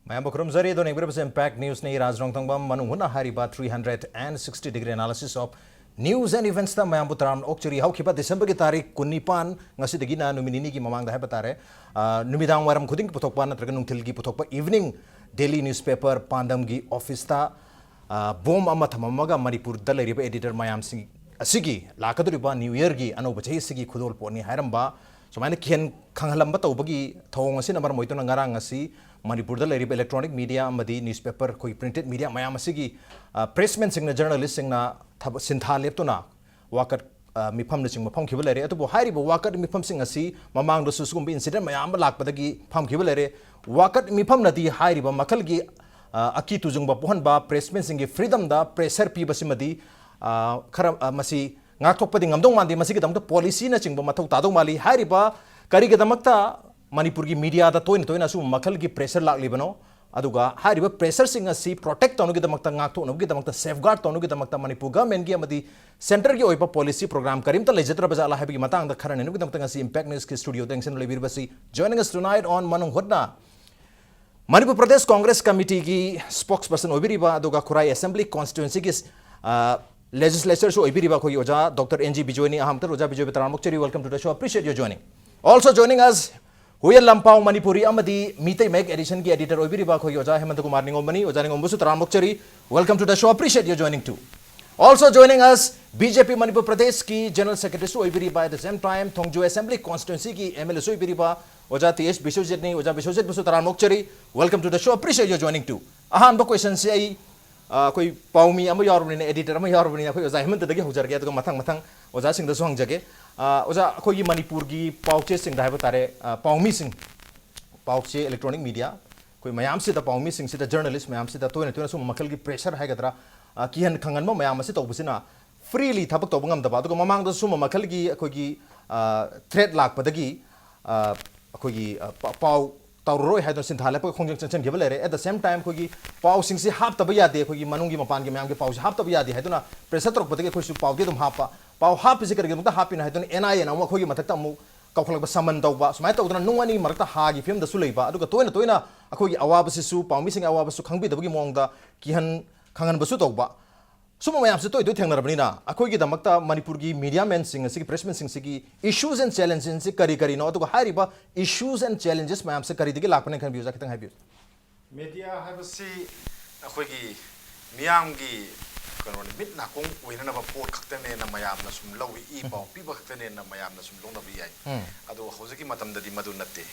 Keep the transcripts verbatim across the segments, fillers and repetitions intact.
ꯃꯌꯥꯝꯕꯨ ꯈꯨꯔꯨꯝꯖꯔꯤ꯫ ꯑꯗꯣ ꯌꯦꯡꯕꯤꯔꯤꯕꯁꯤ Impact Newsꯅꯤ꯫ ꯔꯥꯖ ꯔꯣꯡꯊꯪꯕꯝ ꯃꯅꯨꯡ ꯍꯨꯠꯅ ꯍꯥꯏꯔꯤꯕ three hundred and sixty degree analysis of news and eventsꯇ ꯃꯌꯥꯝꯕꯨ ꯇꯔꯥꯝꯅ ꯑꯣꯛꯆꯔꯤ꯫ ꯍꯧꯈꯤꯕ Decemberꯒꯤ ꯇꯥꯔꯤꯛ ꯀꯨꯟꯅꯤꯄꯥꯟ, ꯉꯁꯤꯗꯒꯤꯅ ꯅꯨꯃꯤꯠ ꯅꯤꯅꯤꯒꯤ ꯃꯃꯥꯡꯗ ꯍꯥꯏꯕ ꯇꯥꯔꯦ, ꯑ, ꯅꯨꯃꯤꯗꯥꯡ ꯋꯥꯏꯔꯝ ꯈꯨꯗꯤꯡꯒꯤ ꯄꯨꯊꯣꯛꯄ ꯅꯠꯇ꯭ꯔꯒ ꯅꯨꯡꯊꯤꯜꯒꯤ ꯄꯨꯊꯣꯛꯄ evening daily newspaper ꯄꯥꯟꯗꯝꯒꯤ officeꯇ, ꯑ, bomb ꯑꯃ ꯊꯝꯃꯝꯃꯒ ꯃꯅꯤꯄꯨꯔꯗ ꯂꯩꯔꯤꯕ editor ꯃꯌꯥꯝꯁꯤꯡ ꯑꯁꯤꯒꯤ ꯂꯥꯛꯀꯗꯧꯔꯤꯕ New Yearꯒꯤ, ꯑꯅꯧꯕ ꯆꯍꯤ ꯑꯁꯤꯒꯤ ꯈꯨꯗꯣꯜꯄꯣꯠꯅꯤ ꯍꯥꯏꯔꯝꯕ, ꯁꯨꯃꯥꯏꯅ ꯀꯤꯍꯟ ꯈꯪꯍꯜꯂꯝꯕ ꯇꯧꯕꯒꯤ ꯊꯧꯑꯣꯡ ꯑꯁꯤꯅ ꯃꯔꯝ ꯑꯣꯏꯗꯨꯅ ꯉꯔꯥꯡ ꯉꯁꯤ ꯃꯅꯤꯄꯨꯔꯗ ꯂꯩꯔꯤꯕ electronic media ꯑꯃꯗꯤ newspaper, ꯑꯩꯈꯣꯏ printed media ꯃꯌꯥꯝ ꯑꯁꯤꯒꯤ, ꯑ, pressmanꯁꯤꯡꯅ, journalistꯁꯤꯡꯅ ꯊꯕꯛ ꯁꯤꯟꯊꯥ ꯂꯦꯞꯇꯨꯅ ꯋꯥꯀꯠ, ꯑ, ꯃꯤꯐꯝꯅꯆꯤꯡꯕ ꯐꯝꯈꯤꯕ ꯂꯩꯔꯦ꯫ ꯑꯗꯨꯕꯨ ꯍꯥꯏꯔꯤꯕ ꯋꯥꯀꯠ ꯃꯤꯐꯝꯁꯤꯡ ꯑꯁꯤ ꯃꯃꯥꯡꯗꯁꯨ ꯁꯤꯒꯨꯝꯕ incident ꯃꯌꯥꯝ ꯑꯃ ꯂꯥꯛꯄꯗꯒꯤ ꯐꯝꯈꯤꯕ ꯂꯩꯔꯦ꯫ ꯋꯥꯀꯠ ꯃꯤꯐꯝꯅꯗꯤ ꯍꯥꯏꯔꯤꯕ ꯃꯈꯜꯒꯤ, ꯑ, ꯑꯀꯤ ꯇꯨꯖꯨꯡꯕ ꯄꯣꯛꯍꯟꯕ, pressmanꯁꯤꯡꯒꯤ freedomꯗ pressure ꯄꯤꯕꯁꯤꯃꯗꯤ, ꯑ, ꯈꯔ, ꯑ, ꯃꯁꯤ ꯉꯥꯛꯊꯣꯛꯄꯗꯤ ꯉꯝꯗꯧ ꯃꯥꯟꯗꯦ꯫ ꯃꯁꯤꯒꯤꯗꯃꯛꯇ policyꯅꯆꯤꯡꯕ ꯃꯊꯧ ꯇꯥꯗꯧ ꯃꯥꯜꯂꯤ꯫ ꯍꯥꯏꯔꯤꯕ ꯀꯔꯤꯒꯤꯗꯃꯛꯇ ꯃꯅꯤꯄꯨꯔꯒꯤ mediaꯗ ꯇꯣꯏꯅ ꯇꯣꯏꯅ ꯑꯁꯤꯒꯨꯝꯕ ꯃꯈꯜꯒꯤ pressure ꯂꯥꯛꯂꯤꯕꯅꯣ? ꯑꯗꯨꯒ ꯍꯥꯏꯔꯤꯕ pressureꯁꯤꯡ ꯑꯁꯤ protect ꯇꯧꯅꯕꯒꯤꯗꯃꯛꯇ, ꯉꯥꯛꯊꯣꯛꯅꯕꯒꯤꯗꯃꯛꯇ, safeguard ꯇꯧꯅꯕꯒꯤꯗꯃꯛꯇ ꯃꯅꯤꯄꯨꯔ governmentꯀꯤ ꯑꯃꯗꯤ centreꯒꯤ ꯑꯣꯏꯕ policy program ꯀꯔꯤꯝꯇ ꯂꯩꯖꯗ꯭ꯔꯕ ꯖꯥꯠꯂꯥ ꯍꯥꯏꯕꯒꯤ ꯃꯇꯥꯡꯗ ꯈꯟꯅ ꯅꯩꯅꯕꯒꯤꯗꯃꯛꯇ ꯉꯁꯤ Impact Newsꯀꯤ studioꯗ ꯌꯦꯡꯁꯤꯟꯕ ꯂꯩꯕꯤꯔꯤꯕꯁꯤ, joining us tonight on ꯃꯅꯨꯡ ꯍꯨꯠꯅ, ꯃꯅꯤꯄꯨꯔ ꯄ꯭ꯔꯗꯦꯁ ꯀꯣꯡꯒ꯭ꯔꯦꯁ ꯀꯃꯤꯇꯤꯒꯤ spokesperson ꯑꯣꯏꯕꯤꯔꯤꯕ ꯑꯗꯨꯒ ꯈꯨꯔꯥꯏ assembly constituencyꯒꯤ, ꯑ, legislatorꯁꯨ ꯑꯣꯏꯕꯤꯔꯤꯕ ꯑꯩꯈꯣꯏꯒꯤ ꯑꯣꯖꯥ Doctor N G ꯕꯤꯖꯣꯏꯅꯤ꯫ ꯑꯍꯥꯟꯕꯗ ꯑꯣꯖꯥ ꯕꯤꯖꯣꯏꯕꯨ ꯇꯔꯥꯝꯅ ꯑꯣꯛꯆꯔꯤ, welcome to the show, appreciate your joining. Also joining us, Huiyen ꯂꯥꯟꯄꯥꯎ ꯃꯅꯤꯄꯨꯔꯤ ꯑꯃꯗꯤ ꯃꯤꯇꯩ ꯃꯌꯦꯛ editionꯒꯤ editor ꯑꯣꯏꯕꯤꯔꯤꯕ ꯑꯩꯈꯣꯏꯒꯤ ꯑꯣꯖꯥ ꯍꯦꯃꯟꯇ ꯀꯨꯃꯥꯔ ꯅꯤꯉꯣꯝꯕꯅꯤ꯫ ꯑꯣꯖꯥ ꯅꯤꯉꯣꯝꯕꯁꯨ ꯇꯔꯥꯝꯅ ꯑꯣꯛꯆꯔꯤ, welcome to the show, appreciate your joining too. Also joining us, B J P Manipur ꯄ꯭ꯔꯗꯦꯁꯀꯤ general secretaryꯁꯨ ꯑꯣꯏꯕꯤꯔꯤꯕ, at the same time Thongju assembly constituencyꯒꯤ M L Aꯁꯨ ꯑꯣꯏꯕꯤꯔꯤꯕ ꯑꯣꯖꯥ T ꯑꯦꯁ ꯕꯤꯁ꯭ꯋꯖꯤꯠꯅꯤ꯫ ꯑꯣꯖꯥ ꯕꯤꯁ꯭ꯋꯖꯤꯠꯄꯨꯁꯨ ꯇꯔꯥꯝꯅ ꯑꯣꯛꯆꯔꯤ, welcome to the show, appreciate your joining too. ꯑꯍꯥꯟꯕ questionꯁꯦ ꯑꯩ, ꯑ, ꯑꯩꯈꯣꯏ ꯄꯥꯎꯃꯤ ꯑꯃ ꯌꯥꯎꯔꯕꯅꯤꯅ, editor ꯑꯃ ꯌꯥꯎꯔꯕꯅꯤꯅ, ꯑꯩꯈꯣꯏ ꯑꯣꯖꯥ ꯍꯦꯃꯟꯇꯗꯒꯤ ꯍꯧꯖꯔꯒꯦ, ꯑꯗꯨꯒ ꯃꯊꯪ ꯃꯊꯪ ꯑꯣꯖꯥꯁꯤꯡꯗꯁꯨ ꯍꯪꯖꯒꯦ꯫ ꯑ, ꯑꯣꯖꯥ, ꯑꯩꯈꯣꯏꯒꯤ ꯃꯅꯤꯄꯨꯔꯒꯤ ꯄꯥꯎꯆꯦꯁꯤꯡꯗ ꯍꯥꯏꯕ ꯇꯥꯔꯦ, ꯑ, ꯄꯥꯎꯃꯤꯁꯤꯡ, ꯄꯥꯎꯆꯦ, electronic media, ꯑꯩꯈꯣꯏ ꯃꯌꯥꯝꯁꯤꯗ, ꯄꯥꯎꯃꯤꯁꯤꯡꯁꯤꯗ, journalist ꯃꯌꯥꯝꯁꯤꯗ ꯇꯣꯏꯅ ꯇꯣꯏꯅ ꯁꯨꯝꯕ ꯃꯈꯜꯒꯤ pressure ꯍꯥꯏꯒꯗ꯭ꯔꯥ, ꯑ, ꯀꯤꯍꯟ ꯈꯪꯍꯟꯕ ꯃꯌꯥꯝ ꯑꯁꯤ ꯇꯧꯕꯁꯤꯅ freely ꯊꯕꯛ ꯇꯧꯕ ꯉꯝꯗꯕ, ꯑꯗꯨꯒ ꯃꯃꯥꯡꯗ ꯁꯨꯝꯕ ꯃꯈꯜꯒꯤ ꯑꯩꯈꯣꯏꯒꯤ, ꯑ, threat ꯂꯥꯛꯄꯗꯒꯤ, ꯑ, ꯑꯩꯈꯣꯏꯒꯤ, ꯑ, ꯄ-, ꯄꯥꯎ ꯇꯧꯔꯔꯣꯏ ꯍꯥꯏꯗꯨꯅ ꯁꯤꯟꯊꯥ ꯂꯦꯞꯄꯒ ꯈꯣꯡꯖꯪ ꯆꯪꯁꯤꯟꯈꯤꯕ ꯂꯩꯔꯦ꯫ At the same time ꯑꯩꯈꯣꯏꯒꯤ ꯄꯥꯎꯁꯤꯡꯁꯤ ꯍꯥꯞꯇꯕ ꯌꯥꯗꯦ, ꯑꯩꯈꯣꯏꯒꯤ ꯃꯅꯨꯡꯒꯤ ꯃꯄꯥꯟꯒꯤ ꯃꯌꯥꯝꯒꯤ ꯄꯥꯎꯁꯤ ꯍꯥꯞꯇꯕ ꯌꯥꯗꯦ ꯍꯥꯏꯗꯨꯅ pressure ꯇꯧꯔꯛꯄꯗꯒꯤ ꯑꯩꯈꯣꯏꯁꯨ ꯄꯥꯎꯗꯤ ꯑꯗꯨꯝ ꯍꯥꯞꯄ꯫ ꯄꯥꯎ ꯍꯥꯞꯄꯤꯁꯤ ꯀꯔꯤꯒꯤꯗꯃꯛꯇ ꯍꯥꯞꯄꯤꯅꯣ ꯍꯥꯏꯗꯨꯅ N I Aꯅ ꯑꯃꯨꯛ ꯑꯩꯈꯣꯏꯒꯤ ꯃꯊꯛꯇ ꯑꯃꯨꯛ ꯀꯧꯈꯠꯂꯛꯄ, summon ꯇꯧꯕ, ꯁꯨꯃꯥꯏꯅ ꯇꯧꯗꯅ ꯅꯨꯡ ꯑꯅꯤ ꯃꯔꯛꯇ ꯍꯥꯒꯤ ꯐꯤꯕꯝꯗꯁꯨ ꯂꯩꯕ꯫ ꯑꯗꯨꯒ ꯇꯣꯏꯅ ꯇꯣꯏꯅ ꯑꯩꯈꯣꯏꯒꯤ ꯑꯋꯥꯕꯁꯤꯁꯨ, ꯄꯥꯎꯃꯤꯁꯤꯡꯒꯤ ꯑꯋꯥꯕꯁꯨ ꯈꯪꯕꯤꯗꯕꯒꯤ ꯃꯑꯣꯡꯗ ꯀꯤꯍꯟ ꯈꯪꯍꯟꯕꯁꯨ ꯇꯧꯕ, ꯁꯨꯝꯕ ꯃꯌꯥꯝꯁꯦ ꯇꯣꯏ ꯇꯣꯏ ꯊꯦꯡꯅꯔꯕꯅꯤꯅ, ꯑꯩꯈꯣꯏꯒꯤꯗꯃꯛꯇ ꯃꯅꯤꯄꯨꯔꯒꯤ ꯃꯤꯗꯤꯌꯥ ꯃꯦꯟꯁꯤꯡ ꯑꯁꯤꯒꯤ, ꯄ꯭ꯔꯦꯁꯃꯦꯟꯁꯤꯡꯁꯤꯒꯤ issues and challenges ꯀꯔꯤ ꯀꯔꯤꯅꯣ, ꯑꯗꯨꯒ ꯍꯥꯏꯔꯤꯕ issues and challenges ꯃꯌꯥꯝꯁꯦ ꯀꯔꯤꯗꯒꯤ ꯂꯥꯛꯄꯅꯦ ꯈꯟꯕꯤꯌꯨ, ꯈꯤꯇꯪ ꯍꯥꯏꯕꯤꯌꯨ꯫ ꯃꯦꯗꯤꯌꯥ ꯍꯥꯏꯕꯁꯤ ꯑꯩꯈꯣꯏꯒꯤ ꯃꯤꯌꯥꯝꯒꯤ ꯀꯩꯅꯣꯅꯤ, ꯃꯤꯠ ꯅꯥꯀꯣꯡ ꯑꯣꯏꯅꯅꯕ ꯄꯣꯠ ꯈꯛꯇꯅꯦꯅ ꯃꯌꯥꯝꯅ ꯁꯨꯝ ꯂꯧꯏ, ꯏ ꯄꯥꯎ ꯄꯤꯕ ꯈꯛꯇꯅꯦꯅ ꯃꯌꯥꯝꯅ ꯁꯨꯝ ꯂꯧꯅꯕ ꯌꯥꯏ꯫ ꯎꯝ꯫ ꯑꯗꯣ ꯍꯧꯖꯤꯛꯀꯤ ꯃꯇꯝꯗꯗꯤ ꯃꯗꯨ ꯅꯠꯇꯦ꯫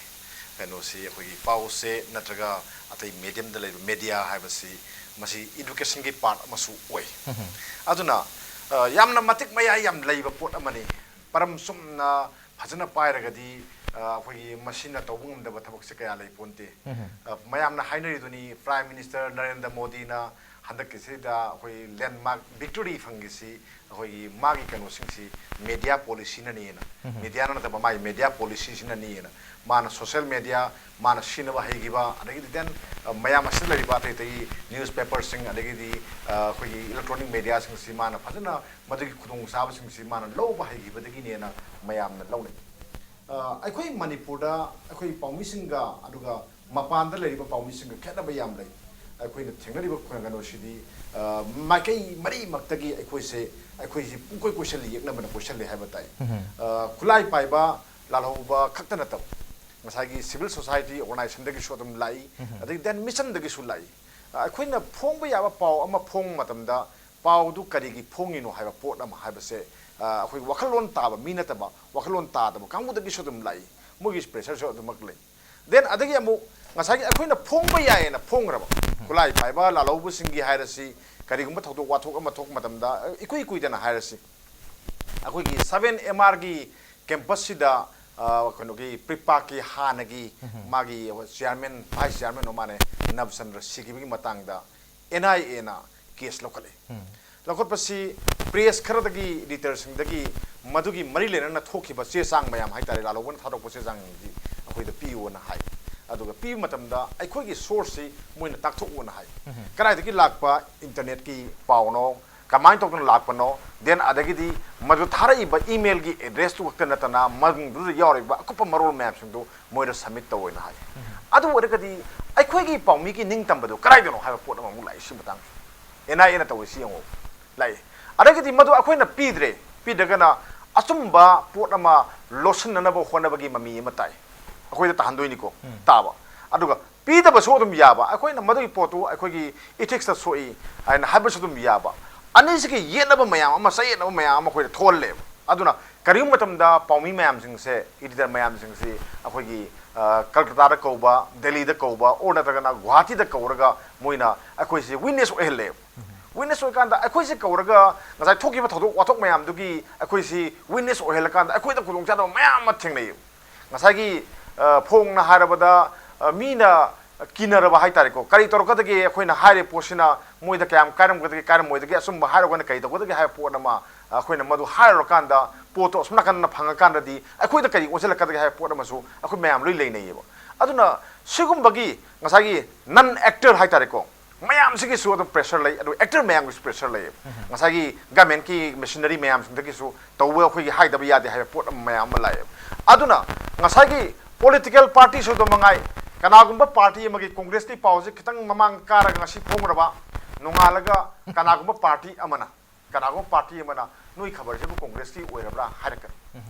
ꯀꯩꯅꯣꯁꯤ ꯑꯩꯈꯣꯏꯒꯤ ꯄꯥꯎꯁꯦ ꯅꯠꯇ꯭ꯔꯒ ꯑꯇꯩ ꯃꯦꯗꯤꯌꯝꯗ ꯂꯩꯕ ꯃꯦꯗꯤꯌꯥ ꯍꯥꯏꯕꯁꯤ ꯃꯁꯤ ꯏꯗꯨꯀꯦꯁꯟꯒꯤ ꯄꯥꯔꯠ ꯑꯃꯁꯨ ꯑꯣꯏ꯫ ꯎꯝ꯫ ꯑꯗꯨꯅ, ꯑ, ꯌꯥꯝꯅ ꯃꯇꯤꯛ ꯃꯌꯥꯏ ꯌꯥꯝ ꯂꯩꯕ ꯄꯣꯠ ꯑꯃꯅꯤ꯫ ꯃꯔꯝ ꯆꯨꯝꯅ ꯐꯖꯅ ꯄꯥꯏꯔꯒꯗꯤ, ꯑ, ꯑꯩꯈꯣꯏꯒꯤ ꯃꯁꯤꯅ ꯇꯧꯕ ꯉꯝꯗꯕ ꯊꯕꯛꯁꯦ ꯀꯌꯥ ꯂꯩ ꯄꯣꯟꯇꯦ꯫ ꯎꯝ꯫ ꯑ, ꯃꯌꯥꯝꯅ ꯍꯥꯏꯅꯔꯤꯗꯨꯅꯤ, ꯄ꯭ꯔꯥꯏꯝ ꯃꯤꯅꯤꯁꯇꯔ ꯅꯔꯦꯟꯗ꯭ꯔ ꯃꯣꯗꯤꯅ ꯍꯟꯗꯛꯀꯤꯁꯤꯗ ꯑꯩꯈꯣꯏ ꯂꯦꯟꯃꯥꯔꯛ ꯚꯤꯛꯇꯣꯔꯤ ꯐꯪꯉꯤꯁꯤ ꯑꯩꯈꯣꯏꯒꯤ ꯃꯥꯒꯤ ꯀꯩꯅꯣꯁꯤꯡꯁꯤ ꯃꯦꯗꯤꯌꯥ ꯄꯣꯂꯤꯁꯤꯅꯅꯤꯅ, ꯎꯝ꯫ ꯃꯦꯗꯤꯌꯥꯅ ꯅꯠꯇꯕ, ꯃꯥꯒꯤ ꯃꯦꯗꯤꯌꯥ ꯄꯣꯂꯤꯁꯤꯁꯤꯅꯅꯤꯅ꯫ ꯃꯥꯅ ꯁꯣꯁꯦꯜ ꯃꯦꯗꯤꯌꯥ ꯃꯥꯅ ꯁꯤꯖꯤꯟꯅꯕ ꯍꯩꯈꯤꯕ, ꯑꯗꯒꯤꯗꯤ then, ꯑ, ꯃꯌꯥꯝ ꯑꯁꯤꯗ ꯂꯩꯔꯤꯕ ꯑꯇꯩ ꯑꯇꯩ ꯅ꯭ꯌꯨꯁ ꯄꯦꯄꯔꯁꯤꯡ, ꯑꯗꯒꯤꯗꯤ, ꯑ, ꯑꯩꯈꯣꯏꯒꯤ ꯏꯂꯦꯛꯇ꯭ꯔꯣꯅꯤꯛ ꯃꯦꯗꯤꯌꯥꯁꯤꯡꯁꯤ ꯃꯥꯅ ꯐꯖꯅ ꯃꯗꯨꯒꯤ ꯈꯨꯗꯣꯡꯆꯥꯕꯁꯤꯡꯁꯤ ꯃꯥꯅ ꯂꯧꯕ ꯍꯩꯈꯤꯕꯗꯒꯤꯅꯦꯅ ꯃꯌꯥꯝꯅ ꯂꯧꯅꯩ꯫ ꯑ, ꯑꯩꯈꯣꯏ ꯃꯅꯤꯄꯨꯔꯗ ꯑꯩꯈꯣꯏ ꯄꯥꯎꯃꯤꯁꯤꯡꯒ ꯑꯗꯨꯒ ꯃꯄꯥꯟꯗ ꯂꯩꯔꯤꯕ ꯄꯥꯎꯃꯤꯁꯤꯡꯒ ꯈꯦꯠꯅꯕ ꯌꯥꯝ ꯂꯩ꯫ ꯑꯩꯈꯣꯏꯅ ꯊꯦꯡꯅꯔꯤꯕ ꯀꯩꯅꯣꯁꯤꯗꯤ, ꯑ, ꯃꯥꯏꯀꯩ ꯃꯔꯤꯃꯛꯇꯒꯤ ꯑꯩꯈꯣꯏꯁꯦ, ꯑꯩꯈꯣꯏꯁꯤ ꯄꯨꯡꯀꯣꯏ ꯀꯣꯏꯁꯜꯂꯤ, ꯌꯦꯛꯅꯕꯅ ꯀꯣꯏꯁꯜꯂꯤ ꯍꯥꯏꯕ ꯇꯥꯏ꯫ ꯎꯝ꯫ ꯑ, ꯈꯨꯠꯂꯥꯏ ꯄꯥꯏꯕ ꯂꯥꯜꯍꯧꯕ ꯈꯛꯇ ꯅꯠꯇꯕ, ꯉꯁꯥꯏꯒꯤ civil society organizationꯗꯒꯤꯁꯨ ꯑꯗꯨꯝ ꯂꯥꯛꯏ, ꯎꯝ꯫ ꯑꯗꯒꯤ then missionꯗꯒꯤꯁꯨ ꯂꯥꯛꯏ꯫ ꯑ, ꯑꯩꯈꯣꯏꯅ ꯐꯣꯡꯕ ꯌꯥꯕ ꯄꯥꯎ ꯑꯃ ꯐꯣꯡꯕ ꯃꯇꯝꯗ ꯄꯥꯎꯗꯨ ꯀꯔꯤꯒꯤ ꯐꯣꯡꯉꯤꯅꯣ ꯍꯥꯏꯕ ꯄꯣꯠ ꯑꯃ ꯍꯥꯏꯕꯁꯦ, ꯑ, ꯑꯩꯈꯣꯏ ꯋꯥꯈꯜꯂꯣꯟ ꯇꯥꯕ ꯃꯤ ꯅꯠꯇꯕ, ꯋꯥꯈꯜꯂꯣꯟ ꯇꯥꯗꯕ ꯀꯥꯡꯕꯨꯗꯒꯤꯁꯨ ꯑꯗꯨꯝ ꯂꯥꯛꯏ, ꯃꯣꯏꯒꯤ pressureꯁꯨ ꯑꯗꯨꯃꯛ ꯂꯩ꯫ Then ꯑꯗꯒꯤ ꯑꯃꯨꯛ ꯉꯁꯥꯏꯒꯤ ꯑꯩꯈꯣꯏꯅ ꯐꯣꯡꯕ ꯌꯥꯏꯌꯦꯅ ꯐꯣꯡꯈ꯭ꯔꯕ, ꯎꯝ꯫ ꯈꯨꯠꯂꯥꯏ ꯄꯥꯏꯕ ꯂꯥꯜꯍꯧꯕꯁꯤꯡꯒꯤ ꯍꯥꯏꯔꯁꯤ, ꯀꯔꯤꯒꯨꯝꯕ ꯊꯧꯗꯣꯛ ꯋꯥꯊꯣꯛ ꯑꯃ ꯊꯣꯛꯄ ꯃꯇꯝꯗ, ꯑ, ꯏꯀꯨꯏ ꯀꯨꯏꯗꯅ ꯍꯥꯏꯔꯁꯤ, ꯑꯩꯈꯣꯏꯒꯤ seven M Rꯒꯤ campusꯁꯤꯗ, ꯑ, ꯀꯩꯅꯣꯒꯤ PREPACꯀꯤ ꯍꯥꯟꯅꯒꯤ ꯎꯝ꯫ ꯃꯥꯒꯤ chairman, vice chairman ꯑꯣꯏ ꯃꯥꯅꯦ, ꯅꯕꯆꯟꯗ꯭ꯔ ꯁꯤꯈꯤꯕꯒꯤ ꯃꯇꯥꯡꯗ NIAꯅ case ꯂꯧꯈꯠꯂꯦ꯫ ꯎꯝ꯫ ꯂꯧꯈꯠꯄꯁꯤ press ꯈꯔꯗꯒꯤ, editorꯁꯤꯡꯗꯒꯤ ꯃꯗꯨꯒꯤ ꯃꯔꯤ ꯂꯩꯅꯅ ꯊꯣꯛꯈꯤꯕ ꯆꯦ ꯆꯥꯡ ꯃꯌꯥꯝ ꯍꯥꯏꯇꯥꯔꯦ, ꯂꯥꯜꯍꯧꯕꯅ ꯊꯥꯗꯣꯛꯄ ꯆꯦ ꯆꯥꯡꯗꯤ ꯑꯩꯈꯣꯏꯗ ꯄꯤꯌꯨꯅ ꯍꯥꯏ꯫ ꯑꯗꯨꯒ ꯄꯤꯕ ꯃꯇꯝꯗ ꯑꯩꯈꯣꯏꯒꯤ sourceꯁꯤ ꯃꯣꯏꯅ ꯇꯥꯛꯊꯣꯛꯎꯅ ꯍꯥꯏ꯫ ꯎꯝ꯫ ꯀꯗꯥꯏꯗꯒꯤ ꯂꯥꯛꯄ internetꯀꯤ ꯄꯥꯎꯅꯣ, ꯀꯃꯥꯏꯅ ꯇꯧꯗꯅ ꯂꯥꯛꯄꯅꯣ, then ꯑꯗꯒꯤꯗꯤ ꯃꯗꯨ ꯊꯥꯔꯛꯏꯕ emailꯒꯤ addressꯇꯨ ꯈꯛꯇ ꯅꯠꯇꯅ ꯃꯗꯨꯗ ꯌꯥꯎꯔꯤꯕ ꯑꯀꯨꯞꯄ ꯃꯔꯣꯜ ꯃꯌꯥꯝꯁꯤꯡꯗꯨ ꯃꯣꯏꯗ submit ꯇꯧꯑꯣꯅ ꯍꯥꯏ꯫ ꯎꯝ꯫ ꯑꯗꯨ ꯑꯣꯏꯔꯒꯗꯤ ꯑꯩꯈꯣꯏꯒꯤ ꯄꯥꯎꯃꯤꯒꯤ ꯅꯤꯡꯇꯝꯕꯗꯣ ꯀꯗꯥꯏꯗꯅꯣ ꯍꯥꯏꯕ ꯄꯣꯠ ꯑꯃꯃꯨꯛ ꯂꯥꯛꯏ꯫ ꯁꯤ ꯃꯇꯥꯡꯁꯦ ꯑꯦꯟ ꯑꯥꯏ ꯑꯦꯅ ꯇꯧꯔꯤꯁꯤ ꯌꯦꯡꯉꯣ, ꯂꯥꯛꯏ꯫ ꯑꯗꯒꯤꯗꯤ ꯃꯗꯨ ꯑꯩꯈꯣꯏꯅ ꯄꯤꯗ꯭ꯔꯦ, ꯄꯤꯗ꯭ꯔꯒꯅ ꯑꯆꯨꯝꯕ ꯄꯣꯠ ꯑꯃ ꯂꯣꯠꯁꯤꯟꯅꯅꯕ ꯍꯣꯠꯅꯕꯒꯤ ꯃꯃꯤ ꯑꯃ ꯇꯥꯏ꯫ ꯑꯩꯈꯣꯏꯗ ꯇꯥꯍꯟꯗꯣꯏꯅꯤꯀꯣ, ꯇꯥꯕ꯫ ꯑꯗꯨꯒ ꯄꯤꯗꯕꯁꯨ ꯑꯗꯨꯝ ꯌꯥꯕ, ꯑꯩꯈꯣꯏꯅ ꯃꯗꯨꯒꯤ ꯄꯣꯠꯇꯨ ꯑꯩꯈꯣꯏꯒꯤ ꯏꯊꯤꯛꯁꯇ ꯁꯣꯛꯏ ꯍꯥꯏꯅ ꯍꯥꯏꯕꯁꯨ ꯑꯗꯨꯝ ꯌꯥꯕ꯫ ꯑꯅꯤꯁꯤꯒꯤ ꯌꯦꯠꯅꯕ ꯃꯌꯥꯝ ꯑꯃ, ꯆꯌꯦꯠꯅꯕ ꯃꯌꯥꯝ ꯑꯃ ꯑꯩꯈꯣꯏꯗ ꯊꯣꯛꯍꯜꯂꯦꯕ꯫ ꯑꯗꯨꯅ ꯀꯔꯤꯒꯨꯝꯕ ꯃꯇꯝꯗ ꯄꯥꯎꯃꯤ ꯃꯌꯥꯝꯁꯤꯡꯁꯦ, ꯏꯗꯤꯇꯔ ꯃꯌꯥꯝꯁꯤꯡꯁꯤ ꯑꯩꯈꯣꯏꯒꯤ, ꯑ, ꯀꯜꯀꯇꯥꯗ ꯀꯧꯕ, ꯗꯦꯜꯂꯤꯗ ꯀꯧꯕ, ꯑꯣꯔ ꯅꯠꯇ꯭ꯔꯒꯅ ꯒꯨꯋꯥꯍꯥꯇꯤꯗ ꯀꯧꯔꯒ ꯃꯣꯏꯅ ꯑꯩꯈꯣꯏꯁꯤ ꯋꯤꯠꯅꯦꯁ ꯑꯣꯏꯍꯜꯂꯦꯕ꯫ ꯋꯤꯠꯅꯦꯁ ꯑꯣꯏꯀꯥꯟꯗ ꯑꯩꯈꯣꯏꯁꯤ ꯀꯧꯔꯒ ꯉꯁꯥꯏ ꯊꯣꯛꯈꯤꯕ ꯊꯧꯗꯣꯛ ꯋꯥꯊꯣꯛ ꯃꯌꯥꯝꯗꯨꯒꯤ ꯑꯩꯈꯣꯏꯁꯤ ꯋꯤꯠꯅꯦꯁ ꯑꯣꯏꯍꯜꯂꯀꯥꯟꯗ ꯑꯩꯈꯣꯏꯗ ꯈꯨꯗꯣꯡꯆꯥꯗꯕ ꯃꯌꯥꯝ ꯑꯃ ꯊꯦꯡꯅꯩꯌꯦꯕ꯫ ꯉꯁꯥꯏꯒꯤ, ꯑ, ꯐꯣꯡꯅ ꯍꯥꯏꯔꯕꯗ, ꯑ, ꯃꯤꯅ ꯀꯤꯅꯔꯕ ꯍꯥꯏꯇꯥꯔꯦꯀꯣ, ꯀꯔꯤ ꯇꯧꯔꯛꯀꯗꯒꯦ, ꯑꯩꯈꯣꯏꯅ ꯍꯥꯏꯔꯤꯕ ꯄꯣꯠꯁꯤꯅ ꯃꯣꯏꯗ ꯀꯌꯥꯝ ꯀꯥꯏꯔꯝꯒꯗꯒꯦ, ꯀꯥꯏꯔꯝꯃꯣꯏꯗꯒꯦ, ꯑꯆꯨꯝꯕ ꯍꯥꯏꯔꯒꯅ ꯀꯔꯤ ꯇꯧꯒꯗꯒꯦ ꯍꯥꯏꯕ ꯄꯣꯠ ꯑꯃ, ꯑ, ꯑꯩꯈꯣꯏꯅ ꯃꯗꯨ ꯍꯥꯏꯔꯨꯔꯀꯥꯟꯗ ꯄꯣꯠꯇꯣ ꯑꯁꯣꯝ ꯅꯥꯀꯟꯗ ꯐꯪꯉꯀꯥꯟꯗꯗꯤ ꯑꯩꯈꯣꯏꯗ ꯀꯔꯤ ꯑꯣꯟꯁꯤꯜꯂꯛꯀꯗꯒꯦ ꯍꯥꯏꯕ ꯄꯣꯠ ꯑꯃꯁꯨ ꯑꯩꯈꯣꯏ ꯃꯌꯥꯝ ꯂꯣꯏ ꯂꯩꯅꯩꯌꯦꯕ꯫ ꯑꯗꯨꯅ ꯁꯤꯒꯨꯝꯕꯒꯤ ꯉꯁꯥꯏꯒꯤ ꯅꯟ ꯑꯦꯛꯇꯔ ꯍꯥꯏꯇꯥꯔꯦꯀꯣ, ꯃꯌꯥꯝꯁꯤꯒꯤꯁꯨ ꯑꯗꯨꯝ ꯄ꯭ꯔꯦꯁꯔ ꯂꯩ, ꯑꯗꯨ ꯑꯦꯛꯇꯔ ꯃꯌꯥꯝꯒꯤꯁꯨ ꯄ꯭ꯔꯦꯁꯔ ꯂꯩꯌꯦꯕ꯫ ꯉꯁꯥꯏꯒꯤ ꯒꯃꯦꯟꯀꯤ ꯃꯦꯁꯤꯅꯔꯤ ꯃꯌꯥꯝꯁꯤꯡꯗꯒꯤꯁꯨ ꯇꯧꯕ ꯑꯩꯈꯣꯏꯒꯤ ꯍꯥꯏꯗꯕ ꯌꯥꯗꯦ ꯍꯥꯏꯕ ꯄꯣꯠ ꯑꯃ ꯃꯌꯥꯝ ꯑꯃ ꯂꯥꯛꯑꯦꯕ꯫ ꯑꯗꯨꯅ ꯉꯁꯥꯏꯒꯤ ꯄꯣꯂꯤꯇꯤꯀꯦꯜ ꯄꯥꯔꯇꯤꯁꯨ ꯑꯗꯨꯝ ꯃꯉꯥꯏ, ꯀꯅꯥꯒꯨꯝꯕ ꯄꯥꯔꯇꯤ ꯑꯃꯒꯤ ꯀꯣꯡꯒ꯭ꯔꯦꯁꯀꯤ ꯄꯥꯎꯁꯦ ꯈꯤꯇꯪ ꯃꯃꯥꯡ ꯀꯥꯔꯒ ꯉꯁꯤ ꯐꯣꯡꯈ꯭ꯔꯕ, ꯅꯣꯡꯉꯥꯜꯂꯒ ꯀꯅꯥꯒꯨꯝꯕ ꯄꯥꯔꯇꯤ ꯑꯃꯅ, ꯀꯅꯥꯒꯨꯝꯕ ꯄꯥꯔꯇꯤ ꯑꯃꯅ "ꯅꯣꯏ ꯈꯕꯔꯁꯤꯕꯨ ꯀꯣꯡꯒ꯭ꯔꯦꯁꯀꯤ ꯑꯣꯏꯔꯕ꯭ꯔꯥ?" ꯍꯥꯏꯔꯛꯀꯅꯤ꯫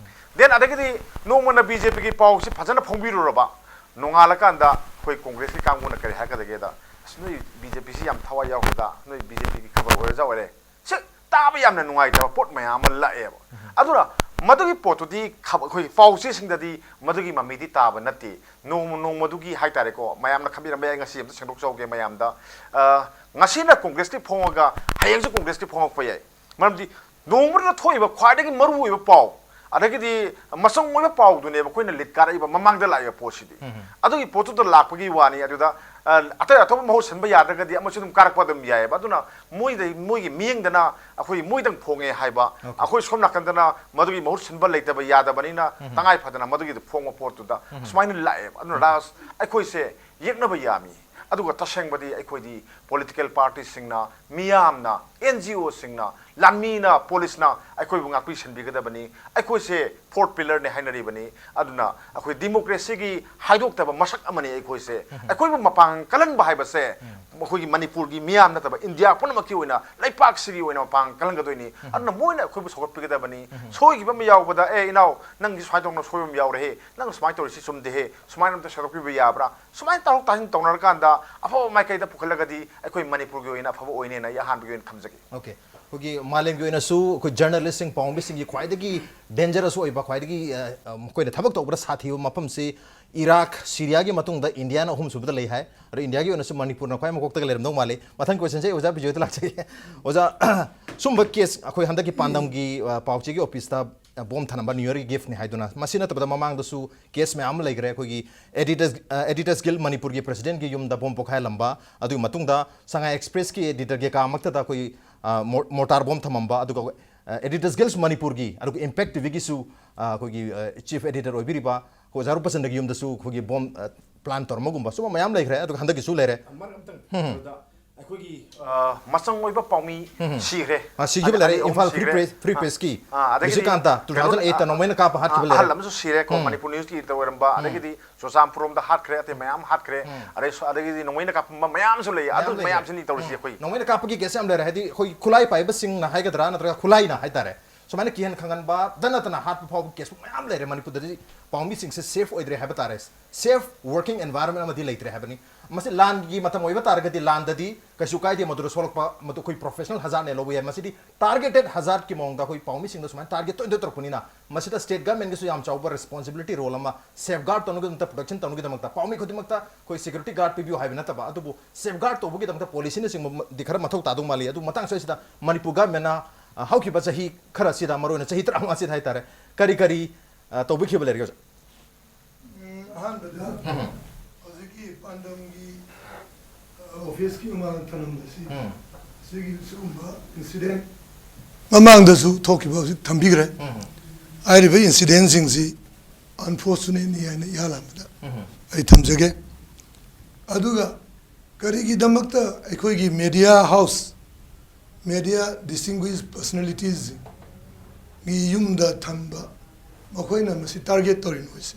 ꯗꯦꯟ ꯑꯗꯒꯤꯗꯤ ꯅꯣꯡꯃꯅ ꯕꯤ ꯖꯦ ꯄꯤꯒꯤ ꯄꯥꯎꯁꯤ ꯐꯖꯅ ꯐꯣꯡꯕꯤꯔꯨꯔꯕ, ꯅꯣꯡꯉꯥꯜꯂꯀꯥꯟꯗ ꯑꯩꯈꯣꯏ ꯀꯣꯡꯒ꯭ꯔꯦꯁꯀꯤ ꯀꯥꯡꯕꯨꯅ ꯀꯔꯤ ꯍꯥꯏꯔꯛꯀꯗꯒꯦꯗ, "ꯑꯁ, ꯅꯣꯏ ꯕꯤ ꯖꯦ ꯄꯤꯁꯤ ꯌꯥꯝ ꯊꯋꯥꯏ ꯌꯥꯎꯈꯤꯗ, ꯅꯣꯏ ꯕꯤ ꯖꯦ ꯄꯤꯒꯤ ꯈꯕꯔ ꯑꯣꯏꯔꯖꯥ ꯑꯣꯏꯔꯦ"꯫ ꯁꯤ ꯇꯥꯕ ꯌꯥꯝꯅ ꯅꯨꯡꯉꯥꯏꯇꯕ ꯄꯣꯠ ꯃꯌꯥꯝ ꯑꯃ ꯂꯥꯛꯑꯦꯕ꯫ ꯑꯗꯨꯅ ꯃꯗꯨꯒꯤ ꯄꯣꯠꯇꯨꯗꯤ ꯈꯕ-, ꯑꯩꯈꯣꯏ ꯄꯥꯎꯆꯦꯁꯤꯡꯗꯗꯤ ꯃꯗꯨꯒꯤ ꯃꯃꯤꯗꯤ ꯇꯥꯕ ꯅꯠꯇꯦ꯫ ꯅꯣꯡꯃ ꯅꯣꯡꯃꯗꯨꯒꯤ ꯍꯥꯏꯇꯥꯔꯦꯀꯣ, ꯃꯌꯥꯝꯅ ꯈꯟꯕꯤꯔꯝꯕ ꯌꯥꯏ, ꯉꯁꯤ ꯑꯝꯇ ꯁꯦꯡꯗꯣꯛꯆꯍꯧꯒꯦ ꯃꯌꯥꯝꯗ꯫ ꯑ, ꯉꯁꯤꯅ ꯀꯣꯡꯒ꯭ꯔꯦꯁꯀꯤ ꯐꯣꯡꯉꯒ ꯍꯌꯦꯡꯁꯨ ꯀꯣꯡꯒ꯭ꯔꯦꯁꯀꯤ ꯐꯣꯡꯉꯛꯄ ꯌꯥꯏ꯫ ꯃꯔꯝꯗꯤ ꯅꯣꯡꯃꯗ ꯊꯣꯛꯏꯕ ꯈ꯭ꯋꯥꯏꯗꯒꯤ ꯃꯔꯨꯑꯣꯏꯕ ꯄꯥꯎ, ꯑꯗꯒꯤꯗꯤ ꯃꯆꯪ ꯑꯣꯏꯕ ꯄꯥꯎꯗꯨꯅꯦꯕ ꯑꯩꯈꯣꯏꯅ ꯂꯤꯠ ꯀꯥꯔꯛꯏꯕ, ꯃꯃꯥꯡꯗ ꯂꯥꯛꯏꯕ ꯄꯣꯠꯁꯤꯗꯤ꯫ ꯑꯗꯨꯒꯤ ꯄꯣꯠꯇꯨꯗ ꯂꯥꯛꯄꯒꯤ ꯋꯥꯅꯤ꯫ ꯑꯗꯨꯗ, ꯑ, ꯑꯇꯩ ꯑꯇꯣꯞꯄ ꯃꯍꯨꯠ ꯁꯤꯟꯕ ꯌꯥꯗ꯭ꯔꯒꯗꯤ ꯑꯃꯁꯨ ꯑꯗꯨꯝ ꯀꯥꯔꯛꯄ ꯑꯗꯨꯝ ꯌꯥꯏꯑꯕ꯫ ꯑꯗꯨꯅ ꯃꯣꯏꯗ, ꯃꯣꯏꯒꯤ ꯃꯤꯠꯌꯦꯡꯗꯅ ꯑꯩꯈꯣꯏ ꯃꯣꯏꯗꯪ ꯐꯣꯡꯉꯦ ꯍꯥꯏꯕ, ꯑꯩꯈꯣꯏ ꯁꯣꯝ ꯅꯥꯀꯟꯗꯅ ꯃꯗꯨꯒꯤ ꯃꯍꯨꯠ ꯁꯤꯟꯕ ꯂꯩꯇꯕ ꯌꯥꯗꯕꯅꯤꯅ ꯇꯉꯥꯏ ꯐꯗꯅ ꯃꯗꯨꯒꯤꯗ ꯐꯣꯡꯕ ꯄꯣꯠꯇꯨꯗ ꯁꯨꯃꯥꯏꯅ ꯂꯥꯛꯑꯦꯕ꯫ ꯑꯗꯨꯅ ꯔꯥꯖ, ꯑꯩꯈꯣꯏꯁꯦ ꯌꯦꯛꯅꯕ ꯌꯥꯝꯃꯤ꯫ ꯑꯗꯨꯒ ꯇꯁꯦꯡꯕꯗꯤ ꯑꯩꯈꯣꯏꯗꯤ ꯄꯣꯂꯤꯇꯤꯀꯦꯜ ꯄꯥꯔꯇꯤꯁꯤꯡꯅ, ꯃꯤꯌꯥꯝꯅ, ꯑꯦꯟ ꯖꯤ ꯑꯣꯁꯤꯡꯅ, ꯂꯥꯟꯃꯤꯅ, ꯄꯨꯂꯤꯁꯅ ꯑꯩꯈꯣꯏꯕꯨ ꯉꯥꯛꯄꯤ ꯁꯦꯟꯕꯤꯒꯗꯕꯅꯤ꯫ ꯑꯩꯈꯣꯏꯁꯦ ꯐꯣꯔꯠ ꯄꯤꯂꯔꯅꯦ ꯍꯥꯏꯅꯔꯤꯕꯅꯤ꯫ ꯑꯗꯨꯅ ꯑꯩꯈꯣꯏ ꯗꯤꯃꯣꯀ꯭ꯔꯦꯁꯤꯒꯤ ꯍꯥꯏꯗꯣꯛꯇꯕ ꯃꯁꯛ ꯑꯃꯅꯤ ꯑꯩꯈꯣꯏꯁꯦ꯫ ꯑꯩꯈꯣꯏꯕꯨ ꯃꯄꯥꯡ ꯀꯜꯍꯟꯕ ꯍꯥꯏꯕꯁꯦ ꯑꯩꯈꯣꯏꯒꯤ ꯃꯅꯤꯄꯨꯔꯒꯤ ꯃꯤꯌꯥꯝ ꯅꯠꯇꯕ ꯏꯟꯗꯤꯌꯥ ꯄꯨꯝꯅꯃꯛꯀꯤ ꯑꯣꯏꯅ, ꯂꯩꯄꯥꯛꯁꯤꯒꯤ ꯑꯣꯏꯅ ꯃꯄꯥꯡ ꯀꯜꯍꯟꯒꯗꯣꯏꯅꯤ꯫ ꯑꯗꯨꯅ ꯃꯣꯏꯅ ꯑꯩꯈꯣꯏꯕꯨ ꯁꯧꯒꯠꯄꯤꯒꯗꯕꯅꯤ꯫ ꯁꯣꯏꯈꯤꯕ ꯑꯃ ꯌꯥꯎꯕꯗ, "ꯑꯦ ꯏꯅꯥꯎ, ꯅꯪꯒꯤ ꯁꯨꯃꯥꯏꯅ ꯇꯧꯅ ꯁꯣꯏꯕ ꯑꯃ ꯌꯥꯎꯔꯦꯍꯦ, ꯅꯪ ꯁꯨꯃꯥꯏꯅ ꯇꯧꯔꯤꯁꯤ ꯆꯨꯝꯗꯦꯍꯦ, ꯁꯨꯃꯥꯏꯅ ꯑꯝꯇ ꯁꯦꯝꯗꯣꯛꯄꯤꯕ ꯌꯥꯕ꯭ꯔꯥ?" ꯁꯨꯃꯥꯏꯅ ꯇꯥꯊꯣꯛ ꯇꯥꯁꯤꯟ ꯇꯧꯅꯔꯀꯥꯟꯗ ꯑꯐꯕ ꯃꯥꯏꯀꯩꯗ ꯄꯨꯈꯠꯂꯒꯗꯤ ꯑꯩꯈꯣꯏ ꯃꯅꯤꯄꯨꯔꯒꯤ ꯑꯣꯏꯅ ꯑꯐꯕ ꯑꯣꯏꯅꯦꯅ ꯑꯩ ꯑꯍꯥꯟꯕꯒꯤ ꯑꯣꯏꯅ ꯊꯝꯖꯒꯦ꯫ ꯑꯣꯀꯦ꯫ ꯑꯩꯈꯣꯏꯒꯤ ꯃꯥꯂꯦꯝꯒꯤ ꯑꯣꯏꯅꯁꯨ ꯑꯩꯈꯣꯏ ꯖꯔꯅꯦꯂꯤꯁꯁꯤꯡ, ꯄꯥꯎꯃꯤꯁꯤꯡꯒꯤ ꯈ꯭ꯋꯥꯏꯗꯒꯤ ꯗꯦꯟꯖꯔꯁ ꯑꯣꯏꯕ, ꯈ꯭ꯋꯥꯏꯗꯒꯤ, ꯑ, ꯑ, ꯃꯈꯣꯏꯅ ꯊꯕꯛ ꯇꯧꯕꯗ ꯁꯥꯊꯤꯕ ꯃꯐꯝꯁꯤ ꯏꯔꯥꯛ, ꯁꯤꯔꯤꯌꯥꯒꯤ ꯃꯇꯨꯡꯗ ꯏꯟꯗꯤꯌꯥꯅ ꯑꯍꯨꯝꯁꯨꯕꯗ ꯂꯩ ꯍꯥꯏ꯫ ꯑꯗꯣ ꯏꯟꯗꯤꯌꯥꯒꯤ ꯑꯣꯏꯅꯁꯨ ꯃꯅꯤꯄꯨꯔꯅ ꯈ꯭ꯋꯥꯏ ꯃꯀꯣꯛꯇꯒ ꯂꯩꯔꯝꯗꯧ ꯃꯥꯜꯂꯤ꯫ ꯃꯊꯪ ꯀꯣꯏꯁꯟꯁꯦ ꯑꯩ ꯑꯣꯖꯥ ꯕꯤꯖꯣꯏꯗ ꯂꯥꯛꯆꯒꯦ꯫ ꯑꯣꯖꯥ, ꯁꯨꯝꯕ ꯀꯦꯁ, ꯑꯩꯈꯣꯏ ꯍꯟꯗꯛꯀꯤ ꯄꯥꯟꯗꯝꯒꯤ, ꯑ, ꯄꯥꯎꯆꯦꯒꯤ ꯑꯣꯐꯤꯁꯇ, ꯑ, ꯕꯣꯝ ꯊꯅꯝꯕ, ꯅ꯭ꯌꯨ ꯌꯔꯒꯤ ꯒꯤꯐꯅꯤ ꯍꯥꯏꯗꯨꯅ, ꯃꯁꯤ ꯅꯠꯇꯕꯗ ꯃꯃꯥꯡꯗꯁꯨ ꯀꯦꯁ ꯃꯌꯥꯝ ꯑꯃ ꯂꯩꯈ꯭ꯔꯦ꯫ ꯑꯩꯈꯣꯏꯒꯤ ꯑꯦꯗꯤꯗꯁ, ꯑ, ꯑꯦꯗꯤꯗꯁ ꯒꯤꯜ ꯃꯅꯤꯄꯨꯔꯒꯤ ꯄ꯭ꯔꯦꯁꯤꯗꯦꯟꯒꯤ ꯌꯨꯝꯗ ꯕꯣꯝ ꯄꯣꯈꯥꯏꯍꯜꯂꯝꯕ, ꯑꯗꯨꯒꯤ ꯃꯇꯨꯡꯗ ꯁꯉꯥꯏ ꯑꯦꯛꯁꯄ꯭ꯔꯦꯁꯀꯤ ꯑꯦꯗꯤꯇꯔꯒꯤ ꯀꯥ ꯃꯛꯇꯗ ꯑꯩꯈꯣꯏ, ꯑ, ꯃꯣꯔ-, ꯃꯣꯔꯇꯥꯔ ꯕꯣꯝ ꯊꯝꯃꯝꯕ, ꯑꯗꯨꯒ, ꯑ, ꯑꯦꯗꯤꯗꯁ ꯒꯤꯜꯁ ꯃꯅꯤꯄꯨꯔꯒꯤ, ꯑꯗꯨꯒ ꯏꯝꯄꯦꯛ ꯇꯤꯚꯤꯒꯤꯁꯨ, ꯑ, ꯑꯩꯈꯣꯏꯒꯤ, ꯑ, ꯆꯤꯐ ꯑꯦꯗꯤꯇꯔ ꯑꯣꯏꯕꯤꯔꯤꯕ ꯑꯩꯈꯣꯏ ꯑꯣꯖꯥ ꯔꯨꯄꯆꯟꯗ꯭ꯔꯒꯤ ꯌꯨꯝꯗꯁꯨ ꯑꯩꯈꯣꯏꯒꯤ ꯕꯣꯝ, ꯑ, ꯄ꯭ꯂꯥꯟ ꯇꯧꯔꯝꯕꯒꯨꯝꯕ ꯁꯨꯝꯕ ꯃꯌꯥꯝ ꯂꯩꯈ꯭ꯔꯦ꯫ ꯑꯗꯨꯒ ꯍꯟꯗꯛꯀꯤꯁꯨ ꯂꯩꯔꯦ꯫ ꯃꯔꯛ ꯑꯝꯇꯪ, ꯕ꯭ꯔꯗꯔ, ꯑꯩꯈꯣꯏꯒꯤ, ꯑ, ꯃꯆꯪ ꯑꯣꯏꯕ ꯄꯥꯎꯃꯤ ꯁꯤꯈ꯭ꯔꯦ꯫ ꯑ, ꯁꯤꯈꯤꯕ ꯑꯅꯤ ꯂꯩꯔꯦ, ꯑꯍꯨꯝ ꯏꯝꯐꯥꯜ ꯐ꯭ꯔꯤ ꯁꯤꯈ꯭ꯔꯦ꯫ ꯄ꯭ꯔꯦꯁ, ꯐ꯭ꯔꯤ ꯑ, ꯄ꯭ꯔꯦꯁꯀꯤ ꯑ, ꯑꯗꯒꯤꯗꯤ ꯅꯤꯁꯤꯀꯥꯟꯇ, ꯀꯩꯅꯣ, two thousand eight ꯇ ꯑ, ꯅꯣꯡꯃꯩꯅ ꯀꯥꯞꯄ ꯍꯥꯠꯈꯤꯕ ꯑ, ꯂꯩꯔꯦ꯫ ꯑꯍꯜ ꯑꯃꯁꯨ ꯁꯤꯔꯦꯀꯣ, ꯃꯅꯤꯄꯨꯔ ꯅ꯭ꯌꯨꯁꯀꯤ ꯏꯗꯤꯇꯔ ꯑꯣꯏꯔꯝꯕ꯫ ꯑꯗꯒꯤꯗꯤ ꯆꯨꯔꯆꯥꯟꯄꯨꯔ ꯔꯣꯝꯗ ꯍꯥꯠꯈ꯭ꯔꯦ, ꯑꯇꯩ ꯃꯌꯥꯝ ꯍꯥꯠꯈ꯭ꯔꯦ꯫ ꯑꯗꯩ ꯁ-, ꯑꯗꯒꯤꯗꯤ ꯅꯣꯡꯃꯩꯅ ꯀꯥꯞꯄ ꯃꯌꯥꯝꯁꯨ ꯂꯩꯌꯦ꯫ ꯑꯗꯨ ꯃꯌꯥꯝ ꯂꯩꯈ꯭ꯔꯦ꯫ ꯃꯌꯥꯝꯁꯤꯅꯤ ꯇꯧꯔꯤꯁꯤ ꯑꯩꯈꯣꯏ꯫ ꯅꯣꯡꯃꯩꯅ ꯀꯥꯞꯄꯒꯤ ꯀꯦꯁ ꯌꯥꯝ ꯂꯩꯔꯦ꯫ ꯍꯥꯏꯗꯤ ꯑꯩꯈꯣꯏ ꯈꯨꯠꯂꯥꯏ ꯄꯥꯏꯕꯁꯤꯡꯅ ꯍꯥꯏꯒꯗ꯭ꯔꯥ, ꯅꯠꯇ꯭ꯔꯒ ꯈꯨꯠꯂꯥꯏꯅ ꯍꯥꯏꯇꯥꯔꯦ, ꯁꯨꯃꯥꯏꯅ ꯀꯤꯍꯟ ꯈꯪꯍꯟꯕꯗ ꯅꯠꯇꯅ ꯍꯥꯠꯄ ꯐꯥꯎꯕ ꯀꯦꯁ ꯃꯌꯥꯝ ꯂꯩꯔꯦ꯫ ꯃꯅꯤꯄꯨꯔꯗꯗꯤ ꯄꯥꯎꯃꯤꯁꯤꯡꯁꯦ ꯁꯦꯐ ꯑꯣꯏꯗ꯭ꯔꯦ ꯍꯥꯏꯕ ꯇꯥꯔꯦ꯫ ꯁꯦꯐ ꯋꯥꯔꯀꯤꯡ ꯑꯦꯟꯚꯥꯏꯔꯣꯟꯃꯦꯟ ꯑꯃꯗꯤ ꯂꯩꯇ꯭ꯔꯦ ꯍꯥꯏꯕꯅꯤ꯫ ꯃꯁꯤ ꯂꯥꯟꯒꯤ ꯃꯇꯝ ꯑꯣꯏꯕ ꯇꯥꯔꯒꯗꯤ ꯂꯥꯟꯗꯗꯤ ꯀꯩꯁꯨ ꯀꯥꯏꯗꯦ, ꯃꯗꯨꯗ ꯁꯣꯛꯂꯛꯄ, ꯃꯗꯨ ꯑꯩꯈꯣꯏ ꯄ꯭ꯔꯣꯐꯦꯁꯅꯦꯜ ꯍꯖꯥꯔꯠꯅꯦ ꯂꯧꯕ ꯌꯥꯏ꯫ ꯃꯁꯤꯗꯤ ꯇꯥꯔꯒꯦꯇꯦꯗ ꯍꯖꯥꯔꯠꯀꯤ ꯃꯑꯣꯡꯗ ꯑꯩꯈꯣꯏ ꯄꯥꯎꯃꯤꯁꯤꯡꯗ ꯁꯨꯃꯥꯏꯅ ꯇꯥꯔꯒꯦꯠ ꯇꯣꯏꯅ ꯇꯧꯔꯛꯄꯅꯤꯅ, ꯃꯁꯤꯗ ꯁ꯭ꯇꯦꯠ ꯒꯚꯔꯟꯃꯦꯟꯒꯤꯁꯨ ꯌꯥꯝ ꯆꯥꯎꯕ ꯔꯦꯁꯄꯣꯟꯁꯤꯕꯤꯂꯤꯇꯤ ꯔꯣꯜ ꯑꯃ, ꯁꯦꯐ ꯒꯥꯔꯗ ꯇꯧꯅꯕꯒꯤꯗꯃꯛꯇ, ꯄ꯭ꯔꯣꯇꯦꯛꯁꯟ ꯇꯧꯅꯕꯒꯤꯗꯃꯛꯇ ꯄꯥꯎꯃꯤ ꯈꯨꯗꯤꯡꯃꯛꯇ ꯑꯩꯈꯣꯏ ꯁꯦꯀ꯭ꯌꯨꯔꯤꯇꯤ ꯒꯥꯔꯗ ꯄꯤꯕꯤꯌꯨ ꯍꯥꯏꯕ ꯅꯠꯇꯕ, ꯑꯗꯨꯕꯨ ꯁꯦꯐ ꯒꯥꯔꯗ ꯇꯧꯕꯒꯤꯗꯃꯛꯇ ꯄꯣꯂꯤꯁꯤꯅꯆꯤꯡꯕꯗꯤ ꯈꯔ ꯃꯊꯧ ꯇꯥꯗꯧ ꯃꯥꯜꯂꯤ꯫ ꯑꯗꯨ ꯃꯇꯥꯡ ꯑꯁꯤꯗ ꯃꯅꯤꯄꯨꯔ ꯒꯚꯔꯟꯃꯦꯟꯅ, ꯑ, ꯍꯧꯈꯤꯕ ꯆꯍꯤ ꯈꯔꯁꯤꯗ, ꯃꯔꯨꯑꯣꯏꯅ ꯆꯍꯤ ꯇꯔꯥꯃꯉꯥꯁꯤꯗ ꯍꯥꯏꯇꯥꯔꯦ, ꯀꯔꯤ ꯀꯔꯤ, ꯑ, ꯇꯧꯕꯤꯈꯤꯕ ꯂꯩꯔꯒꯦ, ꯑꯣꯖꯥ? ꯎꯝ, ꯑꯍꯥꯟꯕꯗ ꯍꯧꯖꯤꯛꯀꯤ ꯄꯥꯟꯗꯝꯒꯤ, ꯑ, ꯑꯣꯐꯤꯁꯀꯤ ꯃꯃꯥꯡꯗ ꯊꯅꯝꯕꯁꯤ, ꯎꯝ꯫ ꯁꯤꯒꯤ ꯁꯤꯒꯨꯝꯕ ꯏꯟꯁꯤꯗꯦꯟ ꯃꯃꯥꯡꯗꯁꯨ ꯊꯣꯛꯈꯤꯕ ꯍꯧꯖꯤꯛ ꯊꯝꯕꯤꯈ꯭ꯔꯦ꯫ ꯎꯝ꯫ ꯍꯥꯏꯔꯤꯕ ꯏꯟꯁꯤꯗꯦꯟꯁꯤꯡꯁꯤ ꯑꯟꯐꯣꯔꯆꯨꯅꯦꯠꯅꯤ ꯍꯥꯏꯅ ꯏꯍꯥꯟ ꯍꯥꯟꯕꯗ ꯎꯝ꯫ ꯑꯩ ꯊꯝꯖꯒꯦ꯫ ꯑꯗꯨꯒ ꯀꯔꯤꯒꯤꯗꯃꯛꯇ ꯑꯩꯈꯣꯏꯒꯤ ꯃꯦꯗꯤꯌꯥ ꯍꯥꯎꯁ, ꯃꯦꯗꯤꯌꯥ ꯗꯤꯁꯇꯤꯡꯒ꯭ꯋꯤꯁ ꯄꯔꯁꯅꯦꯂꯤꯇꯤꯁꯒꯤ ꯌꯨꯝꯗ ꯊꯝꯕ ꯃꯈꯣꯏꯅ ꯃꯁꯤ target ꯇꯧꯔꯤꯅꯣ ꯍꯥꯏꯁꯦ,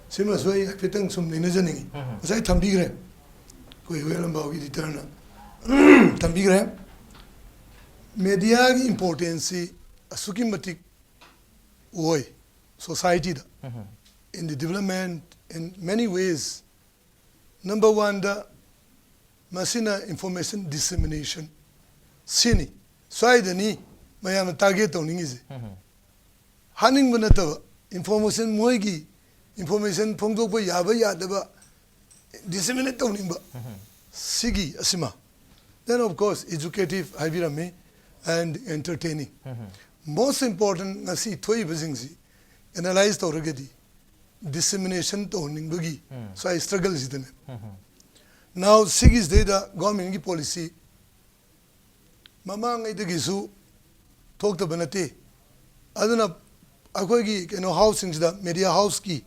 ꯁꯤꯃꯁꯨ ꯑꯩ ꯍꯥꯏꯐꯦꯠꯇꯪ ꯁꯨꯝ ꯅꯩꯅꯖꯅꯤꯡꯉꯤ꯫ ꯉꯁꯥꯏ ꯊꯝꯕꯤꯈ꯭ꯔꯦ, ꯑꯩꯈꯣꯏ ꯍꯨꯏꯌꯦꯟ ꯂꯝꯕꯥꯎꯒꯤ editor ꯅ ꯊꯝꯕꯤꯈ꯭ꯔꯦ꯫ Media ꯒꯤ importance ꯁꯤ ꯑꯁꯨꯛꯀꯤ ꯃꯇꯤꯛ ꯑꯣꯏ society the, in the development, in many ways. Number one ꯗ ꯃꯁꯤꯅ information dissemination ꯁꯤꯅꯤ꯫ ꯁ꯭ꯋꯥꯏꯗꯅꯤ ꯃꯌꯥꯝꯅ target ꯇꯧꯅꯤꯡꯉꯤꯁꯦ꯫ ꯍꯥꯠꯅꯤꯡꯕ ꯅꯠꯇꯕ, information, ꯃꯣꯏꯒꯤ information ꯐꯣꯡꯗꯣꯛꯄ ꯌꯥꯕ ꯌꯥꯗꯕ disseminate ꯇꯧꯅꯤꯡꯕ, ꯁꯤꯒꯤ ꯑꯁꯤꯃ꯫ Then of course educative ꯍꯥꯏꯕꯤꯔꯝꯃꯤ, and entertaining. Most important, ꯉꯁꯤ ꯊꯣꯛꯏꯕꯁꯤꯡꯁꯤ analyze ꯇꯧꯔꯒꯗꯤ dissemination ꯇꯧꯍꯟꯅꯤꯡꯕꯒꯤ ꯁ꯭ꯋꯥꯏ struggle ꯁꯤꯗꯅꯦ꯫ Now ꯁꯤꯒꯤꯁꯤꯗꯩꯗ government ꯀꯤ policy ꯃꯃꯥꯡꯉꯩꯗꯒꯤꯁꯨ ꯊꯣꯛꯇꯕ ꯅꯠꯇꯦ꯫ ꯑꯗꯨꯅ ꯑꯩꯈꯣꯏꯒꯤ ꯀꯩꯅꯣ house ꯁꯤꯡꯁꯤꯗ, media house ꯀꯤ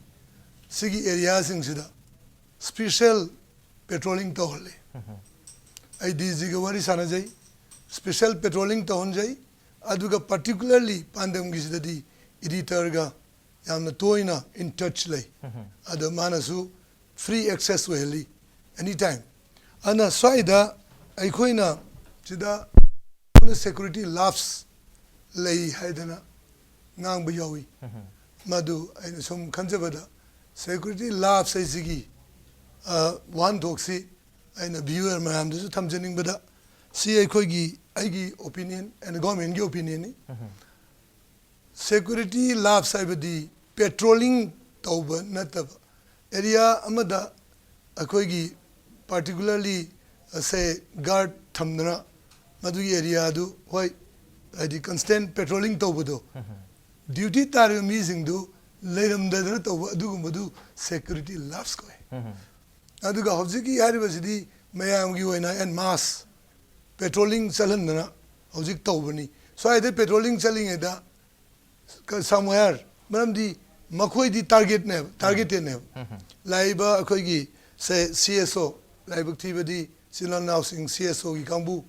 ꯁꯤꯒꯤ area ꯁꯤꯡꯁꯤꯗ special patrolling ꯇꯧꯍꯜꯂꯦ꯫ ꯑꯩ D G ꯒ ꯋꯥꯔꯤ ꯁꯥꯟꯅꯖꯩ, special patrolling ꯇꯧꯍꯟꯖꯩ꯫ ꯑꯗꯨꯒ particularly ꯄꯥꯟꯗꯝꯒꯤꯁꯤꯗꯗꯤ editor ꯒ ꯌꯥꯝꯅ ꯇꯣꯏꯅ in touch ꯂꯩ꯫ ꯑꯗꯣ ꯃꯥꯅꯁꯨ free access ꯑꯣꯏꯍꯜꯂꯤ anytime꯫ ꯑꯗꯨꯅ ꯁ꯭ꯋꯥꯏꯗ ꯑꯩꯈꯣꯏꯅ ꯁꯤꯗ security lapse ꯂꯩ ꯍꯥꯏꯗꯅ ꯉꯥꯡꯕ ꯌꯥꯎꯏ꯫ ꯃꯗꯨ ꯑꯩꯅ ꯁꯨꯝ ꯈꯟꯖꯕꯗ security lapse ꯍꯥꯏꯁꯤꯒꯤ, ꯑ, ꯋꯥꯍꯟꯊꯣꯛꯁꯤ ꯑꯩꯅ viewer ꯃꯌꯥꯝꯗꯁꯨ ꯊꯝꯖꯅꯤꯡꯕꯗ, ꯁꯤ ꯑꯩꯈꯣꯏꯒꯤ, ꯑꯩꯒꯤ opinion and government ꯀꯤ opinion ꯅꯤ꯫ Security lapse ꯍꯥꯏꯕꯗꯤ patrolling ꯇꯧꯕ ꯅꯠꯇꯕ, area ꯑꯃꯗ ꯑꯩꯈꯣꯏꯒꯤ particularly, uh, say, guard ꯊꯝꯗꯅ ꯃꯗꯨꯒꯤ area ꯑꯗꯨ, ꯍꯣꯏ, ꯍꯥꯏꯗꯤ constant patrolling ꯇꯧꯕꯗꯣ, duty ꯇꯥꯔꯤꯕ ꯃꯤꯁꯤꯡꯗꯨ ꯂꯩꯔꯝꯗꯗꯅ ꯇꯧꯕ ꯑꯗꯨꯒꯨꯝꯕꯗꯨ security lapse ꯀꯧꯏ꯫ ꯑꯗꯨꯒ ꯍꯧꯖꯤꯛꯀꯤ ꯍꯥꯏꯔꯤꯕꯁꯤꯗꯤ ꯃꯌꯥꯝꯒꯤ ꯑꯣꯏꯅ en masse patrolling ꯆꯠꯍꯟꯗꯅ ꯍꯧꯖꯤꯛ ꯇꯧꯕꯅꯤ꯫ ꯁ꯭ꯋꯥꯏꯗ patrolling ꯆꯠꯂꯤꯉꯩꯗ ꯀ-, somewhere, ꯃꯔꯝꯗꯤ ꯃꯈꯣꯏꯗꯤ target ꯅꯦꯕ, targeted ꯅꯦꯕ꯫ ꯂꯥꯛꯏꯕ ꯑꯩꯈꯣꯏꯒꯤ, say, C S O, ꯂꯥꯏꯕꯛ ꯊꯤꯕꯗꯤ ꯏꯆꯤꯜ ꯏꯅꯥꯎꯁꯤꯡ C S O ꯒꯤ ꯀꯥꯡꯕꯨ,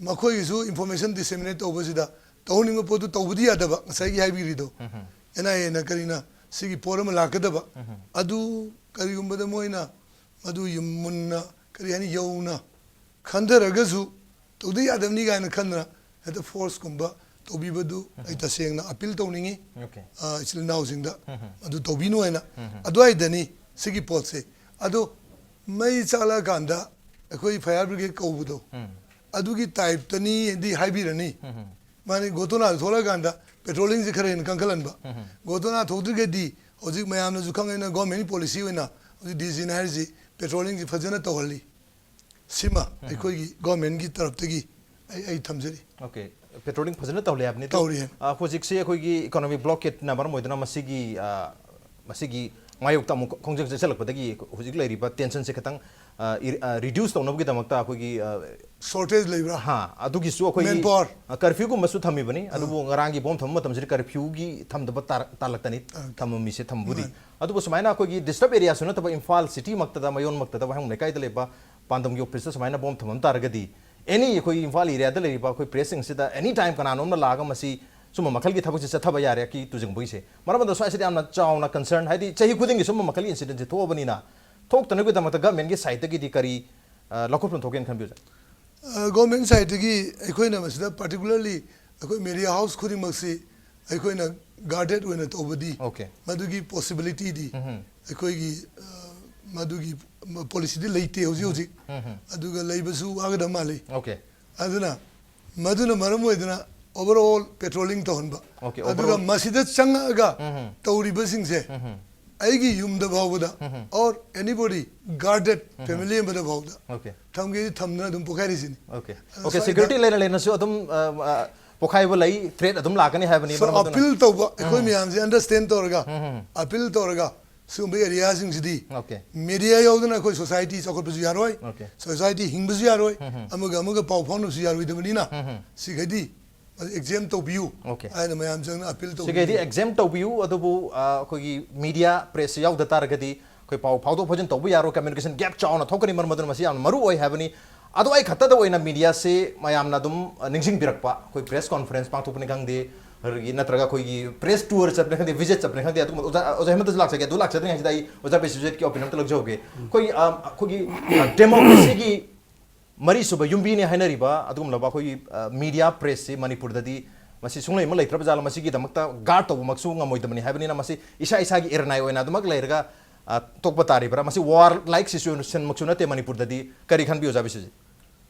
ꯃꯈꯣꯏꯒꯤꯁꯨ information disseminate ꯇꯧꯕꯁꯤꯗ ꯇꯧꯍꯟꯅꯤꯡꯕ ꯄꯣꯠꯇꯨ ꯇꯧꯕꯗꯤ ꯌꯥꯗꯕ, ꯉꯁꯥꯏꯒꯤ ꯍꯥꯏꯕꯤꯔꯤꯗꯣ꯫ ꯑꯦꯟ ꯑꯥꯏ ꯑꯦꯅ ꯀꯔꯤꯅ ꯁꯤꯒꯤ ꯄꯣꯠ ꯑꯃ ꯂꯥꯛꯀꯗꯕ, ꯑꯗꯨ ꯀꯔꯤꯒꯨꯝꯕꯗ ꯃꯣꯏꯅ ꯃꯗꯨ ꯌꯨꯝ ꯃꯨꯟꯅ, ꯀꯔꯤ ꯍꯥꯏꯅꯤ, ꯌꯧꯅ ꯈꯟꯊꯔꯒꯁꯨ ꯇꯧꯗ ꯌꯥꯗꯕꯅꯤ ꯀꯥꯏꯅ ꯈꯟꯗꯅ ꯍꯦꯛꯇ ꯐꯣꯔꯁꯀꯨꯝꯕ ꯇꯧꯕꯤꯕꯗꯨ ꯑꯩ ꯇꯁꯦꯡꯅ ꯑꯄꯤꯜ ꯇꯧꯅꯤꯡꯉꯤ꯫ Okay. ꯑ, ꯏꯆꯤꯜ ꯏꯅꯥꯎꯁꯤꯡꯗ ꯎꯝ. ꯃꯗꯨ ꯇꯧꯕꯤꯅꯨ ꯍꯥꯏꯅ꯫ ꯑꯗꯨꯋꯥꯏꯗꯅꯤ ꯁꯤꯒꯤ ꯄꯣꯠꯁꯦ꯫ ꯑꯗꯣ ꯃꯩ ꯆꯥꯛꯂꯛꯑꯀꯥꯟꯗ ꯑꯩꯈꯣꯏ ꯐꯥꯌꯔ ꯕ꯭ꯔꯤꯒꯦꯗ ꯀꯧꯕꯗꯣ, ꯎꯝ. ꯑꯗꯨꯒꯤ ꯇꯥꯏꯞꯇꯅꯤꯗꯤ ꯍꯥꯏꯕꯤꯔꯅꯤ꯫ ꯎꯝ. ꯃꯥꯅꯤ, ꯘꯣꯇꯣꯅꯥꯗꯨ ꯊꯣꯛꯂꯛꯑꯀꯥꯟꯗ ꯄꯦꯇ꯭ꯔꯣꯂꯤꯡꯁꯦ ꯈꯔ ꯍꯦꯟꯅ ꯀꯟꯈꯠꯍꯟꯕ꯫ ꯎꯝ. ꯘꯣꯇꯣꯅꯥ ꯊꯣꯛꯇ꯭ꯔꯤꯒꯗꯤ ꯍꯧꯖꯤꯛ ꯃꯌꯥꯝꯅꯁꯨ ꯈꯪꯉꯦꯅ, ꯒꯣꯔꯃꯦꯟꯒꯤ ꯄꯣꯂꯤꯁꯤ ꯑꯣꯏꯅ ꯍꯧꯖꯤꯛ ꯗꯤ ꯖꯤꯅ ꯍꯥꯏꯔꯤꯁꯤ ꯄꯦꯇ꯭ꯔꯣꯂꯤꯡꯁꯤ ꯐꯖꯅ ꯇꯧꯍꯜꯂꯤ꯫ ꯁꯤꯃ ꯑꯩꯈꯣꯏꯒꯤ ꯒꯣꯔꯃꯦꯟꯒꯤ ꯇꯔꯞꯇꯒꯤ ꯑꯩ, ꯑꯩ ꯊꯝꯖꯔꯤ꯫ Okay. ꯄꯦꯇ꯭ꯔꯣꯂꯤꯡ ꯐꯖꯅ ꯇꯧꯔꯤ ꯍꯥꯏꯕꯅꯤ꯫ ꯇꯧꯔꯤ ꯍꯥꯏ꯫ ꯑ, ꯍꯧꯖꯤꯛꯁꯤ ꯑꯩꯈꯣꯏꯒꯤ ꯏꯀꯣꯅꯣꯃꯤꯛ ꯕ꯭ꯂꯣꯀꯦꯠꯅ ꯃꯔꯝ ꯑꯣꯏꯗꯨꯅ ꯃꯁꯤꯒꯤ, ꯑ, ꯃꯁꯤꯒꯤ ꯃꯥꯌꯣꯛꯇ ꯑꯃꯨꯛ ꯈꯣꯡꯖꯪ ꯆꯠꯁꯤꯜꯂꯛꯄꯗꯒꯤ ꯍꯧꯖꯤꯛ ꯂꯩꯔꯤꯕ ꯇꯦꯟꯁꯟꯁꯦ ꯈꯤꯇꯪ, ꯑ, ꯏꯔ-, ꯑ, ꯔꯤꯗ꯭ꯌꯨꯁ ꯇꯧꯅꯕꯒꯤꯗꯃꯛꯇ ꯑꯩꯈꯣꯏꯒꯤ, ꯑ, ꯁꯣꯔꯇꯦꯖ ꯂꯩꯕ꯭ꯔꯥ? ꯍꯥ, ꯑꯗꯨꯒꯤꯁꯨ ꯑꯩꯈꯣꯏꯒꯤ, Manpower. ꯑ, ꯀꯔꯐ꯭ꯌꯨꯒꯨꯝꯕꯁꯨ ꯊꯝꯃꯤꯕꯅꯤ꯫ ꯑꯗꯨꯕꯨ ꯉꯔꯥꯡꯒꯤ ꯕꯣꯝ ꯊꯝꯕ ꯃꯇꯝꯁꯤꯗ ꯀꯔꯐ꯭ꯌꯨꯒꯤ ꯊꯝꯗꯕ ꯇꯥꯔ-, ꯇꯥꯂꯛꯇꯅꯤ Okay. ꯊꯝꯃꯝꯃꯤꯁꯦ ꯊꯝꯕꯕꯨꯗꯤ꯫ ꯃꯥꯅꯤ꯫ ꯑꯗꯨꯕꯨ ꯁꯨꯃꯥꯏꯅ ꯑꯩꯈꯣꯏꯒꯤ ꯗꯤꯁꯇꯔꯕ ꯑꯦꯔꯤꯌꯥꯁꯨ ꯅꯠꯇꯕ ꯏꯝꯐꯥꯜ ꯁꯤꯇꯤꯃꯛꯇꯗ, ꯃꯌꯣꯟꯃꯛꯇꯗ, ꯋꯥꯍꯦꯡꯕꯝ ꯂꯩꯀꯥꯏꯗ ꯂꯩꯕ ꯄꯥꯟꯗꯝꯒꯤ ꯑꯣꯐꯤꯁꯇ ꯁꯨꯃꯥꯏꯅ ꯕꯣꯝ ꯊꯝꯃꯝ ꯇꯥꯔꯒꯗꯤ, ꯑꯦꯅꯤ ꯑꯩꯈꯣꯏ ꯏꯝꯐꯥꯜ ꯑꯦꯔꯤꯌꯥꯗ ꯂꯩꯔꯤꯕ ꯑꯩꯈꯣꯏ ꯄ꯭ꯔꯦꯁꯁꯤꯡꯁꯤꯗ ꯑꯦꯅꯤ ꯇꯥꯏꯝ ꯀꯅꯥꯅꯣꯝꯅ ꯂꯥꯛꯑꯒ ꯃꯁꯤ ꯁꯨꯝꯕ ꯃꯈꯜꯒꯤ ꯊꯕꯛꯁꯤ ꯆꯠꯊꯕ ꯌꯥꯔꯦ, ꯑꯀꯤ ꯇꯨꯖꯤꯡꯕꯒꯤꯁꯦ꯫ ꯃꯔꯝ ꯑꯗꯨꯅ ꯁ꯭ꯋꯥꯏꯁꯤꯗ ꯌꯥꯝꯅ ꯆꯥꯎꯅ ꯀꯟꯁꯔꯟ, ꯍꯥꯏꯗꯤ ꯆꯍꯤ ꯈꯨꯗꯤꯡꯒꯤ ꯁꯨꯝꯕ ꯃꯈꯜꯒꯤ ꯏꯟꯁꯤꯗꯦꯟꯁꯦ ꯊꯣꯛꯑꯕꯅꯤꯅ, ꯊꯣꯛꯇꯅꯕꯒꯤꯗꯃꯛꯇ ꯒꯚꯔꯟꯃꯦꯟꯒꯤ ꯁꯥꯏꯠꯇꯒꯤꯗꯤ ꯀꯔꯤ, ꯑ, ꯂꯧꯈꯠꯐꯝ ꯊꯣꯛꯀꯦꯅ ꯈꯟꯕꯤꯕꯁꯦ? ꯑ, ꯒꯣꯔꯃꯦꯟ ꯁꯥꯏꯠꯇꯒꯤ ꯑꯩꯈꯣꯏꯅ ꯃꯁꯤꯗ ꯄꯥꯔꯇꯤꯀꯨꯂꯔꯂꯤ ꯑꯩꯈꯣꯏ ꯃꯦꯗꯤꯌꯥ ꯍꯥꯎꯁ ꯈꯨꯗꯤꯡꯃꯛꯁꯤ ꯑꯩꯈꯣꯏꯅ ꯒꯥꯔꯗꯦꯠ ꯑꯣꯏꯅ ꯇꯧꯕꯗꯤ Okay. ꯃꯗꯨꯒꯤ ꯄꯣꯁꯤꯕꯤꯂꯤꯇꯤꯗꯤ ꯎꯝ. ꯑꯩꯈꯣꯏꯒꯤ, ꯑ, ꯃꯗꯨꯒꯤ ꯄꯣꯂꯤꯁꯤꯗꯤ ꯂꯩꯇꯦ ꯍꯧꯖꯤꯛ ꯍꯧꯖꯤꯛ꯫ ꯎꯝ. ꯑꯗꯨꯒ ꯂꯩꯕꯁꯨ ꯋꯥꯒꯗꯕ ꯃꯥꯜꯂꯤ꯫ Okay. ꯑꯗꯨꯅ ꯃꯗꯨꯅ ꯃꯔꯝ ꯑꯣꯏꯗꯨꯅ ꯑꯣꯚꯔ ꯑꯣꯜ ꯄꯦꯇ꯭ꯔꯣꯂꯤꯡ ꯇꯧꯍꯟꯕ꯫ Okay, ꯑꯗꯨꯒ overall. ꯃꯁꯤꯗ ꯆꯪꯉꯛꯑꯒ ꯎꯝ. ꯇꯧꯔꯤꯕꯁꯤꯡꯁꯦ ꯎꯝ. ꯑꯩꯒꯤ ꯌꯨꯝꯗ ꯐꯥꯎꯕꯗ ꯎꯝ. or anybody guarded family ꯑꯃꯗ ꯐꯥꯎꯕꯗ Okay. ꯊꯝꯒꯦꯗꯤ ꯊꯝꯗꯅ ꯑꯗꯨꯝ ꯄꯣꯈꯥꯏꯔꯤꯁꯤꯅꯤ꯫ Okay. ꯑꯗꯨ Okay, ꯁ꯭ꯋꯥꯏꯗ security ꯂꯩꯅ ꯂꯩꯅꯁꯨ ꯑꯗꯨꯝ, ꯑ, ꯑ, ꯄꯣꯈꯥꯏꯕ ꯂꯩ, threat ꯑꯗꯨꯝ ꯂꯥꯛꯀꯅꯤ ꯍꯥꯏꯕꯅꯤ꯫ So, ꯃꯔꯝ ꯑꯗꯨꯅ appeal ꯇꯧꯕ ꯑꯩꯈꯣꯏ ꯃꯌꯥꯝꯁꯦ understand ꯇꯧꯔꯒ, ꯎꯝ. appeal ꯇꯧꯔꯒ ꯁꯤꯒꯨꯝꯕ ꯑꯦꯔꯤꯌꯥꯁꯤꯡꯁꯤꯗꯤ Okay. ꯃꯦꯗꯤꯌꯥ ꯌꯥꯎꯗꯅ ꯑꯩꯈꯣꯏ ꯁꯣꯁꯥꯏꯇꯤ ꯆꯥꯎꯈꯠꯄꯁꯨ ꯌꯥꯔꯣꯏ, Okay. ꯁꯣꯁꯥꯏꯇꯤ ꯍꯤꯡꯕꯁꯨ ꯌꯥꯔꯣꯏ, ꯎꯝ. ꯑꯃꯒ ꯑꯃꯒ ꯄꯥꯎ ꯐꯥꯎꯅꯕꯁꯨ ꯌꯥꯔꯣꯏꯗꯕꯅꯤꯅ ꯎꯝ. ꯁꯤꯈꯩꯗꯤ ꯑꯦꯛꯖꯦꯝ ꯇꯧꯕꯤꯌꯨ Okay. ꯍꯥꯏꯅ ꯃꯌꯥꯝ ꯆꯪꯅ ꯑꯄꯤꯜ ꯁꯤꯈꯩꯗꯤ ꯇꯧꯕꯤꯌꯨ꯫ ꯑꯦꯛꯖꯦꯝ ꯇꯧꯕꯤꯌꯨ, ꯑꯗꯨꯕꯨ, ꯑ, ꯑꯩꯈꯣꯏꯒꯤ ꯃꯦꯗꯤꯌꯥ ꯄ꯭ꯔꯦꯁꯁꯤ ꯌꯥꯎꯗ ꯇꯥꯔꯒꯗꯤ ꯑꯩꯈꯣꯏ ꯄꯥꯎ ꯐꯥꯎꯗꯣꯛ ꯐꯥꯎꯖꯤꯟ ꯇꯧꯕ ꯌꯥꯔꯣꯏ, communication gap ꯆꯥꯎꯅ ꯊꯣꯛꯀꯅꯤ꯫ ꯃꯔꯝ ꯑꯗꯨꯅ ꯃꯁꯤ ꯌꯥꯝꯅ ꯃꯔꯨ ꯑꯣꯏ ꯍꯥꯏꯕꯅꯤ꯫ ꯑꯗꯣ ꯑꯩ ꯈꯛꯇꯗ ꯑꯣꯏꯅ ꯃꯦꯗꯤꯌꯥꯁꯤ ꯃꯌꯥꯝꯅ ꯑꯗꯨꯝ, ꯑ, ꯅꯤꯡꯁꯤꯡꯕꯤꯔꯛꯄ, ꯑꯩꯈꯣꯏ ꯄ꯭ꯔꯦꯁ ꯀꯣꯟꯐꯔꯦꯟꯁ ꯄꯥꯡꯊꯣꯛꯄꯅꯤ ꯈꯪꯗꯦ, ꯑꯗꯨꯗꯒꯤ ꯅꯠꯇ꯭ꯔꯒ ꯑꯩꯈꯣꯏꯒꯤ press tour ꯆꯠꯄꯅꯤ ꯈꯪꯗꯦ, visit ꯆꯠꯄꯅꯤ ꯈꯪꯗꯦ, ꯑꯗꯨꯒꯨꯝꯕ ꯑꯣꯖꯥ, ꯑꯣꯖꯥ ꯍꯦꯃꯟꯇꯁꯨ ꯂꯥꯛꯆꯒꯦ꯫ ꯑꯗꯨ ꯂꯥꯛꯆꯗ꯭ꯔꯤꯉꯩꯁꯤꯗ ꯑꯩ ꯑꯣꯖꯥ ꯕꯤꯁ꯭ꯋꯖꯤꯠꯀꯤ opinion ꯑꯝꯇ ꯂꯧꯖꯍꯧꯒꯦ꯫ ꯑꯩꯈꯣꯏꯒꯤ, ꯑ, ꯑꯩꯈꯣꯏꯒꯤ, ꯑ, democracyꯒꯤ ꯃꯔꯤꯁꯨꯕ ꯌꯨꯝꯕꯤꯅꯦ ꯍꯥꯏꯅꯔꯤꯕ ꯑꯗꯨꯒꯨꯝꯂꯕ ꯑꯩꯈꯣꯏꯒꯤ, ꯑ, media pressꯁꯤ ꯃꯅꯤꯄꯨꯔꯗꯗꯤ ꯃꯁꯤ ꯁꯨꯡꯂꯩ ꯑꯃ ꯂꯩꯇ꯭ꯔꯕ ꯖꯥꯠꯂ? ꯃꯁꯤꯒꯤꯗꯃꯛꯇ guard ꯇꯧꯕꯃꯛꯁꯨ ꯉꯝꯃꯣꯏꯗꯕꯅꯤ ꯍꯥꯏꯕꯅꯤꯅ, ꯃꯁꯤ ꯏꯁꯥ ꯏꯁꯥꯒꯤ ꯏꯔꯅꯥꯏ ꯑꯣꯏꯅ ꯑꯗꯨꯃꯛ ꯂꯩꯔꯒ, ꯑ, ꯇꯣꯛꯄ ꯇꯥꯔꯤꯕ꯭ꯔꯥ? ꯃꯁꯤ war like situationꯃꯛꯁꯨ ꯅꯠꯇꯦ ꯃꯅꯤꯄꯨꯔꯗꯗꯤ꯫ ꯀꯔꯤ ꯈꯟꯕꯤ, ꯑꯣꯖꯥ ꯕꯤꯁ꯭ꯋꯖꯤꯠ?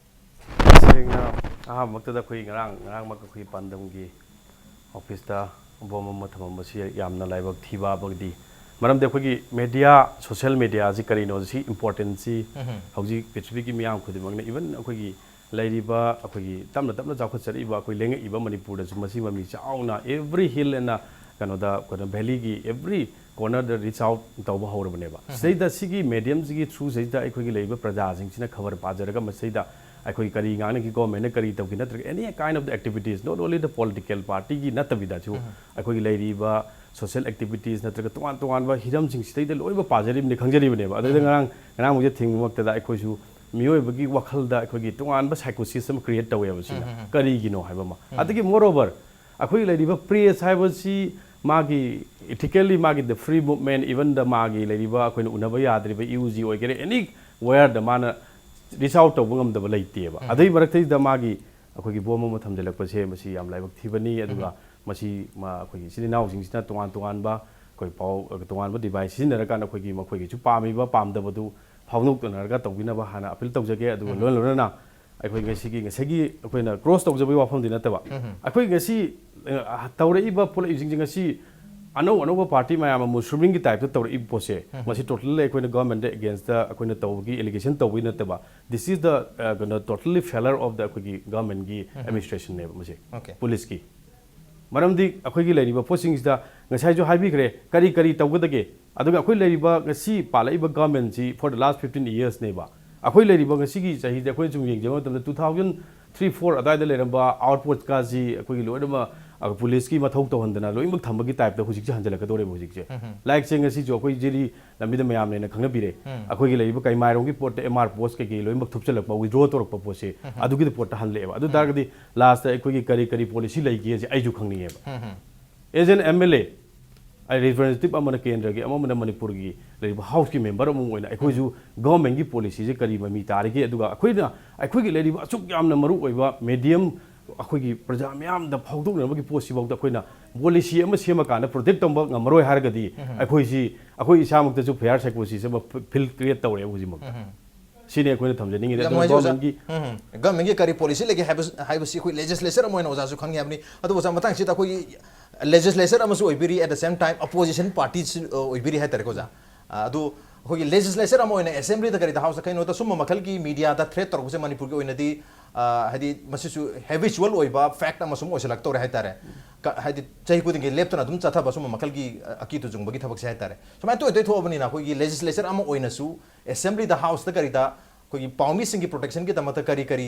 ꯇꯁꯦꯡꯅ ꯑꯍꯥꯟꯕꯃꯛꯇꯗ ꯑꯩꯈꯣꯏ ꯉꯔꯥꯡ, ꯉꯔꯥꯡꯃꯛ ꯑꯩꯈꯣꯏ ꯄꯥꯟꯗꯝꯒꯤ officeꯇ ꯕꯣꯝ ꯑꯃ ꯊꯝꯃꯝꯕꯁꯤ ꯌꯥꯝꯅ ꯂꯥꯏꯕꯛ ꯊꯤꯕ ꯑꯃꯗꯤ, ꯃꯔꯝꯗꯤ ꯑꯩꯈꯣꯏꯒꯤ media, social mediaꯁꯤ ꯀꯔꯤꯅꯣ, ꯁꯤ importanceꯁꯤ ꯍꯧꯖꯤꯛ ꯄ꯭ꯔꯤꯊꯤꯕꯤꯒꯤ ꯃꯤꯌꯥꯝ ꯈꯨꯗꯤꯡꯃꯛꯅ, even ꯑꯩꯈꯣꯏꯒꯤ ꯂꯩꯔꯤꯕ, ꯑꯩꯈꯣꯏꯒꯤ ꯇꯞꯅ ꯇꯞꯅ ꯆꯥꯎꯈꯠꯆꯔꯛꯏꯕ ꯑꯩꯈꯣꯏ ꯂꯦꯡꯉꯛꯏꯕ ꯃꯅꯤꯄꯨꯔꯗꯁꯨ ꯃꯁꯤ ꯃꯃꯤ ꯆꯥꯎꯅ every hill and ꯀꯩꯅꯣꯗ, ꯀꯩꯅꯣ valleyꯒꯤ every cornerꯗ reach out ꯇꯧꯕ ꯍꯧꯔꯕꯅꯦꯕ꯫ ꯁꯤꯗꯩꯗ ꯁꯤꯒꯤ mediumꯁꯤꯒꯤ throughꯁꯤꯗꯩꯗ ꯑꯩꯈꯣꯏꯒꯤ ꯂꯩꯔꯤꯕ ꯄ꯭ꯔꯖꯥꯁꯤꯡꯁꯤꯅ ꯈꯕꯔ ꯄꯥꯖꯔꯒ ꯃꯁꯤꯗꯩꯗ ꯑꯩꯈꯣꯏ ꯀꯔꯤ ꯉꯥꯡꯅꯈꯤ, governmentꯅ ꯀꯔꯤ ꯇꯧꯈꯤ, ꯅꯠꯇ꯭ꯔꯒ any kind of the activities, not only the political partyꯒꯤ ꯅꯠꯇꯕꯤꯗꯁꯨ ꯑꯩꯈꯣꯏꯒꯤ ꯂꯩꯔꯤꯕ social activities ꯅꯠꯇ꯭ꯔꯒ ꯇꯣꯉꯥꯟ ꯇꯣꯉꯥꯟꯕ ꯍꯤꯔꯝꯁꯤꯡꯁꯤꯗꯩꯗ ꯂꯣꯏꯅꯃꯛ ꯄꯥꯖꯔꯤꯕꯅꯤ, ꯈꯪꯖꯔꯤꯕꯅꯦꯕ꯫ ꯑꯗꯨꯗ ꯉꯔꯥꯡ, ꯉꯔꯥꯡ ꯃꯣꯏꯁꯦ ꯊꯤꯡꯕꯃꯛꯇꯗ ꯑꯩꯈꯣꯏꯁꯨ ꯃꯤꯑꯣꯏꯕꯒꯤ ꯋꯥꯈꯜꯗ ꯑꯩꯈꯣꯏꯒꯤ ꯇꯣꯉꯥꯟꯕ psychosis ꯑꯃ create ꯇꯧꯋꯦꯕ ꯁꯤꯅ꯫ ꯀꯔꯤꯒꯤꯅꯣ ꯍꯥꯏꯕ ꯑꯃ꯫ ꯑꯗꯒꯤ moreover, ꯑꯩꯈꯣꯏꯒꯤ ꯂꯩꯔꯤꯕ press ꯍꯥꯏꯕꯁꯤ ꯃꯥꯒꯤ ethically ꯃꯥꯒꯤ the free movement, even the ꯃꯥꯒꯤ ꯂꯩꯔꯤꯕ ꯑꯩꯈꯣꯏꯅ ꯎꯅꯕ ꯌꯥꯗ꯭ꯔꯤꯕ UG ꯑꯣꯏꯒꯦꯔꯥ, anywhereꯗ ꯃꯥꯅ reach out ꯇꯧꯕ ꯉꯝꯗꯕ ꯂꯩꯇꯦꯕ꯫ ꯑꯗꯨꯒꯤ ꯃꯔꯛꯇꯩꯗ ꯃꯥꯒꯤ ꯑꯩꯈꯣꯏꯒꯤ ꯕꯣꯝ ꯑꯃ ꯊꯝꯖꯤꯜꯂꯛꯄꯁꯦ ꯃꯁꯤ ꯌꯥꯝ ꯂꯥꯏꯕꯛ ꯊꯤꯕꯅꯤ꯫ ꯑꯗꯨꯒ ꯃꯁꯤ ꯃꯥ ꯑꯩꯈꯣꯏꯒꯤ ꯏꯆꯤꯜ ꯏꯅꯥꯎꯁꯤꯡꯁꯤꯅ ꯇꯣꯉꯥꯟ ꯇꯣꯉꯥꯟꯕ ꯑꯩꯈꯣꯏ ꯄꯥꯎ, ꯇꯣꯉꯥꯟꯕ device ꯁꯤꯖꯤꯟꯅꯔꯀꯥꯟꯗ ꯑꯩꯈꯣꯏꯒꯤ ꯃꯈꯣꯏꯒꯤꯁꯨ ꯄꯥꯝꯃꯤꯕ ꯄꯥꯝꯗꯕꯗꯨ ꯐꯥꯎꯗꯣꯛꯅꯔꯒ ꯇꯧꯕꯤꯅꯕ ꯍꯥꯟꯅ appeal ꯇꯧꯖꯒꯦ꯫ ꯑꯗꯨꯒ ꯂꯣꯏꯅ ꯂꯣꯏꯅꯅ ꯑꯩꯈꯣꯏ ꯉꯁꯤꯒꯤ, ꯉꯁꯥꯏꯒꯤ ꯑꯩꯈꯣꯏꯅ cross ꯇꯧꯖꯕꯒꯤ ꯋꯥꯐꯝꯗꯤ ꯅꯠꯇꯕ, ꯑꯩꯈꯣꯏ ꯉꯁꯤ, ꯑ, ꯇꯧꯔꯛꯏꯕ ꯄꯣꯠꯂꯛꯏꯕꯁꯤꯡꯁꯦ ꯉꯁꯤ ꯑꯅꯧ ꯑꯅꯧꯕ party ꯃꯌꯥꯝ ꯑꯃ ꯁ꯭ꯋꯤꯃꯤꯡꯒꯤ typeꯇ ꯇꯧꯔꯛꯏꯕ ꯄꯣꯠꯁꯦ, ꯃꯁꯤ totally ꯑꯩꯈꯣꯏꯅ governmentꯇ againstꯇ ꯑꯩꯈꯣꯏꯅ ꯇꯧꯕꯒꯤ allegation ꯇꯧꯕꯒꯤ ꯅꯠꯇꯕ, this is the, ꯑ, ꯀꯩꯅꯣ, totally failure of the ꯑꯩꯈꯣꯏꯒꯤ governmentꯒꯤ administrationꯅꯦꯕ ꯃꯁꯤ꯫ Okay. Policeꯀꯤ꯫ ꯃꯔꯝꯗꯤ ꯑꯩꯈꯣꯏꯒꯤ ꯂꯩꯔꯤꯕ ꯄꯣꯠꯁꯤꯡꯁꯤꯗ ꯉꯁꯥꯏꯁꯨ ꯍꯥꯏꯕꯤꯈ꯭ꯔꯦ, ꯀꯔꯤ ꯀꯔꯤ ꯇꯧꯒꯗꯒꯦ꯫ ꯑꯗꯨꯒ ꯑꯩꯈꯣꯏ ꯂꯩꯔꯤꯕ ꯉꯁꯤ ꯄꯥꯜꯂꯛꯏꯕ governmentꯁꯤ for the last fifteen yearsꯅꯦꯕ꯫ ꯑꯩꯈꯣꯏ ꯂꯩꯔꯤꯕ ꯉꯁꯤꯒꯤ ꯆꯍꯤꯗ ꯑꯩꯈꯣꯏꯅ ꯁꯨꯝ ꯌꯦꯡꯖꯕ ꯃꯇꯝꯗ two thousand three four ꯑꯗꯨꯋꯥꯏꯗ ꯂꯩꯔꯝꯕ outpostꯀꯥꯁꯤ ꯑꯩꯈꯣꯏꯒꯤ ꯂꯣꯏꯅꯃꯛ ꯑꯗꯨꯒ ꯄꯨꯂꯤꯁꯀꯤ ꯃꯊꯧ ꯇꯧꯍꯟꯗꯅ ꯂꯣꯏꯅꯃꯛ ꯊꯝꯕꯒꯤ ꯇꯥꯏꯞꯇ ꯍꯧꯖꯤꯛꯁꯦ ꯍꯟꯖꯤꯜꯂꯛꯀꯗꯧꯔꯦꯕ ꯍꯧꯖꯤꯛꯁꯦ꯫ ꯂꯥꯏꯔꯤꯛꯁꯦ ꯉꯁꯤꯁꯨ ꯑꯩꯈꯣꯏ ꯖꯤꯔꯤ ꯂꯝꯕꯤꯗ ꯃꯌꯥꯝꯅ ꯍꯦꯟꯅ ꯈꯪꯅꯕꯤꯔꯦ꯫ ꯑꯩꯈꯣꯏꯒꯤ ꯂꯩꯔꯤꯕ ꯀꯩꯃꯥꯏꯔꯣꯡꯒꯤ ꯄꯣꯠꯇ ꯑꯦꯝ ꯑꯥꯔ ꯄꯣꯁ ꯀꯩꯀꯩ ꯂꯣꯏꯅꯃꯛ ꯊꯨꯞꯆꯜꯂꯛꯄ, ꯋꯤꯗ꯭ꯔꯣ ꯇꯧꯔꯛꯄ ꯄꯣꯠꯁꯦ ꯑꯗꯨꯒꯤꯗꯤ ꯄꯣꯠꯇ ꯍꯜꯂꯛꯑꯦꯕ꯫ ꯑꯗꯨ ꯇꯥꯔꯒꯗꯤ ꯂꯥꯁꯇ ꯑꯩꯈꯣꯏꯒꯤ ꯀꯔꯤ ꯀꯔꯤ ꯄꯣꯂꯤꯁꯤ ꯂꯩꯒꯦꯁꯦ ꯑꯩꯁꯨ ꯈꯪꯅꯤꯡꯉꯦꯕ꯫ As N M L A, ꯑꯩ ꯔꯤꯄ꯭ꯔꯖꯦꯟꯇꯦꯇꯤꯚ ꯑꯃꯅ ꯀꯦꯟꯗ꯭ꯔꯒꯤ, ꯑꯃꯅ ꯃꯅꯤꯄꯨꯔꯒꯤ ꯂꯩꯔꯤꯕ ꯍꯥꯎꯁꯀꯤ ꯃꯦꯝꯕꯔ ꯑꯃ ꯑꯣꯏꯅ ꯑꯩꯈꯣꯏꯁꯨ ꯒꯚꯔꯟꯃꯦꯟꯒꯤ ꯄꯣꯂꯤꯁꯤꯁꯦ ꯀꯔꯤ ꯃꯃꯤ ꯇꯥꯔꯤꯒꯦ, ꯑꯗꯨꯒ ꯑꯩꯈꯣꯏꯅ ꯑꯩꯈꯣꯏꯒꯤ ꯂꯩꯔꯤꯕ ꯑꯁꯨꯛ ꯌꯥꯝꯅ ꯃꯔꯨ ꯑꯣꯏꯕ ꯃꯦꯗꯤꯌꯝ, ꯑꯩꯈꯣꯏꯒꯤ ꯄ꯭ꯔꯖꯥ ꯃꯤꯌꯥꯝꯗ ꯐꯥꯎꯗꯣꯛꯅꯕꯒꯤ ꯄꯣꯠꯁꯤꯐꯥꯎꯗ ꯑꯩꯈꯣꯏꯅ ꯄꯣꯂꯤꯁꯤ ꯑꯃ ꯁꯦꯝꯃꯀꯥꯟꯗ ꯄ꯭ꯔꯣꯇꯦꯛ ꯇꯧꯕ ꯉꯝꯃꯔꯣꯏ ꯍꯥꯏꯔꯒꯗꯤ ꯑꯩꯈꯣꯏꯁꯤ, ꯑꯩꯈꯣꯏ ꯏꯁꯥꯃꯛꯇꯁꯨ ꯐꯤꯌꯥꯔ ꯁꯥꯏꯀꯣꯁꯤꯁ ꯑꯃ ꯐꯤꯜ ꯀ꯭ꯔꯤꯌꯦꯠ ꯇꯧꯔꯦ ꯍꯧꯖꯤꯛꯃꯛꯇ꯫ ꯁꯤꯅꯤ ꯑꯩꯈꯣꯏꯅ ꯊꯝꯖꯅꯤꯡꯉꯤꯁꯦ꯫ ꯌꯥꯝ ꯑꯗꯨꯅ ꯅꯨꯡꯉꯥꯏꯖꯩ, ꯑꯣꯖꯥ꯫ ꯒꯚꯔꯟꯃꯦꯟꯒꯤ ꯎꯝ, ꯎꯝ꯫ ꯒꯚꯔꯟꯃꯦꯟꯒꯤ ꯀꯔꯤ ꯄꯣꯂꯤꯁꯤ ꯂꯩꯒꯦ ꯍꯥꯏꯕ, ꯍꯥꯏꯕꯁꯤ ꯑꯩꯈꯣꯏ ꯂꯦꯖꯤꯁꯂꯦꯆꯔ ꯑꯃ ꯑꯣꯏꯅ ꯑꯣꯖꯥꯁꯨ ꯈꯪꯉꯦ ꯍꯥꯏꯕꯅꯤ꯫ ꯑꯗꯨꯕꯨ ꯑꯣꯖꯥ, ꯃꯇꯥꯡꯁꯤꯗ ꯑꯩꯈꯣꯏꯒꯤ ꯂꯦꯖꯤꯁꯂꯦꯆꯔ ꯑꯃꯁꯨ ꯑꯣꯏꯕꯤꯔꯤ, at the same time opposition party ꯁꯨ, ꯑ, ꯑꯣꯏꯕꯤꯔꯤ ꯍꯥꯏꯇꯥꯔꯦꯀꯣ ꯑꯣꯖꯥ꯫ ꯑ, ꯑꯗꯨ ꯑꯩꯈꯣꯏꯒꯤ ꯂꯦꯖꯤꯁꯂꯦꯆꯔ ꯑꯃ ꯑꯣꯏꯅ ꯑꯦꯁꯦꯝꯕ꯭ꯂꯤꯗ ꯀꯔꯤꯗ ꯍꯥꯎꯁꯇ ꯀꯩꯅꯣꯗ ꯁꯨꯝꯕ ꯃꯈꯜꯒꯤ ꯃꯤꯗꯤꯌꯥꯗ ꯊ꯭ꯔꯦꯠ ꯇꯧꯔꯛꯄꯁꯦ ꯃꯅꯤꯄꯨꯔꯒꯤ ꯑꯣꯏꯅꯗꯤ, ꯑ, ꯍꯥꯏꯗꯤ ꯃꯁꯤꯁꯨ ꯍꯦꯕꯤꯆꯨꯋꯦꯜ ꯑꯣꯏꯕ ꯐꯦꯛꯠ ꯑꯃ ꯁꯨꯝ ꯑꯣꯏꯁꯤꯜꯂꯛꯇꯧꯔꯦ ꯍꯥꯏꯇꯥꯔꯦ꯫ ꯀ-, ꯍꯥꯏꯗꯤ ꯆꯍꯤ ꯈꯨꯗꯤꯡꯒꯤ ꯂꯦꯞꯇꯅ ꯑꯗꯨꯝ ꯆꯠꯊꯕ ꯁꯨꯝꯕ ꯃꯈꯜꯒꯤ, ꯑ, ꯑꯀꯤ ꯇꯨꯖꯨꯡꯕꯒꯤ ꯊꯕꯛꯁꯦ ꯍꯥꯏꯇꯥꯔꯦ꯫ ꯁꯨꯃꯥꯏꯅ ꯇꯣꯏ ꯇꯣꯏ ꯊꯣꯛꯑꯕꯅꯤꯅ ꯑꯩꯈꯣꯏꯒꯤ ꯂꯦꯖꯤꯁꯂꯦꯆꯔ ꯑꯃ ꯑꯣꯏꯅꯁꯨ ꯑꯦꯁꯦꯝꯕ꯭ꯂꯤꯗ, ꯍꯥꯎꯁꯇ ꯀꯔꯤꯗ ꯑꯩꯈꯣꯏꯒꯤ ꯄꯥꯎꯃꯤꯁꯤꯡꯒꯤ ꯄ꯭ꯔꯣꯇꯦꯛꯁꯟꯒꯤꯗꯃꯛꯇ ꯀꯔꯤ ꯀꯔꯤ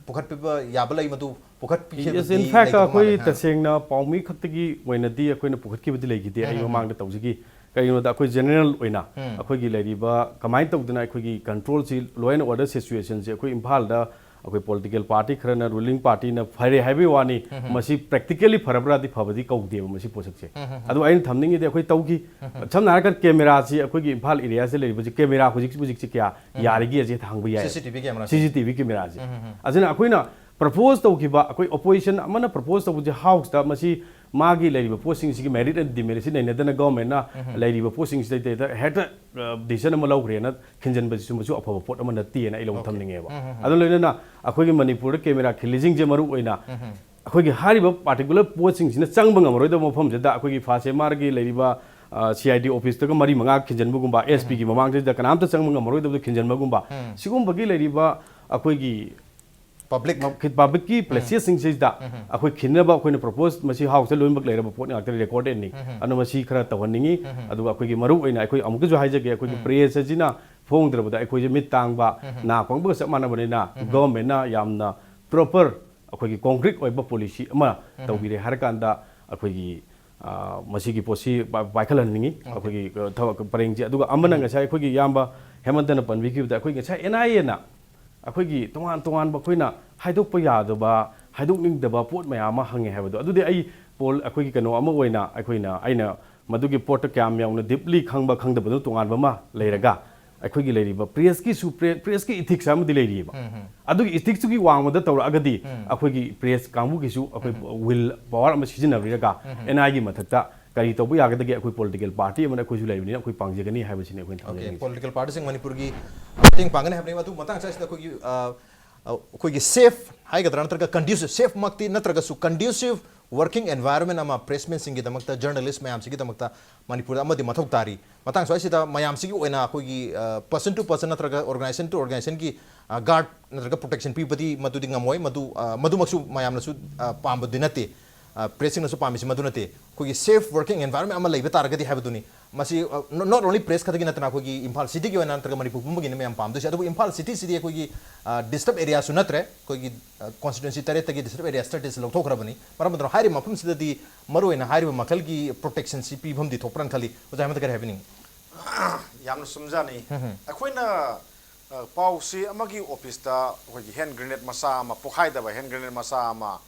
ꯄꯨꯈꯠꯄꯤꯕ ꯌꯥꯕ ꯂꯩ, ꯃꯗꯨ ꯄꯨꯈꯠꯄꯤꯈꯤꯕꯗꯤ ꯏꯟ ꯐꯦꯛ ꯂꯩꯇꯕ ꯑꯩꯈꯣꯏ ꯃꯥꯜꯂꯦ꯫ ꯑꯥ꯫ ꯇꯁꯦꯡꯅ ꯄꯥꯎꯃꯤ ꯈꯛꯇꯒꯤ ꯑꯣꯏꯅꯗꯤ ꯑꯩꯈꯣꯏꯅ ꯄꯨꯈꯠꯈꯤꯕꯗꯤ ꯂꯩꯈꯤꯗꯦ꯫ ꯑꯩ ꯎꯝ, ꯎꯝ, ꯎꯝ꯫ ꯃꯃꯥꯡꯗ ꯇꯧꯖꯈꯤ꯫ ꯀꯔꯤꯒꯤꯅꯣꯗ ꯑꯩꯈꯣꯏ ꯖꯦꯅꯔꯦꯜ ꯑꯣꯏꯅ ꯎꯝ꯫ ꯑꯩꯈꯣꯏꯒꯤ ꯂꯩꯔꯤꯕ ꯀꯃꯥꯏꯅ ꯇꯧꯗꯅ ꯑꯩꯈꯣꯏꯒꯤ ꯀꯟꯇ꯭ꯔꯣꯜꯁꯤ, ꯂꯣ ꯑꯦꯟ ꯑꯣꯔꯗꯔ ꯁꯤꯆꯨꯋꯦꯁꯟꯁꯤ ꯑꯩꯈꯣꯏ ꯏꯝꯐꯥꯜꯗ ꯑꯩꯈꯣꯏ ꯄꯣꯂꯤꯇꯤꯀꯦꯜ ꯄꯥꯔꯇꯤ ꯈꯔꯅ, ꯔꯨꯂꯤꯡ ꯄꯥꯔꯇꯤꯅ ꯐꯔꯦ ꯍꯥꯏꯕꯒꯤ ꯋꯥꯅꯤ, ꯎꯝ, ꯎꯝ꯫ ꯃꯁꯤ ꯄ꯭ꯔꯦꯛꯇꯤꯀꯦꯂꯤ ꯐꯔꯕ꯭ꯔꯥꯗꯤ ꯐꯕꯗꯤ ꯀꯧꯗꯦꯕ ꯃꯁꯤ ꯄꯣꯠꯁꯛꯁꯦ꯫ ꯎꯝ, ꯎꯝ, ꯎꯝ꯫ ꯑꯗꯨ ꯑꯩꯅ ꯊꯝꯅꯤꯡꯉꯤꯗꯤ ꯑꯩꯈꯣꯏ ꯇꯧꯈꯤ꯫ ꯎꯝ, ꯎꯝ꯫ ꯁꯝꯅ ꯍꯥꯏꯔꯀꯥꯟꯗ ꯀꯦꯃꯦꯔꯥꯁꯤ ꯑꯩꯈꯣꯏꯒꯤ ꯏꯝꯐꯥꯜ ꯑꯦꯔꯤꯌꯥꯁꯤꯗ ꯂꯩꯔꯤꯕꯁꯤ ꯀꯦꯃꯦꯔꯥ ꯍꯧꯖꯤꯛ ꯍꯧꯖꯤꯛꯁꯤ ꯀꯌꯥ ꯎꯝ꯫ ꯌꯥꯔꯤꯒꯦ ꯑꯁꯤ ꯍꯪꯕ ꯌꯥꯏ꯫ ꯁꯤ ꯁꯤ ꯇꯤ ꯚꯤ ꯀꯦꯃꯦꯔꯥꯁꯦ꯫ ꯁꯤ ꯁꯤ ꯇꯤ ꯚꯤ ꯀꯦꯃꯦꯔꯥꯁꯦ꯫ ꯎꯝ, ꯎꯝ, ꯎꯝ꯫ ꯑꯗꯨꯅ ꯑꯩꯈꯣꯏꯅ ꯄ꯭ꯔꯄꯣꯁ ꯇꯧꯈꯤꯕ, ꯑꯩꯈꯣꯏ ꯑꯣꯄꯣꯖꯤꯁꯟ ꯑꯃꯅ ꯄ꯭ꯔꯄꯣꯁ ꯇꯧꯕꯁꯦ ꯍꯥꯎꯁꯇ ꯃꯁꯤ ꯃꯥꯒꯤ ꯂꯩꯔꯤꯕ ꯄꯣꯠꯁꯤꯡꯁꯤꯒꯤ ꯃꯦꯔꯤꯠ ꯑꯦꯟ ꯗꯤꯃꯦꯔꯤꯠꯁꯤ ꯅꯩꯅꯗꯅ ꯒꯚꯔꯟꯃꯦꯟꯠꯅ ꯎꯝ, ꯎꯝ꯫ ꯂꯩꯔꯤꯕ ꯄꯣꯠꯁꯤꯡꯁꯤꯗꯩꯗ ꯍꯦꯛꯇ, ꯑ, ꯗꯤꯁꯤꯖꯟ ꯑꯃ ꯂꯧꯈ꯭ꯔꯦꯅ ꯈꯤꯟꯖꯤꯟꯕꯁꯤ ꯁꯨꯝꯕꯁꯨ ꯑꯐꯕ ꯄꯣꯠ ꯑꯃ ꯅꯠꯇꯦꯅ ꯑꯩ ꯂꯧ ꯑꯣꯀꯦ꯫ ꯊꯝꯅꯤꯡꯉꯦꯕ꯫ ꯎꯝ, ꯎꯝ, ꯎꯝ꯫ ꯑꯗꯨ ꯂꯣꯏꯅꯅ ꯑꯩꯈꯣꯏꯒꯤ ꯃꯅꯤꯄꯨꯔꯗ ꯀꯦꯃꯦꯔꯥ ꯈꯤꯜꯂꯤꯁꯤꯡꯁꯦ ꯃꯔꯨ ꯑꯣꯏꯅ ꯎꯝ, ꯎꯝ꯫ ꯑꯩꯈꯣꯏꯒꯤ ꯍꯥꯏꯔꯤꯕ ꯄꯥꯔꯇꯤꯀꯨꯂꯔ ꯄꯣꯠꯁꯤꯡꯁꯤꯅ ꯆꯪꯕ ꯉꯝꯃꯔꯣꯏꯗꯕ ꯃꯐꯝꯁꯤꯗ ꯑꯩꯈꯣꯏꯒꯤ ꯐꯥꯁ ꯑꯦꯝ ꯑꯥꯔꯒꯤ ꯂꯩꯔꯤꯕ, ꯑ, ꯁꯤ ꯑꯥꯏ ꯗꯤ ꯑꯣꯐꯤꯁꯇꯒ ꯃꯔꯤ ꯃꯉꯥ ꯈꯤꯟꯖꯤꯟꯕꯒꯨꯝꯕ, ꯑꯦꯁ ꯄꯤꯒꯤ ꯎꯝ꯫ ꯃꯃꯥꯡꯁꯤꯗ ꯀꯅꯥꯝꯇ ꯆꯪꯕ ꯉꯝꯃꯔꯣꯏꯗꯕꯗ ꯈꯤꯟꯖꯤꯟꯕꯒꯨꯝꯕ, ꯎꯝ꯫ ꯁꯤꯒꯨꯝꯕꯒꯤ ꯂꯩꯔꯤꯕ ꯑꯩꯈꯣꯏꯒꯤ ꯄꯕ꯭ꯂꯤꯛ꯫ ꯃ-, ꯈꯤ-, ꯄꯕ꯭ꯂꯤꯛꯀꯤ ꯎꯝ꯫ ꯄ꯭ꯂꯦꯁꯦꯁꯁꯤꯡꯁꯤꯗ ꯎꯝ, ꯎꯝ꯫ ꯑꯩꯈꯣꯏ ꯈꯤꯟꯅꯕ ꯑꯩꯈꯣꯏꯅ ꯄ꯭ꯔꯣꯄꯣꯁ, ꯃꯁꯤ ꯍꯥꯎꯁꯇ ꯂꯣꯏꯅꯃꯛ ꯂꯩꯔꯕ ꯄꯣꯠ ꯉꯥꯛꯇꯅꯤ, ꯔꯦꯀꯣꯔꯗꯦꯠꯅꯤ꯫ ꯎꯝ, ꯎꯝ꯫ ꯑꯗꯨꯅ ꯃꯁꯤ ꯈꯔ ꯇꯧꯍꯟꯅꯤꯡꯉꯤ꯫ ꯎꯝ, ꯎꯝ꯫ ꯑꯗꯨꯒ ꯑꯩꯈꯣꯏꯒꯤ ꯃꯔꯨ ꯑꯣꯏꯅ ꯑꯩꯈꯣꯏ ꯑꯃꯨꯛꯀꯁꯨ ꯍꯥꯏꯖꯒꯦ, ꯑꯩꯈꯣꯏꯒꯤ ꯎꯝ꯫ ꯄ꯭ꯔꯦꯁ ꯑꯁꯤꯅ ꯐꯣꯡꯗ꯭ꯔꯕꯗ ꯑꯩꯈꯣꯏꯁꯦ ꯃꯤꯠ ꯇꯥꯡꯕ, ꯎꯝ, ꯎꯝ꯫ ꯅꯥ ꯄꯪꯕꯒ ꯆꯞ ꯃꯥꯟꯅꯕꯅꯤꯅ ꯎꯝ, ꯎꯝ꯫ ꯒꯚꯔꯟꯃꯦꯟꯠꯅ ꯌꯥꯝꯅ ꯄ꯭ꯔꯣꯄꯔ ꯑꯩꯈꯣꯏꯒꯤ ꯀꯣꯡꯀ꯭ꯔꯤꯠ ꯑꯣꯏꯕ ꯄꯣꯂꯤꯁꯤ ꯑꯃ ꯇꯧꯕꯤꯔꯦ ꯍꯥꯏꯔꯀꯥꯟꯗ ꯑꯩꯈꯣꯏꯒꯤ, ꯑ, ꯃꯁꯤꯒꯤ ꯄꯣꯠꯁꯤ ꯄꯥꯏ-, ꯄꯥꯏꯈꯠꯍꯟꯅꯤꯡꯉꯤ꯫ ꯑꯩꯈꯣꯏꯒꯤ, ꯑ, ꯊꯕꯛ ꯄꯔꯦꯡꯁꯦ꯫ ꯑꯗꯨꯒ ꯑꯃꯅ ꯉꯁꯥꯏ ꯑꯩꯈꯣꯏꯒꯤ ꯏꯌꯥꯝꯕ ꯍꯦꯃꯟꯇꯅ ꯄꯟꯕꯤꯈꯤꯕꯗ ꯑꯩꯈꯣꯏ ꯉꯁꯥꯏ ꯑꯦꯟ ꯑꯥꯏ ꯑꯦꯅ ꯑꯩꯈꯣꯏꯒꯤ ꯇꯣꯉꯥꯟ ꯇꯣꯉꯥꯟꯕ ꯑꯩꯈꯣꯏꯅ ꯍꯥꯏꯗꯣꯛꯄ ꯌꯥꯗꯕ, ꯍꯥꯏꯗꯣꯛꯅꯤꯡꯗꯕ ꯄꯣꯠ ꯃꯌꯥꯝ ꯑꯃ ꯍꯪꯉꯦ ꯍꯥꯏꯕꯗꯣ, ꯑꯗꯨꯗꯤ ꯑꯩ ꯄꯣꯜ-, ꯑꯩꯈꯣꯏꯒꯤ ꯀꯩꯅꯣ ꯑꯃ ꯑꯣꯏꯅ ꯑꯩꯈꯣꯏꯅ, ꯑꯩꯅ ꯃꯗꯨꯒꯤ ꯄꯣꯠꯇ ꯀꯌꯥꯝ ꯌꯥꯝꯅ ꯗꯤꯞꯂꯤ ꯈꯪꯕ ꯈꯪꯗꯕꯗꯨ ꯇꯣꯉꯥꯟꯕ ꯑꯃ ꯂꯩꯔꯒ, ꯑꯩꯈꯣꯏꯒꯤ ꯂꯩꯔꯤꯕ ꯄ꯭ꯔꯦꯁꯀꯤꯁꯨ, ꯄ꯭ꯔꯦ-, ꯄ꯭ꯔꯦꯁꯀꯤ ꯏꯊꯤꯛꯁ ꯑꯃꯗꯤ ꯂꯩꯔꯤꯑꯕ꯫ ꯑꯗꯨꯒꯤ ꯏꯊꯤꯛꯁꯇꯨꯒꯤ ꯋꯥꯡꯃꯗ ꯇꯧꯔꯛꯑꯒꯗꯤ ꯑꯩꯈꯣꯏꯒꯤ ꯄ꯭ꯔꯦꯁ ꯀꯥꯡꯕꯨꯒꯤꯁꯨ ꯑꯩꯈꯣꯏ ꯋꯤꯜ ꯄꯋꯥꯔ ꯑꯃ ꯁꯤꯖꯤꯟꯅꯕꯤꯔꯒ ꯑꯦꯟ ꯑꯥꯏꯒꯤ ꯃꯊꯛꯇ ꯀꯔꯤ ꯇꯧꯕ ꯌꯥꯒꯗꯒꯦ, ꯑꯩꯈꯣꯏ ꯄꯣꯂꯤꯇꯤꯀꯦꯜ ꯄꯥꯔꯇꯤ ꯑꯃꯅ ꯑꯩꯈꯣꯏꯁꯨ ꯂꯩꯕꯅꯤꯅ ꯑꯩꯈꯣꯏ ꯄꯥꯡꯖꯒꯅꯤ ꯍꯥꯏꯕꯁꯤꯅꯤ ꯑꯩꯈꯣꯏꯅ ꯊꯝꯖꯅꯤꯡꯉꯤꯁꯦ꯫ ꯄꯣꯂꯤꯇꯤꯀꯦꯜ ꯄꯥꯔꯇꯤꯁꯤꯡ ꯃꯅꯤꯄꯨꯔꯒꯤ ꯃꯇꯦꯡ ꯄꯥꯡꯒꯅꯤ ꯍꯥꯏꯕꯅꯤ꯫ ꯑꯗꯨ ꯃꯇꯥꯡ ꯑꯁꯤꯗ ꯑꯩꯈꯣꯏꯒꯤ, ꯑ, ꯑ, ꯑꯩꯈꯣꯏꯒꯤ ꯁꯦꯐ ꯍꯥꯏꯒꯗ꯭ꯔꯥ, ꯅꯠꯇ꯭ꯔꯒ ꯀꯟꯗ꯭ꯌꯨꯁꯤꯞ, ꯁꯦꯐꯃꯛꯇꯤ ꯅꯠꯇ꯭ꯔꯒꯁꯨ ꯀꯟꯗ꯭ꯌꯨꯁꯤꯞ ꯋꯥꯔꯀꯤꯡ ꯑꯦꯟꯚꯥꯏꯔꯣꯟꯃꯦꯟ ꯑꯃ ꯄ꯭ꯔꯦꯁꯃꯦꯟꯁꯤꯡꯒꯤꯗꯃꯛꯇ, ꯖꯔꯅꯦꯂꯤꯁ ꯃꯌꯥꯝꯁꯤꯒꯤꯗꯃꯛꯇ ꯃꯅꯤꯄꯨꯔꯗ ꯑꯃꯗꯤ ꯃꯊꯧ ꯇꯥꯔꯤ꯫ ꯃꯇꯥꯡ ꯁ꯭ꯋꯥꯏꯁꯤꯗ ꯃꯌꯥꯝꯁꯤꯒꯤ ꯑꯣꯏꯅ ꯑꯩꯈꯣꯏꯒꯤ, ꯑ, ꯄꯔꯁꯟ ꯇꯨ ꯄꯔꯁꯟ ꯅꯠꯇ꯭ꯔꯒ ꯑꯣꯔꯒꯅꯥꯏꯖꯦꯁꯟ ꯇꯨ ꯑꯣꯔꯒꯅꯥꯏꯖꯦꯁꯟꯒꯤ, ꯑ, ꯒꯥꯔꯗ ꯅꯠꯇ꯭ꯔꯒ ꯄ꯭ꯔꯣꯇꯦꯛꯁꯟ ꯄꯤꯕꯗꯤ ꯃꯗꯨꯗꯤ ꯉꯝꯃꯣꯏ꯫ ꯃꯗꯨ, ꯑ, ꯃꯗꯨꯃꯛꯁꯨ ꯃꯌꯥꯝꯅꯁꯨ, ꯑ, ꯄꯥꯝꯕꯗꯤ ꯅꯠꯇꯦ꯫ ꯑ, ꯄ꯭ꯔꯦꯁꯁꯤꯡꯅꯁꯨ ꯄꯥꯝꯃꯤꯁꯤ ꯃꯗꯨ ꯅꯠꯇꯦ꯫ ꯑꯩꯈꯣꯏꯒꯤ ꯁꯦꯐ ꯋꯥꯔꯀꯤꯡ ꯑꯦꯟꯚꯥꯏꯔꯣꯟꯃꯦꯟ ꯑꯃ ꯂꯩꯕ ꯇꯥꯔꯒꯗꯤ ꯍꯥꯏꯕꯗꯨꯅꯤ꯫ ꯃꯁꯤ, ꯑ, ꯅꯣ-, ꯅꯣꯠ ꯑꯣꯟꯂꯤ ꯄ꯭ꯔꯦꯁ ꯈꯛꯇꯒꯤ ꯅꯠꯇꯅ ꯑꯩꯈꯣꯏꯒꯤ ꯏꯝꯐꯥꯜ ꯁꯤꯇꯤꯒꯤ ꯑꯣꯏꯅ ꯅꯠꯇ꯭ꯔꯒ ꯃꯅꯤꯄꯨꯔ ꯄꯨꯝꯕꯒꯤꯅꯤ ꯃꯌꯥꯝ ꯄꯥꯝꯗꯣꯏꯁꯦ꯫ ꯑꯗꯨꯕꯨ ꯏꯝꯐꯥꯜ ꯁꯤꯇꯤꯁꯤꯗꯤ ꯑꯩꯈꯣꯏꯒꯤ, ꯑ, ꯗꯤꯁꯇꯔꯕ ꯑꯦꯔꯤꯌꯥꯁꯨ ꯅꯠꯇ꯭ꯔꯦ꯫ ꯑꯩꯈꯣꯏꯒꯤ, ꯑ, ꯀꯣꯟꯁꯇꯤꯇ꯭ꯋꯦꯟꯁꯤ ꯇꯔꯦꯠꯇꯒꯤ ꯗꯤꯁꯇꯔꯕ ꯑꯦꯔꯤꯌꯥꯁ ꯇꯔꯦꯠꯁꯤ ꯂꯧꯊꯣꯛꯈ꯭ꯔꯕꯅꯤ꯫ ꯃꯔꯝ ꯑꯗꯨꯅ ꯍꯥꯏꯔꯤꯕ ꯃꯐꯝꯁꯤꯗꯗꯤ ꯃꯔꯨꯑꯣꯏꯅ ꯍꯥꯏꯔꯤꯕ ꯃꯈꯜꯒꯤ ꯄ꯭ꯔꯣꯇꯦꯛꯁꯟꯁꯤ ꯄꯤꯐꯝꯗꯤ ꯊꯣꯛꯄ꯭ꯔꯥꯅ ꯈꯜꯂꯤ꯫ ꯑꯣꯖꯥ ꯍꯦꯃꯟꯇ ꯀꯔꯤ ꯍꯥꯏꯕꯤꯅꯤꯡꯉꯤ? ꯌꯥꯝꯅ ꯆꯨꯝꯖꯥꯠꯅꯤ꯫ ꯑꯩꯈꯣꯏꯅ, ꯑ, ꯄꯥꯎ ꯆꯦ ꯑꯃꯒꯤ ꯑꯣꯐꯤꯁꯇ ꯑꯩꯈꯣꯏꯒꯤ ꯍꯦꯟ ꯒ꯭ꯔꯦꯅꯦꯗ ꯃꯆꯥ ꯑꯃ, ꯄꯣꯈꯥꯏꯗꯕ ꯍꯦꯟ ꯒ꯭ꯔꯦꯅꯦꯗ ꯃꯆꯥ ꯑꯃ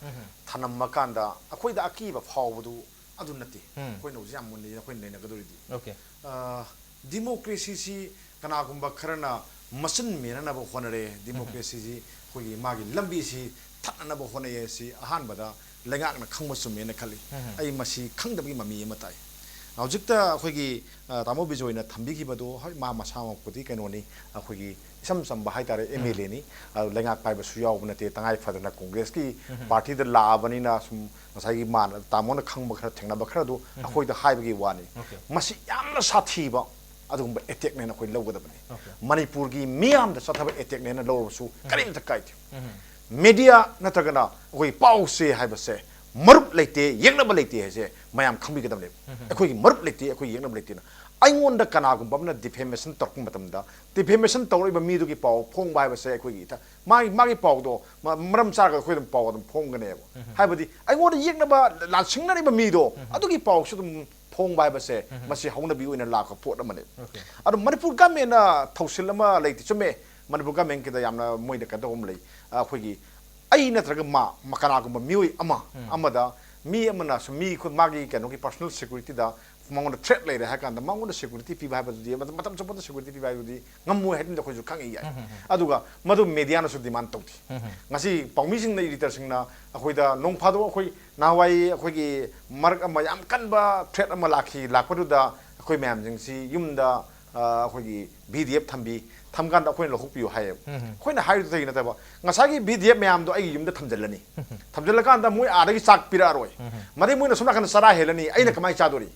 ꯊꯅꯝꯃ ꯀꯥꯟꯗ ꯑꯩꯈꯣꯏꯗ ꯑꯀꯤꯕ ꯐꯥꯎꯕꯗꯨ ꯑꯗꯨ ꯅꯠꯇꯦ꯫ ꯑꯩꯈꯣꯏꯅ ꯍꯧꯖꯤꯛ ꯌꯥꯝ ꯃꯨꯟꯅ ꯑꯩꯈꯣꯏꯅ ꯅꯩꯅꯒꯗꯧꯔꯤꯗꯤ꯫ ꯑꯣꯀꯦ꯫ ꯑ, ꯗꯤꯃꯣꯀ꯭ꯔꯦꯁꯤꯁꯤ ꯀꯅꯥꯒꯨꯝꯕ ꯈꯔꯅ ꯃꯆꯤꯟ ꯃꯦꯅꯅꯕ ꯍꯣꯠꯅꯔꯦ, ꯗꯤꯃꯣꯀ꯭ꯔꯦꯁꯤꯁꯤ ꯑꯩꯈꯣꯏꯒꯤ ꯃꯥꯒꯤ ꯂꯝꯕꯤꯁꯤ ꯊꯠꯅꯅꯕ ꯍꯣꯠꯅꯩ ꯍꯥꯏꯁꯤ ꯑꯍꯥꯟꯕꯗ ꯂꯩꯉꯥꯛꯅ ꯈꯪꯕ ꯆꯨꯝꯃꯦꯅ ꯈꯜꯂꯤ꯫ ꯑꯩ ꯃꯁꯤ ꯈꯪꯗꯕꯒꯤ ꯃꯃꯤ ꯑꯃ ꯇꯥꯏ꯫ ꯍꯧꯖꯤꯛꯇ ꯑꯩꯈꯣꯏꯒꯤ, ꯑ, ꯇꯥꯃꯣ ꯕꯤꯖꯣꯏꯅ ꯊꯝꯕꯤꯈꯤꯕꯗꯨ, ꯍꯣꯏ, ꯃꯥ ꯃꯁꯥꯃꯛꯄꯨꯗꯤ ꯀꯩꯅꯣꯅꯤ, ꯑꯩꯈꯣꯏꯒꯤ ꯏꯆꯝ ꯆꯝꯕ ꯍꯥꯏꯇꯥꯔꯦ, ꯑꯦꯝ ꯑꯦꯜ ꯑꯦꯅꯤ, ꯑ, ꯂꯩꯉꯥꯛ ꯄꯥꯏꯕꯁꯨ ꯌꯥꯎꯕ ꯅꯠꯇꯦ, ꯇꯉꯥꯏ ꯐꯗꯅ ꯀꯣꯡꯒ꯭ꯔꯦꯁꯀꯤ ꯄꯥꯔꯇꯤꯗ ꯂꯥꯛꯑꯕꯅꯤꯅ ꯁꯨꯝ ꯉꯁꯥꯏꯒꯤ ꯃꯥꯅ, ꯇꯥꯃꯣꯅ ꯈꯪꯕ ꯈꯔ ꯊꯦꯡꯅꯕ ꯈꯔ ꯑꯗꯨ ꯑꯩꯈꯣꯏꯗ ꯍꯥꯏꯕꯒꯤ ꯋꯥꯅꯤ꯫ ꯑꯣꯀꯦ꯫ ꯃꯁꯤ ꯌꯥꯝꯅ ꯁꯥꯊꯤꯕ ꯑꯗꯨꯒꯨꯝꯕ ꯑꯦꯇꯦꯛꯅꯦꯅ ꯑꯩꯈꯣꯏ ꯂꯧꯒꯗꯕꯅꯤ꯫ ꯑꯣꯀꯦ꯫ ꯃꯅꯤꯄꯨꯔꯒꯤ ꯃꯤꯌꯥꯝꯗ ꯆꯠꯊꯕ ꯑꯦꯇꯦꯛꯅꯦꯅ ꯂꯧꯔꯕꯁꯨ ꯀꯔꯤꯝꯇ ꯀꯥꯏꯗꯦ꯫ ꯃꯦꯗꯤꯌꯥ ꯅꯠꯇ꯭ꯔꯒꯅ ꯑꯩꯈꯣꯏ ꯄꯥꯎ ꯆꯦ ꯍꯥꯏꯕꯁꯦ ꯃꯔꯨꯞ ꯂꯩꯇꯦ, ꯌꯦꯛꯅꯕ ꯂꯩꯇꯦ ꯍꯥꯏꯁꯦ ꯃꯌꯥꯝ ꯈꯪꯕꯤꯒꯗꯕꯅꯦꯕ꯫ ꯑꯩꯈꯣꯏꯒꯤ ꯃꯔꯨꯞ ꯂꯩꯇꯦ, ꯑꯩꯈꯣꯏ ꯌꯦꯛꯅꯕ ꯂꯩꯇꯦꯅ ꯑꯩꯉꯣꯟꯗ ꯀꯅꯥꯒꯨꯝꯕ ꯑꯃꯅ ꯗꯤꯐꯦꯃꯦꯁꯟ ꯇꯧꯔꯛꯄ ꯃꯇꯝꯗ, ꯗꯤꯐꯦꯃꯦꯁꯟ ꯇꯧꯔꯛꯏꯕ ꯃꯤꯗꯨꯒꯤ ꯄꯥꯎ ꯐꯣꯡꯕ ꯍꯥꯏꯕꯁꯦ ꯑꯩꯈꯣꯏꯒꯤ ꯏꯊ-, ꯃꯥꯒꯤ, ꯃꯥꯒꯤ ꯄꯥꯎꯗꯣ ꯃ-, ꯃꯔꯝ ꯆꯥꯔꯒ ꯑꯩꯈꯣꯏ ꯑꯗꯨꯝ ꯄꯥꯎ ꯑꯗꯨꯝ ꯐꯣꯡꯒꯅꯦꯕ꯫ ꯍꯥꯏꯕꯗꯤ ꯑꯩꯉꯣꯟꯗ ꯌꯦꯛꯅꯕ, ꯂꯥꯟꯁꯤꯡꯅꯔꯤꯕ ꯃꯤꯗꯣ ꯑꯗꯨꯒꯤ ꯄꯥꯎꯁꯨ ꯑꯗꯨꯝ ꯐꯣꯡꯕ ꯍꯥꯏꯕꯁꯦ ꯃꯁꯤ ꯍꯧꯅꯕꯤ ꯑꯣꯏꯅ ꯂꯥꯛꯄ ꯄꯣꯠ ꯑꯃꯅꯤ꯫ ꯑꯗꯣ ꯃꯅꯤꯄꯨꯔ ꯒꯃꯦꯟꯅ ꯊꯧꯁꯤꯜ ꯑꯃ ꯂꯩꯇꯦ, ꯆꯨꯝꯃꯦ, ꯃꯅꯤꯄꯨꯔ ꯒꯃꯦꯟꯒꯤꯗ ꯌꯥꯝꯅ ꯃꯣꯏꯅ ꯀꯩꯅꯣ ꯇꯧꯕ ꯑꯃ ꯂꯩ꯫ ꯑꯩꯈꯣꯏꯒꯤ ꯑꯩ ꯅꯠꯇ꯭ꯔꯒ ꯃꯥ, ꯃ-, ꯀꯅꯥꯒꯨꯝꯕ ꯃꯤꯑꯣꯏ ꯑꯃ ꯑꯃꯗ, ꯃꯤ ꯑꯃꯅ ꯁꯨꯝ ꯃꯤ ꯈꯨ-, ꯃꯥꯒꯤ ꯀꯩꯅꯣꯒꯤ ꯄꯔꯁꯣꯅꯦꯜ ꯁꯦꯀ꯭ꯌꯨꯔꯤꯇꯤꯗ ꯃꯉꯣꯟꯗ ꯊ꯭ꯔꯦꯠ ꯂꯩꯔꯦ ꯍꯥꯏ ꯀꯥꯟꯗ ꯃꯉꯣꯟꯗ ꯁꯦꯀ꯭ꯌꯨꯔꯤꯇꯤ ꯄꯤꯕ ꯍꯥꯏꯕꯗꯨꯗꯤ, ꯃꯇꯝ, ꯃꯇꯝ ꯆꯨꯞꯄꯗ ꯁꯦꯀ꯭ꯌꯨꯔꯤꯇꯤ ꯄꯤꯕ ꯍꯥꯏꯕꯗꯨꯗꯤ ꯉꯝꯃꯣꯏ ꯍꯥꯏꯗꯨꯅ ꯑꯩꯈꯣꯏꯁꯨ ꯈꯪꯉꯤ ꯌꯥꯏ꯫ ꯑꯗꯨꯒ ꯃꯗꯨ ꯃꯦꯗꯤꯌꯥꯅꯁꯨ ꯗꯤꯃꯥꯟ ꯇꯧꯗꯦ꯫ ꯉꯁꯤ ꯄꯥꯎꯃꯤꯁꯤꯡꯅ, ꯏꯗꯤꯇꯔꯁꯤꯡꯅ ꯑꯩꯈꯣꯏꯗ ꯅꯣꯡ ꯐꯥꯗꯣꯛ ꯑꯩꯈꯣꯏ ꯅꯍꯥꯟꯋꯥꯏ ꯑꯩꯈꯣꯏꯒꯤ ꯃꯔꯛ ꯑꯃ ꯌꯥꯝ ꯀꯟꯕ ꯊ꯭ꯔꯦꯠ ꯑꯃ ꯂꯥꯛꯈꯤ, ꯂꯥꯛꯄꯗꯨꯗ ꯑꯩꯈꯣꯏ ꯃꯌꯥꯝꯁꯤꯡꯁꯤ ꯌꯨꯝꯗ, ꯑ, ꯑꯩꯈꯣꯏꯒꯤ ꯚꯤ ꯗꯤ ꯑꯦꯐ ꯊꯝꯕꯤ, ꯊꯝꯀꯥꯟꯗ ꯑꯩꯈꯣꯏꯅ ꯂꯧꯊꯣꯛꯄꯤꯌꯨ ꯍꯥꯏꯌꯦꯕ꯫ ꯑꯩꯈꯣꯏꯅ ꯍꯥꯏꯔꯤꯗꯨ ꯀꯩꯒꯤ ꯅꯠꯇꯕ, ꯉꯁꯥꯏꯒꯤ ꯚꯤ ꯗꯤ ꯑꯦꯐ ꯃꯌꯥꯝꯗꯣ ꯑꯩꯒꯤ ꯌꯨꯝꯗ ꯊꯝꯖꯤꯜꯂꯅꯤ, ꯊꯝꯖꯤꯜꯂꯀꯥꯟꯗ ꯃꯣꯏ ꯑꯥꯗꯒꯤ ꯆꯥꯛ ꯄꯤꯔꯛꯑꯔꯣꯏ, ꯃꯗꯩ ꯃꯣꯏꯅ ꯁꯣꯝ ꯅꯥꯀꯟꯗ ꯆꯔꯥ ꯍꯦꯜꯂꯅꯤ, ꯑꯩꯅ ꯀꯃꯥꯏꯅ ꯆꯥꯗꯣꯔꯤ?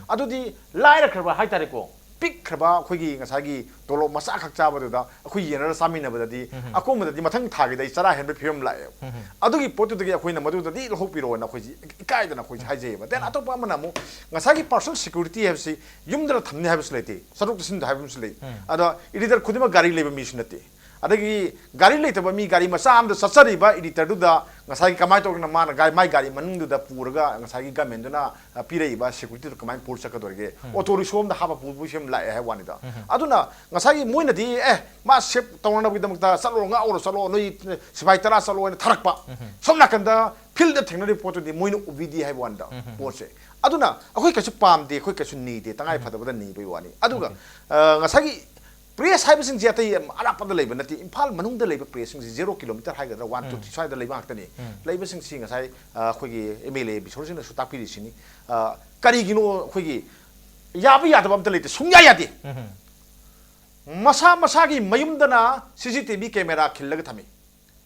ꯑꯗꯨꯗꯤ ꯂꯥꯏꯔꯈ꯭ꯔꯕ ꯍꯥꯏꯇꯥꯔꯦꯀꯣ, ꯄꯤꯛꯈ꯭ꯔꯕ ꯑꯩꯈꯣꯏꯒꯤ ꯉꯁꯥꯏꯒꯤ ꯇꯣꯂꯣꯞ ꯃꯆꯥ ꯈꯛ ꯆꯥꯕꯗꯨꯗ ꯑꯩꯈꯣꯏ ꯌꯦꯟꯅꯔ ꯆꯥꯃꯤꯟꯅꯕꯗꯗꯤ ꯑꯀꯣꯟꯕꯗꯗꯤ ꯃꯊꯪ ꯊꯥꯒꯤꯗ ꯑꯩ ꯆꯔꯥ ꯍꯦꯟꯕꯒꯤ ꯐꯤꯕꯝ ꯂꯥꯛꯑꯦꯕ꯫ ꯑꯗꯨꯒꯤ ꯄꯣꯠꯇꯨꯗꯒꯤ ꯑꯩꯈꯣꯏꯅ ꯃꯗꯨꯗꯗꯤ ꯂꯧꯊꯣꯛꯄꯤꯔꯣꯅ ꯑꯩꯈꯣꯏꯁꯤ ꯏꯀꯥꯏꯗꯅ ꯑꯩꯈꯣꯏꯁꯤ ꯍꯥꯏꯖꯩꯌꯦꯕ꯫ ꯗꯦꯟ ꯑꯇꯣꯞꯄ ꯑꯃꯅ ꯑꯃꯨꯛ ꯉꯁꯥꯏꯒꯤ ꯄꯔꯁꯣꯅꯦꯜ ꯁꯦꯀ꯭ꯌꯨꯔꯤꯇꯤ ꯍꯥꯏꯕꯁꯤ ꯌꯨꯝꯗ ꯊꯝꯅꯤ ꯍꯥꯏꯕꯁꯨ ꯂꯩꯇꯦ, ꯆꯠꯊꯣꯛ ꯆꯠꯁꯤꯟꯗ ꯍꯥꯏꯕ ꯑꯃꯁꯨ ꯂꯩ꯫ ꯑꯗꯣ ꯏꯗꯤꯇꯔ ꯈꯨꯗꯤꯡꯃꯛ ꯒꯥꯔꯤ ꯂꯩꯕ ꯃꯤꯁꯨ ꯅꯠꯇꯦ꯫ ꯑꯗꯒꯤ ꯒꯥꯔꯤ ꯂꯩꯇꯕ ꯃꯤ ꯒꯥꯔꯤ ꯃꯆꯥ ꯑꯃꯗ ꯆꯠꯆꯔꯤꯕ ꯏꯗꯤꯇꯔꯗꯨꯗ ꯉꯁꯥꯏꯒꯤ ꯀꯃꯥꯏꯅ ꯇꯧꯗꯅ ꯃꯥꯅ ꯒꯥꯔꯤ, ꯃꯥꯏ ꯒꯥꯔꯤ ꯃꯅꯨꯡꯗꯨꯗ ꯄꯨꯔꯒ ꯉꯁꯥꯏꯒꯤ ꯒꯃꯦꯟꯗꯨꯅ, ꯑ, ꯄꯤꯔꯛꯏꯕ ꯁꯦꯀ꯭ꯌꯨꯔꯤꯇꯤꯗꯨ ꯀꯃꯥꯏꯅ ꯄꯨꯔ ꯆꯠꯀꯗꯧꯔꯤꯒꯦ? ꯑꯣꯇꯣ ꯔꯤꯛꯁꯣ ꯑꯃꯗ ꯍꯥꯞꯄ ꯄꯨꯕꯒꯤ ꯐꯤꯕꯝ ꯂꯥꯛꯑꯦ ꯍꯥꯏꯕ ꯋꯥꯅꯤꯗ꯫ ꯑꯗꯨꯅ ꯉꯁꯥꯏꯒꯤ ꯃꯣꯏꯅꯗꯤ, "ꯑꯦ, ꯃꯥ ꯁꯦꯞ ꯇꯧꯅꯅꯕꯒꯤꯗꯃꯛꯇ ꯆꯠꯂꯣ, ꯉꯥꯛꯎꯔꯣ, ꯆꯠꯂꯣ, ꯅꯣꯏ ꯁꯤꯐꯥꯏ ꯇꯔꯥ ꯆꯠꯂꯣ" ꯍꯥꯏꯅ ꯊꯥꯔꯛꯄ꯫ ꯁꯣꯝ ꯅꯥꯀꯟꯗ ꯐꯤꯜꯗ ꯊꯦꯡꯅꯔꯤꯕ ꯄꯣꯠꯇꯨꯗꯤ ꯃꯣꯏꯅ ꯎꯕꯤꯗꯦ ꯍꯥꯏꯕ ꯋꯥꯅꯤꯗ ꯄꯣꯠꯁꯦ꯫ ꯑꯗꯨꯅ ꯑꯩꯈꯣꯏ ꯀꯩꯁꯨ ꯄꯥꯝꯗꯦ, ꯑꯩꯈꯣꯏ ꯀꯩꯁꯨ ꯅꯤꯗꯦ, ꯇꯉꯥꯏ ꯐꯗꯕꯗ ꯅꯤꯕꯩ ꯋꯥꯅꯤ꯫ ꯑꯗꯨꯒ, ꯑ, ꯉꯁꯥꯏꯒꯤ ꯄ꯭ꯔꯦꯁ ꯍꯥꯏꯕꯁꯤꯡꯁꯦ ꯑꯇꯩ ꯑꯔꯥꯞꯄꯗ ꯂꯩꯕ ꯅꯠꯇꯦ, ꯏꯝꯐꯥꯜ ꯃꯅꯨꯡꯗ ꯂꯩꯕ ꯄ꯭ꯔꯦꯁꯁꯤꯡꯁꯦ ꯖꯦꯔꯣ ꯀꯤꯂꯣꯃꯤꯇꯔ ꯍꯥꯏꯒꯗ꯭ꯔꯥ, ꯋꯥꯟ ꯇꯨ ꯊ꯭ꯔꯤ ꯁ꯭ꯋꯥꯏꯗ ꯂꯩꯕ ꯉꯥꯛꯇꯅꯤ꯫ ꯂꯩꯕꯁꯤꯡꯁꯤ ꯉꯁꯥꯏ, ꯑ, ꯑꯩꯈꯣꯏꯒꯤ ꯑꯦꯝ ꯑꯦꯜ ꯑꯦ ꯕꯤꯁꯣꯔꯁꯤꯡꯅꯁꯨ ꯇꯥꯛꯄꯤꯔꯤꯁꯤꯅꯤ꯫ ꯑ, ꯀꯔꯤꯒꯤꯅꯣ ꯑꯩꯈꯣꯏꯒꯤ ꯌꯥꯕ ꯌꯥꯗꯕ ꯑꯝꯇ ꯂꯩꯇꯦ, ꯁꯨꯡꯌꯥ ꯌꯥꯗꯦ꯫ ꯃꯁꯥ ꯃꯁꯥꯒꯤ ꯃꯌꯨꯝꯗꯅ ꯁꯤ ꯁꯤ ꯇꯤ ꯚꯤ ꯀꯦꯃꯦꯔꯥ ꯈꯤꯜꯂꯒ ꯊꯝꯃꯤ꯫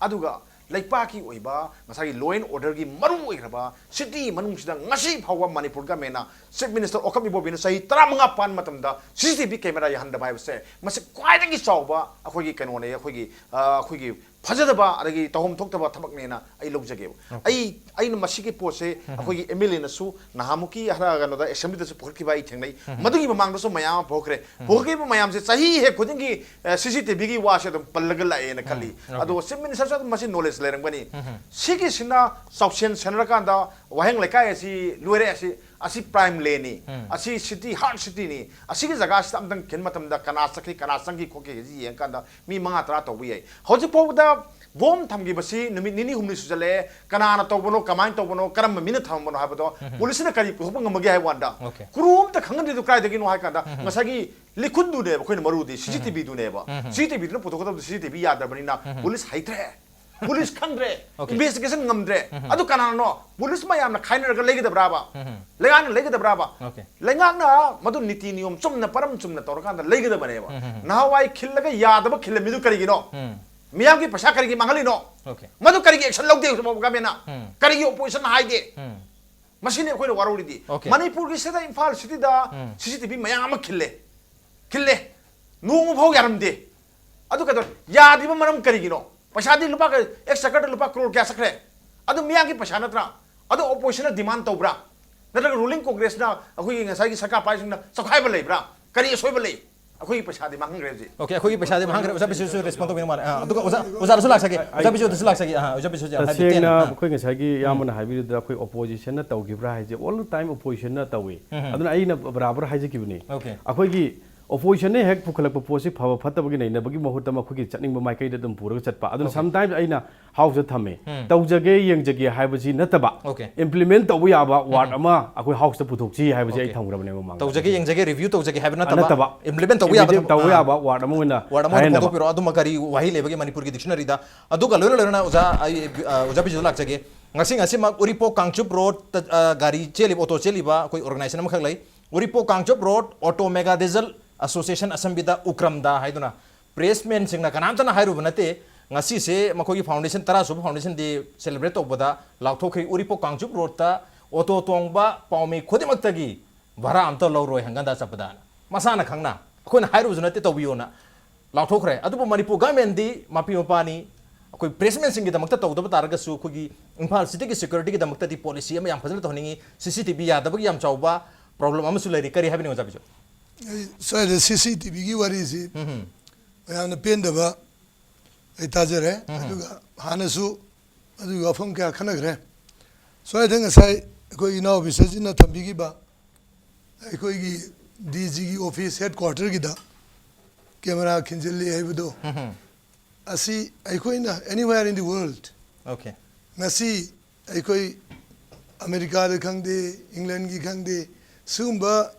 ꯑꯗꯨꯒ ꯂꯩꯄꯥꯛꯀꯤ ꯑꯣꯏꯕ ꯉꯁꯥꯏꯒꯤ law and orderꯒꯤ ꯃꯔꯨ ꯑꯣꯏꯈ꯭ꯔꯕ ꯁꯤꯇꯤ ꯃꯅꯨꯡꯁꯤꯗ ꯉꯁꯤ ꯐꯥꯎꯕ ꯃꯅꯤꯄꯨꯔ ꯒꯃꯦꯟꯅ, ꯆꯤꯐ ꯃꯤꯅꯤꯁꯇꯔ ꯑꯣꯀꯝ ꯏꯕꯣꯕꯤꯅ ꯆꯍꯤ ꯇꯔꯥꯃꯉꯥ ꯄꯥꯟꯕ ꯃꯇꯝꯗ ꯁꯤ ꯁꯤ ꯇꯤ ꯚꯤ ꯀꯦꯃꯦꯔꯥ ꯌꯥꯍꯟꯗꯕ ꯍꯥꯏꯕꯁꯦ ꯃꯁꯤ ꯈ꯭ꯋꯥꯏꯗꯒꯤ ꯆꯥꯎꯕ ꯑꯩꯈꯣꯏꯒꯤ ꯀꯩꯅꯣꯅꯦ, ꯑꯩꯈꯣꯏꯒꯤ, ꯑ, ꯑꯩꯈꯣꯏꯒꯤ ꯐꯖꯗꯕ ꯑꯗꯒꯤ ꯇꯧꯐꯝ ꯊꯣꯛꯇꯕ ꯊꯕꯛꯅꯦꯅ ꯑꯩ ꯂꯧꯖꯒꯦꯕ꯫ ꯑꯩ ꯑꯩꯅ ꯃꯁꯤꯒꯤ ꯄꯣꯠꯁꯦ ꯑꯩꯈꯣꯏꯒꯤ ꯑꯦꯝ ꯑꯦꯜ ꯑꯦꯅꯁꯨ ꯅꯍꯥꯟꯃꯨꯛꯀꯤ ꯍꯔ ꯀꯩꯅꯣꯗ ꯑꯦꯁꯦꯝꯕ꯭ꯂꯤꯗꯁꯨ ꯄꯨꯈꯠꯈꯤꯕ ꯑꯩ ꯊꯦꯡꯅꯩ꯫ ꯃꯗꯨꯒꯤ ꯃꯃꯥꯡꯗꯁꯨ ꯃꯌꯥꯝ ꯑꯃ ꯄꯨꯈꯠꯈ꯭ꯔꯦ꯫ ꯄꯨꯈꯠꯈꯤꯕ ꯃꯌꯥꯝꯁꯦ ꯆꯍꯤ ꯍꯦꯛ ꯈꯨꯗꯤꯡꯒꯤ ꯁꯤ ꯁꯤ ꯇꯤ ꯚꯤꯒꯤ ꯋꯥꯁꯦ ꯑꯗꯨꯝ ꯄꯜꯂꯒ ꯂꯥꯛꯑꯦꯅ ꯈꯜꯂꯤ꯫ ꯑꯗꯣ ꯆꯤꯐ ꯃꯤꯅꯤꯁꯇꯔꯁꯨ ꯑꯗꯨꯝ ꯃꯁꯤ ꯅꯣꯂꯦꯖ ꯂꯩꯔꯝꯒꯅꯤ꯫ ꯁꯤꯒꯤꯁꯤꯅ ꯆꯥꯎꯁꯦꯟ ꯁꯦꯟꯅꯔꯀꯥꯟꯗ ꯋꯥꯍꯦꯡ ꯂꯩꯀꯥꯏ ꯑꯁꯤ ꯂꯣꯏꯔꯦ, ꯑꯁꯤ ꯑꯁꯤ ꯄ꯭ꯔꯥꯏꯝ ꯂꯦꯅꯤ, ꯑꯁꯤ ꯁꯤꯇꯤ, ꯍꯥꯔꯠ ꯁꯤꯇꯤꯅꯤ, ꯑꯁꯤꯒꯤ ꯖꯒꯥꯁꯤꯗ ꯑꯝꯇꯪ ꯈꯤꯟꯕ ꯃꯇꯝꯗ ꯀꯅꯥ ꯆꯠꯈꯤ, ꯀꯅꯥ ꯆꯪꯈꯤ ꯈꯣꯠꯈꯤ ꯍꯥꯏꯁꯤ ꯌꯦꯡꯀꯥꯟꯗ ꯃꯤ ꯃꯉꯥ ꯇꯔꯥ ꯇꯧꯕ ꯌꯥꯏ꯫ ꯍꯧꯖꯤꯛ ꯐꯥꯎꯕꯗ ꯕꯣꯝ ꯊꯝꯈꯤꯕꯁꯤ ꯅꯨꯃꯤꯠ ꯅꯤꯅꯤ ꯍꯨꯝꯅꯤ ꯁꯨꯖꯜꯂꯛꯑꯦ꯫ ꯀꯅꯥꯅ ꯇꯧꯕꯅꯣ, ꯀꯃꯥꯏꯅ ꯇꯧꯕꯅꯣ, ꯀꯔꯝꯕ ꯃꯤꯅ ꯊꯝꯕꯅꯣ ꯍꯥꯏꯕꯗꯣ ꯄꯨꯂꯤꯁꯅ ꯀꯔꯤ ꯄꯨꯊꯣꯛꯄ ꯉꯝꯃꯒꯦ ꯍꯥꯏꯕ ꯋꯥꯅꯤꯗ, Okay. ꯀ꯭ꯔꯨ ꯑꯝꯇ ꯈꯪꯍꯟꯗ꯭ꯔꯤꯗꯨ ꯀꯗꯥꯏꯗꯒꯤꯅꯣ ꯍꯥꯏ ꯀꯥꯟꯗ ꯉꯁꯥꯏꯒꯤ ꯂꯤꯈꯨꯟꯗꯨꯅꯦꯕ ꯑꯩꯈꯣꯏꯅ ꯃꯔꯨꯗꯤ, ꯁꯤ ꯁꯤ ꯇꯤ ꯚꯤꯗꯨꯅꯦꯕ꯫ ꯁꯤ ꯁꯤ ꯇꯤ ꯚꯤꯗꯨꯅ ꯄꯨꯊꯣꯛꯀꯗꯕꯗ ꯁꯤ ꯁꯤ ꯇꯤ ꯚꯤ ꯌꯥꯗ꯭ꯔꯕꯅꯤꯅ ꯄꯨꯂꯤꯁ ꯍꯩꯇ꯭ꯔꯦ, ꯄꯨꯂꯤꯁ ꯈꯪꯗ꯭ꯔꯦ, Okay. ꯏꯟꯚꯦꯁꯇꯤꯒꯦꯁꯟ ꯉꯝꯗ꯭ꯔꯦ꯫ ꯑꯗꯨ ꯀꯅꯥꯅꯣ? ꯄꯨꯂꯤꯁ ꯃꯌꯥꯝꯅ ꯈꯥꯏꯅꯔꯒ ꯂꯩꯒꯗꯕ꯭ꯔꯥꯕ? ꯂꯩꯉꯥꯛꯅ ꯂꯩꯒꯗꯕ꯭ꯔꯥꯕ? Okay. ꯂꯩꯉꯥꯛꯅ ꯃꯗꯨ ꯅꯤꯇꯤ ꯅꯤꯌꯣꯝ ꯆꯨꯝꯅ ꯄꯔꯝ ꯆꯨꯝꯅ ꯇꯧꯔꯀꯥꯟꯗ ꯂꯩꯒꯗꯕꯅꯦꯕ꯫ ꯅꯍꯥꯟꯋꯥꯏ ꯈꯤꯜꯂꯒ ꯌꯥꯗꯕ ꯈꯤꯜꯂꯝꯃꯤꯗꯨ ꯀꯔꯤꯒꯤꯅꯣ? ꯃꯤꯌꯥꯝꯒꯤ ꯄꯩꯁꯥ ꯀꯔꯤꯒꯤ ꯃꯥꯡꯍꯜꯂꯤꯅꯣ? Okay. ꯃꯗꯨ ꯀꯔꯤꯒꯤ ꯑꯦꯛꯁꯟ ꯂꯧꯗꯦ ꯒꯃꯦꯟꯅ? ꯀꯔꯤꯒꯤ ꯑꯣꯄꯣꯖꯤꯁꯟ ꯍꯥꯏꯗꯦ? ꯃꯁꯤꯅꯤ ꯑꯩꯈꯣꯏꯅ ꯋꯥꯔꯧꯔꯤꯗꯤ꯫ Okay. ꯃꯅꯤꯄꯨꯔꯒꯤ ꯁꯤꯗ ꯏꯝꯐꯥꯜ ꯁꯤꯇꯤꯗ ꯁꯤ ꯁꯤ ꯇꯤ ꯚꯤ ꯃꯌꯥꯝ ꯑꯃ ꯈꯤꯜꯂꯦ, ꯈꯤꯜꯂꯦ, ꯅꯣꯡꯃ ꯐꯥꯎ ꯌꯥꯔꯝꯗꯦ꯫ ꯑꯗꯨ ꯀꯩꯗꯧꯔꯦ? ꯌꯥꯗ꯭ꯔꯤꯕ ꯃꯔꯝ ꯀꯔꯤꯒꯤꯅꯣ? ꯄꯩꯁꯥꯗꯤ ꯂꯨꯄꯥ ꯀ-, ꯑꯦꯛꯁ ꯆꯀꯔꯗ ꯂꯨꯄꯥ ꯀ꯭ꯔꯣꯔ ꯀꯌꯥ ꯆꯠꯈ꯭ꯔꯦ? ꯑꯗꯨ ꯃꯤꯌꯥꯝꯒꯤ ꯄꯩꯁꯥ ꯅꯠꯇ꯭ꯔꯥ? ꯑꯗꯨ ꯑꯣꯄꯣꯖꯤꯁꯟꯅ ꯗꯤꯃꯥꯟ ꯇꯧꯕ꯭ꯔꯥ? ꯅꯠꯇ꯭ꯔꯒ ꯔꯨꯂꯤꯡ ꯀꯣꯡꯒ꯭ꯔꯦꯁꯅ, ꯑꯩꯈꯣꯏꯒꯤ ꯉꯁꯥꯏꯒꯤ ꯁꯔꯀꯥꯔ ꯄꯥꯏꯕꯁꯤꯡꯅ ꯆꯈꯥꯏꯕ ꯂꯩꯕ꯭ꯔꯥ? ꯀꯔꯤ ꯑꯁꯣꯏꯕ ꯂꯩ? ꯑꯩꯈꯣꯏꯒꯤ ꯄꯩꯁꯥꯗꯤ ꯃꯥꯡꯍꯟꯈ꯭ꯔꯦ ꯍꯧꯖꯤꯛ꯫ Okay, ꯑꯩꯈꯣꯏꯒꯤ ꯄꯩꯁꯥꯗꯤ ꯃꯥꯡꯈ꯭ꯔꯦ꯫ ꯑꯣꯖꯥ ꯕꯤꯁꯨꯁꯨ ꯔꯦꯁꯄꯣꯟ ꯇꯧꯕꯤꯅ ꯃꯥꯜꯂꯦ꯫ ꯑꯥ, ꯑꯗꯨꯒ ꯑꯣꯖꯥ, ꯑꯣꯖꯥꯗꯁꯨ ꯂꯥꯛꯆꯒꯦ꯫ ꯑꯣꯖꯥ ꯕꯤꯁꯨꯗꯁꯨ ꯂꯥꯛꯆꯒꯦ꯫ ꯑꯥ, ꯑꯣꯖꯥ ꯕꯤꯁꯨ ꯌꯥꯝ ꯍꯥꯏꯕꯤꯌꯨ꯫ ꯇꯁꯦꯡꯅ ꯑꯥ. ꯑꯩꯈꯣꯏ ꯉꯁꯥꯏꯒꯤ ꯏꯌꯥꯝꯕꯅ ꯍꯥꯏꯕꯤꯔꯤꯗꯨꯗ ꯑꯩꯈꯣꯏ ꯑꯣꯄꯣꯖꯤꯁꯟꯅ ꯇꯧꯈꯤꯕ꯭ꯔꯥ ꯍꯥꯏꯁꯦ ꯑꯣꯜ ꯇꯥꯏꯝ ꯑꯣꯄꯣꯖꯤꯁꯟꯅ ꯇꯧꯏ꯫ ꯎꯝ. ꯑꯗꯨꯅ ꯑꯩꯅ ꯕꯔꯥꯕꯔ ꯍꯥꯏꯖꯈꯤꯕꯅꯤ꯫ Okay. ꯑꯩꯈꯣꯏꯒꯤ ꯑꯣꯄꯣꯖꯤꯁꯟꯅ ꯍꯦꯛ ꯄꯨꯈꯠꯂꯛꯄ ꯄꯣꯠꯁꯤ ꯐꯕ ꯐꯠꯇꯕꯒꯤ ꯅꯩꯅꯕꯒꯤ ꯃꯍꯨꯠꯇ ꯃꯈꯣꯏꯒꯤ ꯆꯠꯅꯤꯡꯕ ꯃꯥꯏꯀꯩꯗ ꯑꯗꯨꯝ ꯄꯨꯔꯒ ꯆꯠꯄ꯫ ꯑꯗꯨꯅ Okay. ꯁꯝꯇꯥꯏꯝꯁ ꯑꯩꯅ ꯍꯥꯎꯁꯇ ꯊꯝꯃꯦ꯫ ꯎꯝ. ꯇꯧꯖꯒꯦ ꯌꯦꯡꯖꯒꯦ ꯍꯥꯏꯕꯁꯤ ꯅꯠꯇꯕ, Okay. ꯏꯝꯄ꯭ꯂꯤꯃꯦꯟ ꯇꯧꯕ ꯌꯥꯕ ꯋꯥꯔꯗ ꯎꯝ. ꯑꯃ ꯑꯩꯈꯣꯏ ꯍꯥꯎꯁꯇ ꯄꯨꯊꯣꯛꯁꯤ ꯍꯥꯏꯕꯁꯤ ꯑꯩ Okay. ꯊꯝꯈ꯭ꯔꯕꯅꯦ ꯃꯃꯥꯡꯗ꯫ ꯇꯧꯖꯒꯦ, ꯌꯦꯡꯖꯒꯦ, ꯔꯤꯚ꯭ꯌꯨ ꯇꯧꯖꯒꯦ ꯍꯥꯏꯕ ꯅꯠꯇꯕ, ꯅꯠꯇꯕ꯫ ꯏꯝꯄ꯭ꯂꯤꯃꯦꯟ ꯇꯧꯕ ꯌꯥꯕ ꯏꯝꯄ꯭ꯂꯤꯃꯦꯟ ꯊꯕꯛ꯫ ꯇꯧꯕ ꯑꯥ. ꯌꯥꯕ ꯋꯥꯔꯗ ꯑꯃ ꯑꯣꯏꯅ ꯋꯥꯔꯗ ꯑꯃ ꯑꯣꯏꯅ ꯍꯥꯏꯍꯟꯅꯕ꯫ ꯐꯣꯡꯗꯣꯛꯄꯤꯔꯣ꯫ ꯑꯗꯨꯃ ꯀꯔꯤ ꯋꯥꯍꯩ ꯂꯩꯕꯒꯦ ꯃꯅꯤꯄꯨꯔꯒꯤ ꯗꯤꯛꯁꯅꯔꯤꯗ? ꯑꯗꯨꯒ ꯂꯣꯏꯅ ꯂꯣꯏꯅꯅ ꯑꯣꯖꯥ, ꯑꯩ, ꯑ, ꯑꯣꯖꯥ ꯕꯤꯖꯨꯗ ꯂꯥꯛꯆꯒꯦ꯫ ꯉꯁꯤ, ꯉꯁꯤꯃꯛ ꯎꯔꯤꯄꯣꯛ ꯀꯥꯡꯆꯨꯞ ꯔꯣꯗꯇ, ꯑ, ꯒꯥꯔꯤ ꯆꯦꯜꯂꯤꯕ, ꯑꯣꯇꯣ ꯆꯦꯜꯂꯤꯕ ꯑꯩꯈꯣꯏ ꯑꯣꯔꯒꯅꯥꯏꯖꯦꯁꯟ ꯑꯃꯈꯛ ꯂꯩ꯫ ꯎꯔꯤꯄꯣꯛ Kangchup road auto mega diesel ꯑꯁꯣꯁꯤꯌꯦꯁꯟ ꯑꯁꯝꯕꯤꯗ ꯎꯀ꯭ꯔꯝꯗ ꯍꯥꯏꯗꯨꯅ ꯄ꯭ꯔꯦꯁꯃꯦꯟꯁꯤꯡꯅ ꯀꯅꯥꯝꯇꯅ ꯍꯥꯏꯔꯨꯕ ꯅꯠꯇꯦ꯫ ꯉꯁꯤꯁꯦ ꯃꯈꯣꯏꯒꯤ ꯐꯥꯎꯟꯗꯦꯁꯟ, ꯇꯔꯥ ꯁꯨꯕ ꯐꯥꯎꯟꯗꯦꯁꯟ ꯗꯦ ꯁꯦꯂꯦꯕ꯭ꯔꯦꯠ ꯇꯧꯕꯗ ꯂꯥꯎꯊꯣꯛꯈ꯭ꯔꯦ꯫ ꯎꯔꯤꯄꯣꯛ ꯀꯥꯡꯆꯨꯞ ꯔꯣꯗꯇ ꯑꯣꯇꯣ ꯇꯣꯡꯕ ꯄꯥꯎꯃꯤ ꯈꯨꯗꯤꯡꯃꯛꯇꯒꯤ ꯚꯔꯥ ꯑꯝꯇ ꯂꯧꯔꯣꯏ ꯍꯪꯒꯟꯗ ꯆꯠꯄꯗꯅ꯫ ꯃꯁꯥꯅ ꯈꯪꯅ, ꯑꯩꯈꯣꯏꯅ ꯍꯥꯏꯔꯨꯕꯁꯨ ꯅꯠꯇꯦ, ꯇꯧꯕꯤꯌꯣꯅ ꯂꯥꯎꯊꯣꯛꯈ꯭ꯔꯦ꯫ ꯑꯗꯨꯕꯨ ꯃꯅꯤꯄꯨꯔ ꯒꯃꯦꯟꯗꯤ ꯃꯄꯤ ꯃꯄꯥꯅꯤ, ꯑꯩꯈꯣꯏ ꯄ꯭ꯔꯦꯁꯃꯦꯟꯁꯤꯡꯒꯤꯗꯃꯛꯇ ꯇꯧꯗꯕ ꯇꯥꯔꯒꯁꯨ, ꯑꯩꯈꯣꯏꯒꯤ ꯏꯝꯐꯥꯜ ꯁꯤꯇꯤꯒꯤ ꯁꯦꯀ꯭ꯌꯨꯔꯤꯇꯤꯒꯤꯗꯃꯛꯇꯗꯤ ꯄꯣꯂꯤꯁꯤ ꯑꯃ ꯌꯥꯝ ꯐꯖꯅ ꯇꯧꯍꯟꯅꯤꯡꯉꯤ꯫ ꯁꯤ ꯁꯤ ꯇꯤ ꯚꯤ ꯌꯥꯗꯕꯒꯤ ꯌꯥꯝ ꯆꯥꯎꯕ ꯄ꯭ꯔꯣꯕ꯭ꯂꯦꯝ ꯑꯃꯁꯨ ꯂꯩꯔꯤ꯫ ꯀꯔꯤ ꯍꯥꯏꯕꯤꯅꯤꯡꯉꯤ, ꯑꯣꯖꯥ ꯕꯤꯖꯨ? ꯑꯩ ꯁ꯭ꯋꯥꯏꯗ ꯁꯤ ꯁꯤ ꯇꯤ ꯚꯤꯒꯤ ꯋꯥꯔꯤꯁꯤ ꯃꯌꯥꯝꯅ ꯄꯦꯟꯗꯕ ꯑꯩ ꯇꯥꯖꯔꯦ꯫ ꯑꯗꯨꯒ ꯍꯥꯟꯅꯁꯨ ꯑꯗꯨꯒꯤ ꯋꯥꯐꯝ ꯀꯌꯥ ꯈꯟꯅꯈ꯭ꯔꯦ꯫ ꯁ꯭ꯋꯥꯏꯗ ꯉꯁꯥꯏ ꯑꯩꯈꯣꯏ ꯏꯅꯥꯎ ꯑꯣꯐꯤꯁꯔꯁꯤꯅ ꯊꯝꯕꯤꯈꯤꯕ ꯑꯩꯈꯣꯏꯒꯤ ꯗꯤ ꯖꯤꯒꯤ ꯑꯣꯐꯤꯁ ꯍꯦꯗ ꯀ꯭ꯋꯥꯇꯔꯒꯤꯗ ꯀꯦꯃꯦꯔꯥ ꯈꯤꯟꯖꯤꯜꯂꯤ ꯍꯥꯏꯕꯗꯣ, ꯑꯁꯤ ꯑꯩꯈꯣꯏꯅ anywhere in the world, okay. ꯉꯁꯤ ꯑꯩꯈꯣꯏ ꯑꯃꯦꯔꯤꯀꯥꯗ ꯈꯪꯗꯦ, ꯏꯪꯂꯦꯟꯒꯤ ꯈꯪꯗꯦ, ꯁꯤꯒꯨꯝꯕ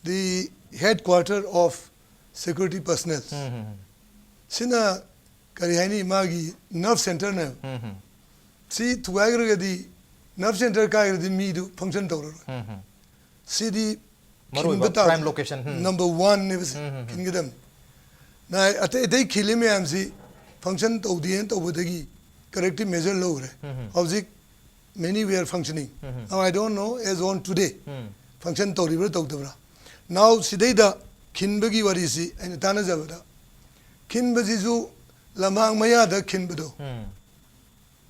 the headquarter of security personnel ꯁꯤꯅ ꯀꯔꯤ ꯍꯥꯏꯅꯤ, ꯃꯥꯒꯤ ꯅꯔꯚ ꯁꯦꯟꯇꯔꯅꯦꯕ꯫ ꯁꯤ ꯊꯨꯒꯥꯏꯈ꯭ꯔꯒꯗꯤ, ꯅꯔꯚ ꯁꯦꯟꯇꯔ ꯀꯥꯏꯈ꯭ꯔꯗꯤ ꯃꯤꯗꯨ ꯐꯪꯁꯟ ꯇꯧꯔꯔꯣꯏ꯫ ꯁꯤꯗꯤ ꯃꯔꯨꯑꯣꯏꯕ ꯈꯤꯟꯕ ꯇꯥꯕꯅꯤ꯫ Prime location, ꯎꯝ꯫ ꯅꯝꯕꯔ ꯋꯥꯟꯅꯦꯕ ꯁꯤ ꯈꯤꯟꯒꯗꯕꯅꯤ꯫ ꯅꯥꯏ ꯑꯇꯩ ꯑꯇꯩ ꯈꯤꯜꯂꯤ ꯃꯌꯥꯝꯁꯤ ꯐꯪꯁꯟ ꯇꯧꯗꯦꯅ ꯇꯧꯕꯗꯒꯤ corrective measure ꯂꯧꯈ꯭ꯔꯦ꯫ ꯍꯧꯖꯤꯛ many were functioning. Now I don't know as on today function ꯇꯧꯔꯤꯕ꯭ꯔꯥ ꯇꯧꯗꯕ꯭ꯔꯥ꯫ Now ꯁꯤꯗꯩꯗ ꯈꯤꯟꯕꯒꯤ ꯋꯥꯔꯤꯁꯤ ꯑꯩꯅ ꯇꯥꯟꯅꯖꯕꯗ, ꯈꯤꯟꯕꯁꯤꯁꯨ ꯂꯝꯍꯥꯡ ꯃꯌꯥꯗ ꯈꯤꯟꯕꯗꯣ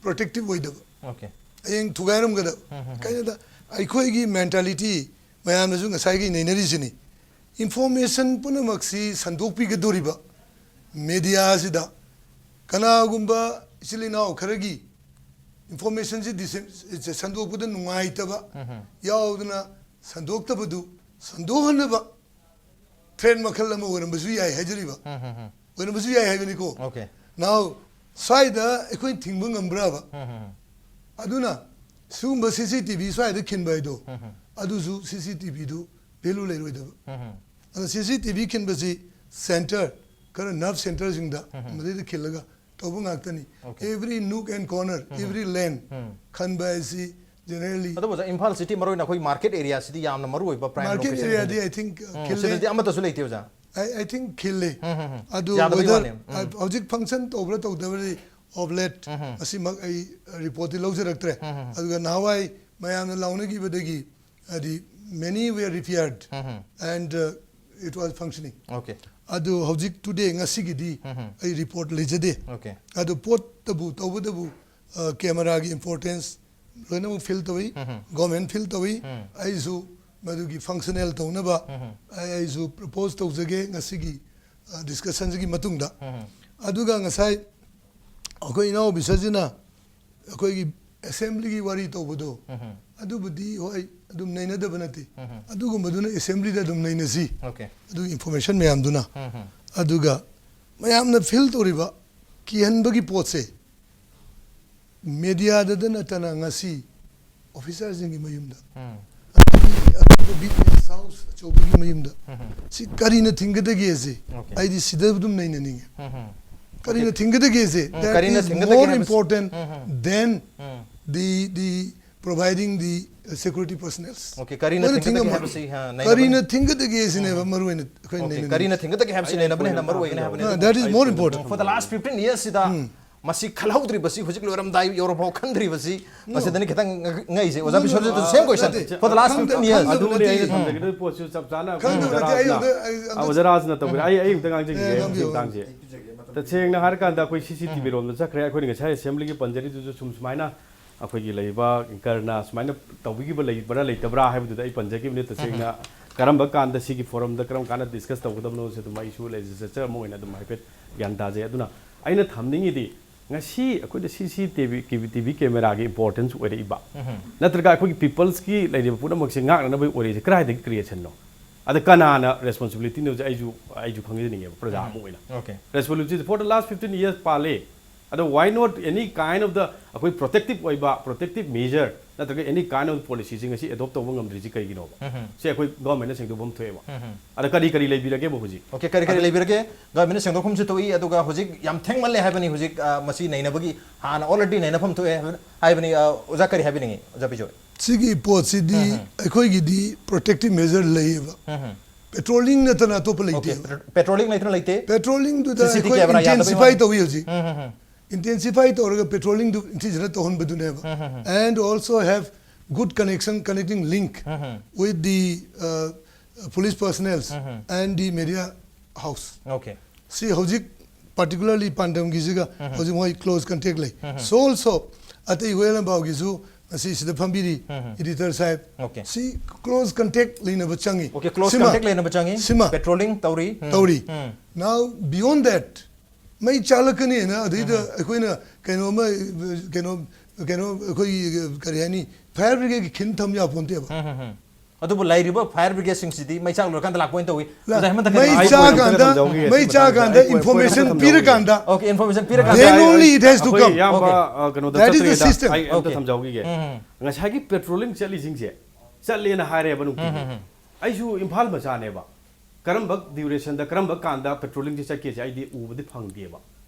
ꯄ꯭ꯔꯣꯇꯦꯛꯇꯤꯞ ꯑꯣꯏꯗꯕ, ꯑꯣꯀꯦ꯫ ꯍꯌꯦꯡ ꯊꯨꯒꯥꯏꯔꯝꯒꯗꯕ꯫ ꯀꯩꯅꯣꯗ ꯑꯩꯈꯣꯏꯒꯤ ꯃꯦꯟꯇꯥꯂꯤꯇꯤ ꯃꯌꯥꯝꯅꯁꯨ ꯉꯁꯥꯏꯒꯤ ꯅꯩꯅꯔꯤꯁꯤꯅꯤ꯫ ꯏꯟꯐꯣꯔꯃꯦꯁꯟ ꯄꯨꯝꯅꯃꯛꯁꯤ ꯁꯟꯗꯣꯛꯄꯤꯒꯗꯧꯔꯤꯕ ꯃꯦꯗꯤꯌꯥꯁꯤꯗ ꯀꯅꯥꯒꯨꯝꯕ ꯏꯆꯤꯜ ꯏꯅꯥꯎ ꯈꯔꯒꯤ ꯏꯟꯐꯣꯔꯃꯦꯁꯟꯁꯤ ꯗꯤꯁꯦ-, ꯁꯟꯗꯣꯛꯄꯗ ꯅꯨꯡꯉꯥꯏꯇꯕ ꯌꯥꯎꯗꯅ ꯁꯟꯗꯣꯛꯇꯕꯗꯨ ꯁꯟꯗꯣꯛꯍꯟꯅꯕ ꯊ꯭ꯔꯦꯠ ꯃꯈꯜ ꯑꯃ ꯑꯣꯏꯔꯝꯕꯁꯨ ꯌꯥꯏ ꯍꯥꯏꯖꯔꯤꯕ꯫ ꯑꯣꯏꯔꯝꯕꯁꯨ ꯌꯥꯏ ꯍꯥꯏꯕꯅꯤꯀꯣ꯫ ꯑꯣꯀꯦ꯫ Now ꯁ꯭ꯋꯥꯏꯗ ꯑꯩꯈꯣꯏꯅ ꯊꯤꯡꯕ ꯉꯝꯕ꯭ꯔꯕ? ꯑꯗꯨꯅ ꯁꯤꯒꯨꯝꯕ ꯁꯤ ꯁꯤ ꯇꯤ ꯚꯤ ꯁ꯭ꯋꯥꯏꯗ ꯈꯤꯟꯕ ꯍꯥꯏꯗꯣ, ꯑꯗꯨꯁꯨ ꯁꯤ ꯁꯤ ꯇꯤ ꯚꯤꯗꯨ ꯚꯦꯂꯨ ꯂꯩꯔꯣꯏꯗꯕ꯫ ꯑꯗꯨꯅ ꯁꯤ ꯁꯤ ꯇꯤ ꯚꯤ ꯈꯤꯟꯕꯁꯤ ꯁꯦꯟꯇꯔ, ꯈꯔ ꯅꯔꯚ ꯁꯦꯟꯇꯔꯁꯤꯡꯗ ꯃꯗꯩꯗ ꯈꯤꯜꯂꯒ ꯇꯧꯕ ꯉꯥꯛꯇꯅꯤ꯫ Okay. Every nook and corner, every lane ꯈꯟꯕ ꯍꯥꯏꯁꯤ generally ꯑꯗꯨꯕꯨ ꯑꯣꯖꯥ, ꯏꯝꯐꯥꯜ ꯁꯤꯇꯤ ꯃꯔꯨ ꯑꯣꯏꯅ ꯑꯩꯈꯣꯏ ꯃꯥꯔꯀꯦꯠ ꯑꯦꯔꯤꯌꯥꯁꯤꯗꯤ ꯌꯥꯝꯅ ꯃꯔꯨ ꯑꯣꯏꯕ, ꯄ꯭ꯔꯥꯏꯝ ꯃꯥꯔꯀꯦꯠ ꯂꯣꯀꯦꯁꯟ ꯑꯦꯔꯤꯌꯥꯗꯤ ꯈꯟꯕ꯫ ꯑꯥꯏ ꯊꯤꯡ ꯎꯝ, ꯈꯤꯜꯂꯦ꯫ ꯁꯤꯗꯗꯤ ꯑꯃꯠꯇꯁꯨ ꯂꯩꯇꯦ ꯑꯣꯖꯥ꯫ I think ꯈꯤꯜꯂꯦ꯫ ꯎꯝ, ꯎꯝ, ꯎꯝ꯫ ꯑꯗꯨ ꯌꯥꯗꯕꯩ whether ꯋꯥꯅꯦ꯫ ꯎꯝ꯫ ꯍꯧꯖꯤꯛ ꯐꯪꯁꯟ ꯇꯧꯕ꯭ꯔꯥ ꯇꯧꯗꯕ꯭ꯔꯗꯤ ꯑꯣꯐ ꯂꯦꯠ ꯃꯁꯤꯃꯛ ꯑꯩ ꯔꯤꯄꯣꯔꯠꯇꯤ ꯂꯧꯖꯔꯛꯇ꯭ꯔꯦ꯫ ꯑꯗꯨꯒ ꯅꯍꯥꯟꯋꯥꯏ ꯃꯌꯥꯝꯅ ꯂꯥꯎꯅꯈꯤꯕꯗꯒꯤ ꯍꯥꯏꯗꯤ many were repaired and It was functioning. Okay. ꯑꯗꯨ ꯍꯧꯖꯤꯛ today, ꯉꯁꯤꯒꯤꯗꯤ ꯎꯝ. ꯑꯩ report ꯂꯩꯖꯗꯦ꯫ Okay. ꯑꯗꯨ ꯄꯣꯠꯇꯕꯨ ꯇꯧꯕꯗꯕꯨ, ꯑ, camera ꯒꯤ importance ꯂꯣꯏꯅꯃꯛ feel ꯇꯧꯏ꯫ ꯎꯝ. Government feel ꯇꯧꯏ꯫ ꯎꯝ. ꯑꯩꯁꯨ ꯃꯗꯨꯒꯤ functional ꯇꯧꯅꯕ ꯎꯝ. ꯑꯩ, ꯑꯩꯁꯨ propose ꯇꯧꯖꯒꯦ ꯉꯁꯤꯒꯤ, ꯑ, discussion ꯁꯤꯒꯤ ꯃꯇꯨꯡꯗ꯫ ꯎꯝ. ꯑꯗꯨꯒ ꯉꯁꯥꯏ ꯑꯩꯈꯣꯏ ꯏꯅꯥꯎ officer ꯁꯤꯅ ꯑꯩꯈꯣꯏꯒꯤ assembly ꯒꯤ ꯋꯥꯔꯤ ꯇꯧꯕꯗꯣ, ꯎꯝ. ꯑꯗꯨꯕꯨꯗꯤ ꯍꯣꯏ, ꯑꯗꯨꯝ ꯅꯩꯅꯗꯕ ꯅꯠꯇꯦ꯫ ꯎꯝ. ꯑꯗꯨꯒꯨꯝꯕꯗꯨꯅ assembly ꯗ ꯑꯗꯨꯝ ꯅꯩꯅꯁꯤ꯫ Okay. ꯑꯗꯨꯒꯤ information ꯃꯌꯥꯝꯗꯨꯅ꯫ ꯎꯝ. ꯑꯗꯨꯒ ꯃꯌꯥꯝꯅ feel ꯇꯧꯔꯤꯕ ꯀꯤꯍꯟꯕꯒꯤ ꯄꯣꯠꯁꯦ media ꯗꯗ ꯅꯠꯇꯅ ꯉꯁꯤ officer ꯁꯤꯡꯒꯤ ꯃꯌꯨꯝꯗ, ꯎꯝ. ꯑꯗꯒꯤ ꯑꯇꯣꯞꯄ business house ꯑꯆꯧꯕꯒꯤ ꯃꯌꯨꯝꯗ, ꯎꯝ. ꯁꯤ ꯀꯔꯤꯅ ꯊꯤꯡꯒꯗꯒꯦꯁꯦ Okay. ꯑꯩꯗꯤ ꯁꯤꯗ ꯑꯗꯨꯝ ꯅꯩꯅꯅꯤꯡꯉꯦ꯫ ꯎꯝ. ꯀꯔꯤꯅ ꯊꯤꯡꯒꯗꯒꯦꯁꯦ? ꯎꯝ, That ꯀꯔꯤꯅ is ꯊꯤꯡꯒꯗꯒꯦ more ꯍꯥꯏꯕꯁꯤ- important um. than um. the, the providing the, uh, security personnel. Okay, ꯀꯔꯤꯅ ꯃꯣꯏꯅ ꯊꯤꯡꯒꯗꯒꯦ ꯊꯤꯡꯉꯝꯃꯣꯏ꯫ ꯍꯥꯏꯕꯁꯤ, ꯍꯥ, ꯅꯩꯅꯕ- ꯀꯔꯤꯅ ꯊꯤꯡꯒꯗꯒꯦ ꯁꯤꯅꯦꯕ ꯃꯔꯨ ꯑꯣꯏꯅ ꯑꯩꯈꯣꯏꯅ Okay, ꯅꯩꯅꯅꯤꯡꯉꯤꯁꯦ꯫ ꯀꯔꯤꯅ ꯊꯤꯡꯒꯗꯒꯦ ꯍꯥꯏꯕꯁꯤ ꯅꯩꯅꯕꯅ ꯍꯦꯟꯅ ꯃꯔꯨ ꯑꯣꯏꯒꯅꯤ ꯍꯥꯏꯕꯅꯤ꯫ Uh, that is more important. For the last fifteen years ꯁꯤꯗ ꯃꯁꯤ ꯈꯜꯍꯧꯗ꯭ꯔꯤꯕꯁꯤ, ꯍꯧꯖꯤꯛ ꯂꯣꯏꯔꯝꯗꯥꯏ ꯌꯧꯔꯐꯥꯎ ꯈꯟꯗ꯭ꯔꯤꯕꯁꯤ, ꯃꯁꯤꯗꯅꯤ ꯈꯤꯇꯪ ꯉ-, ꯉꯛꯏꯁꯦ꯫ ꯑꯣꯖꯥ ꯕꯤꯁ꯭ꯋꯖꯤꯠ, the same question. ꯅꯠꯇꯦ꯫ For the last fifteen years. ꯈꯪꯗꯕ ꯑꯗꯨꯅꯦ ꯑꯩꯅ ꯅꯠꯇꯦ꯫ ꯊꯝꯖꯒꯗꯕ ꯄꯣꯠꯁꯨ ꯆꯞ ꯆꯥꯅ ꯑꯩꯈꯣꯏ ꯈꯪꯗꯕ ꯑꯣꯖꯥ ꯅꯠꯇꯦ꯫ ꯑꯩ ꯔꯥꯖꯅ ꯑꯝꯇ, ꯑꯩ ꯑꯝꯇ ꯑꯣꯖꯥ ꯔꯥꯖꯅ ꯇꯧꯕꯤꯔꯦ꯫ ꯑꯩ ꯑꯩ ꯑꯃꯨꯛꯇ ꯉꯥꯡꯖꯒꯦ꯫ ꯑꯦ, ꯑꯩ ꯉꯥꯡꯕꯤꯌꯨ꯫ ꯑꯃꯨꯛꯇ ꯉꯥꯡꯖꯒꯦ꯫ ꯇꯁꯦꯡꯅ ꯍꯥꯏꯔꯀꯥꯟꯗ ꯑꯩꯈꯣꯏ ꯁꯤ ꯁꯤ ꯇꯤ ꯚꯤ ꯔꯣꯝꯗ ꯆꯠꯈ꯭ꯔꯦ꯫ ꯑꯩꯈꯣꯏꯅ ꯉꯁꯥꯏ assembly ꯒꯤ ꯄꯟꯖꯔꯤꯗꯨꯁꯨ ꯁꯨꯝ ꯁꯨꯃꯥꯏꯅ ꯑꯩꯈꯣꯏꯒꯤ ꯂꯩꯔꯤꯕ anchor ꯅ ꯁꯨꯃꯥꯏꯅ ꯇꯧꯕꯤꯈꯤꯕ ꯂꯩꯕ꯭ꯔꯥ ꯂꯩꯇꯕ꯭ꯔꯥ ꯍꯥꯏꯕꯗꯨꯗ ꯑꯩ ꯄꯟꯖꯈꯤꯕꯅꯤ꯫ ꯇꯁꯦꯡꯅ ꯀꯔꯝꯕ ꯀꯥꯟꯗ ꯁꯤꯒꯤ forum ꯗ ꯀꯔꯝ ꯀꯥꯟꯗ discuss ꯇꯧꯒꯗꯕꯅꯣ ꯁꯤ ꯑꯗꯨꯝ ꯑꯩꯁꯨ legislature ꯑꯃ ꯑꯣꯏꯅ ꯑꯗꯨꯝ ꯍꯥꯏꯐꯦꯠ ꯒ꯭ꯌꯥꯟ ꯇꯥꯖꯩ꯫ ꯑꯗꯨꯅ ꯑꯩꯅ ꯊꯝꯅꯤꯡꯉꯤꯗꯤ ꯉꯁꯤ ꯑꯩꯈꯣꯏꯗ ꯁꯤ C T V, T V camera ꯒꯤ importance ꯑꯣꯏꯔꯛꯏꯕ, ꯅꯠꯇ꯭ꯔꯒ ꯑꯩꯈꯣꯏꯒꯤ peoples ꯀꯤ ꯂꯩꯔꯤꯕ ꯄꯨꯝꯅꯃꯛꯁꯦ ꯉꯥꯛꯅꯅꯕꯒꯤ ꯑꯣꯏꯔꯛꯏꯁꯦ ꯀꯗꯥꯏꯗꯒꯤ creation ꯅꯣ? ꯑꯗ ꯀꯅꯥꯅ responsibility ꯅꯣꯁꯦ ꯑꯩꯁꯨ, ꯑꯩꯁꯨ ꯈꯪꯖꯅꯤꯡꯉꯦꯕ ꯄ꯭ꯔꯖꯥ ꯑꯃ ꯑꯣꯏꯅ꯫ Okay. Responsibility for the last fifteen years ꯄꯥꯜꯂꯦ꯫ ꯑꯗꯣ why not any kind of the ꯑꯩꯈꯣꯏ protective ꯑꯣꯏꯕ protective measure ꯅꯠꯇ꯭ꯔꯒ any kind of policy ꯁꯤ ꯉꯁꯤ adopt ꯇꯧꯕ ꯉꯝꯗ꯭ꯔꯤꯁꯤ ꯀꯩꯒꯤꯅꯣꯕ? ꯁꯤ ꯑꯩꯈꯣꯏ government ꯅ ꯁꯦꯡꯗꯣꯛꯐꯝ ꯊꯣꯛꯑꯦꯕ꯫ ꯑꯗ ꯀꯔꯤ ꯀꯔꯤ ꯂꯩꯕꯤꯔꯒꯦꯕ ꯍꯧꯖꯤꯛ? Okay, ꯀꯔꯤ ꯀꯔꯤ ꯂꯩꯕꯤꯔꯒꯦ? Government ꯅ ꯁꯦꯡꯗꯣꯛꯐꯝꯁꯨ ꯊꯣꯛꯏ, ꯑꯗꯨꯒ ꯍꯧꯖꯤꯛ ꯌꯥꯝ ꯊꯦꯡꯃꯜꯂꯦ ꯍꯥꯏꯕꯅꯤ꯫ ꯍꯧꯖꯤꯛ, ꯑ, ꯃꯁꯤ ꯅꯩꯅꯕꯒꯤ ꯍꯥꯟꯅ already ꯅꯩꯅꯐꯝ ꯊꯣꯛꯑꯦ ꯍꯥꯏꯕ-, ꯍꯥꯏꯕꯅꯤ꯫ ꯑ, ꯑꯣꯖꯥ ꯀꯔꯤ ꯍꯥꯏꯕꯤꯅꯤꯡꯉꯤ, ꯑꯣꯖꯥ ꯕꯤꯖꯣꯏ? ꯁꯤꯒꯤ ꯄꯣꯠꯁꯤꯗꯤ ꯑꯩꯈꯣꯏꯒꯤꯗꯤ protective measure ꯂꯩꯌꯦꯕ꯫ Patrolling ꯅꯠꯇꯅ ꯑꯇꯣꯞꯄ Okay, ꯂꯩꯇꯦꯕ꯫ Patrolling ꯂꯩꯇꯅ ꯂꯩꯇꯦ? Patrolling ꯗꯨꯗ C C T V ꯑꯩꯈꯣꯏ camera ꯌꯥꯗꯕꯩ intensify ꯋꯥꯅꯤ꯫ ꯇꯧꯏ ꯍꯧꯖꯤꯛ꯫ Intensify ꯇꯧꯔꯒ patrolling ꯗꯨ ꯅꯤꯡꯊꯤꯖꯅ ꯇꯧꯍꯟꯕꯗꯨꯅꯦꯕ꯫ And also have good connection, connecting link with the, uh, police personnels and the media house. Okay. ꯁꯤ ꯍꯧꯖꯤꯛ particularly ꯄꯥꯟꯗꯝꯒꯤꯁꯤꯒ ꯍꯧꯖꯤꯛ ꯃꯣꯏ close contact ꯂꯩ꯫ So also ꯑꯇꯩ ꯍꯨꯌꯦꯟ ꯂꯥꯟꯄꯥꯎꯒꯤꯁꯨ ꯉꯁꯤ ꯁꯤꯗ ꯐꯝꯕꯤꯔꯤ editor ꯁꯥꯍꯦꯕ꯫ Okay. ꯁꯤ close contact ꯂꯩꯅꯕ ꯆꯪꯉꯤ꯫ Okay, close ꯁꯤꯃ, contact ꯂꯩꯅꯕ ꯆꯪꯉꯤ꯫ ꯁꯤꯃ Patrolling ꯇꯧꯔꯤ꯫ ꯎꯝ. ꯇꯧꯔꯤ꯫ ꯎꯝ. Now beyond that ꯃꯩ ꯆꯥꯛꯂꯛꯀꯅꯤꯅ ꯑꯗꯩꯗ ꯑꯩꯈꯣꯏꯅ ꯀꯩꯅꯣꯝꯃ ꯀꯩꯅꯣ ꯀꯩꯅꯣ ꯑꯩꯈꯣꯏꯒꯤ ꯀꯔꯤ ꯍꯥꯏꯅꯤ fire brigade ꯒꯤ ꯈꯤꯟ ꯊꯝ ꯌꯥꯄꯣꯟꯇꯦꯕ꯫ ꯑꯗꯨꯕꯨ ꯂꯩꯔꯤꯕ fire brigade ꯁꯤꯡꯁꯤꯗꯤ ꯃꯩ ꯆꯥꯛ ꯂꯣꯏꯔꯀꯥꯟꯗ ꯂꯥꯛꯄ ꯑꯣꯏꯅ ꯇꯧꯏ꯫ ꯑꯣꯖꯥ ꯍꯦꯃꯟꯇ ꯀꯔꯤ ꯃꯩ ꯍꯥꯏ-, ꯆꯥꯛꯑꯀꯥꯟꯗ ꯊꯝꯖꯍꯧꯒꯦ, ꯃꯩ ꯁꯤ ꯆꯥꯛꯑꯀꯥꯟꯗ ꯃꯇꯥꯡꯗ ꯑꯩ point information ꯑꯃꯇ ꯄꯤꯔꯀꯥꯟꯗ Okay, information ꯄꯤꯔꯀꯥꯟꯗ then ꯑꯩ, only it has to ꯑꯩꯈꯣꯏ come. ꯏꯌꯥꯝꯕ, Okay. ꯑ, ꯀꯩꯅꯣꯗ That is the ꯆꯠꯇ꯭ꯔꯤꯉꯩꯗ system. ꯑꯩ ꯑꯝꯇ Okay. ꯊꯝꯖꯍꯧꯈꯤꯒꯦ꯫ ꯎꯝ. ꯉꯁꯥꯏꯒꯤ patrolling ꯆꯠꯂꯤꯁꯤꯡꯁꯦ ꯆꯠꯂꯦꯅ ꯍꯥꯏꯔꯦꯕ ꯅꯨꯡꯇꯤꯒꯤ꯫ ꯑꯩꯁꯨ ꯏꯝꯐꯥꯜ ꯃꯆꯥꯅꯦꯕ꯫ ꯀꯔꯝꯕ duration ꯗ ꯀꯔꯝꯕ ꯀꯥꯟꯗ patrolling ꯁꯦ ꯆꯠꯀꯦꯁꯦ ꯑꯩꯗꯤ ꯎꯕꯗꯤ ꯐꯪꯗꯦꯕ꯫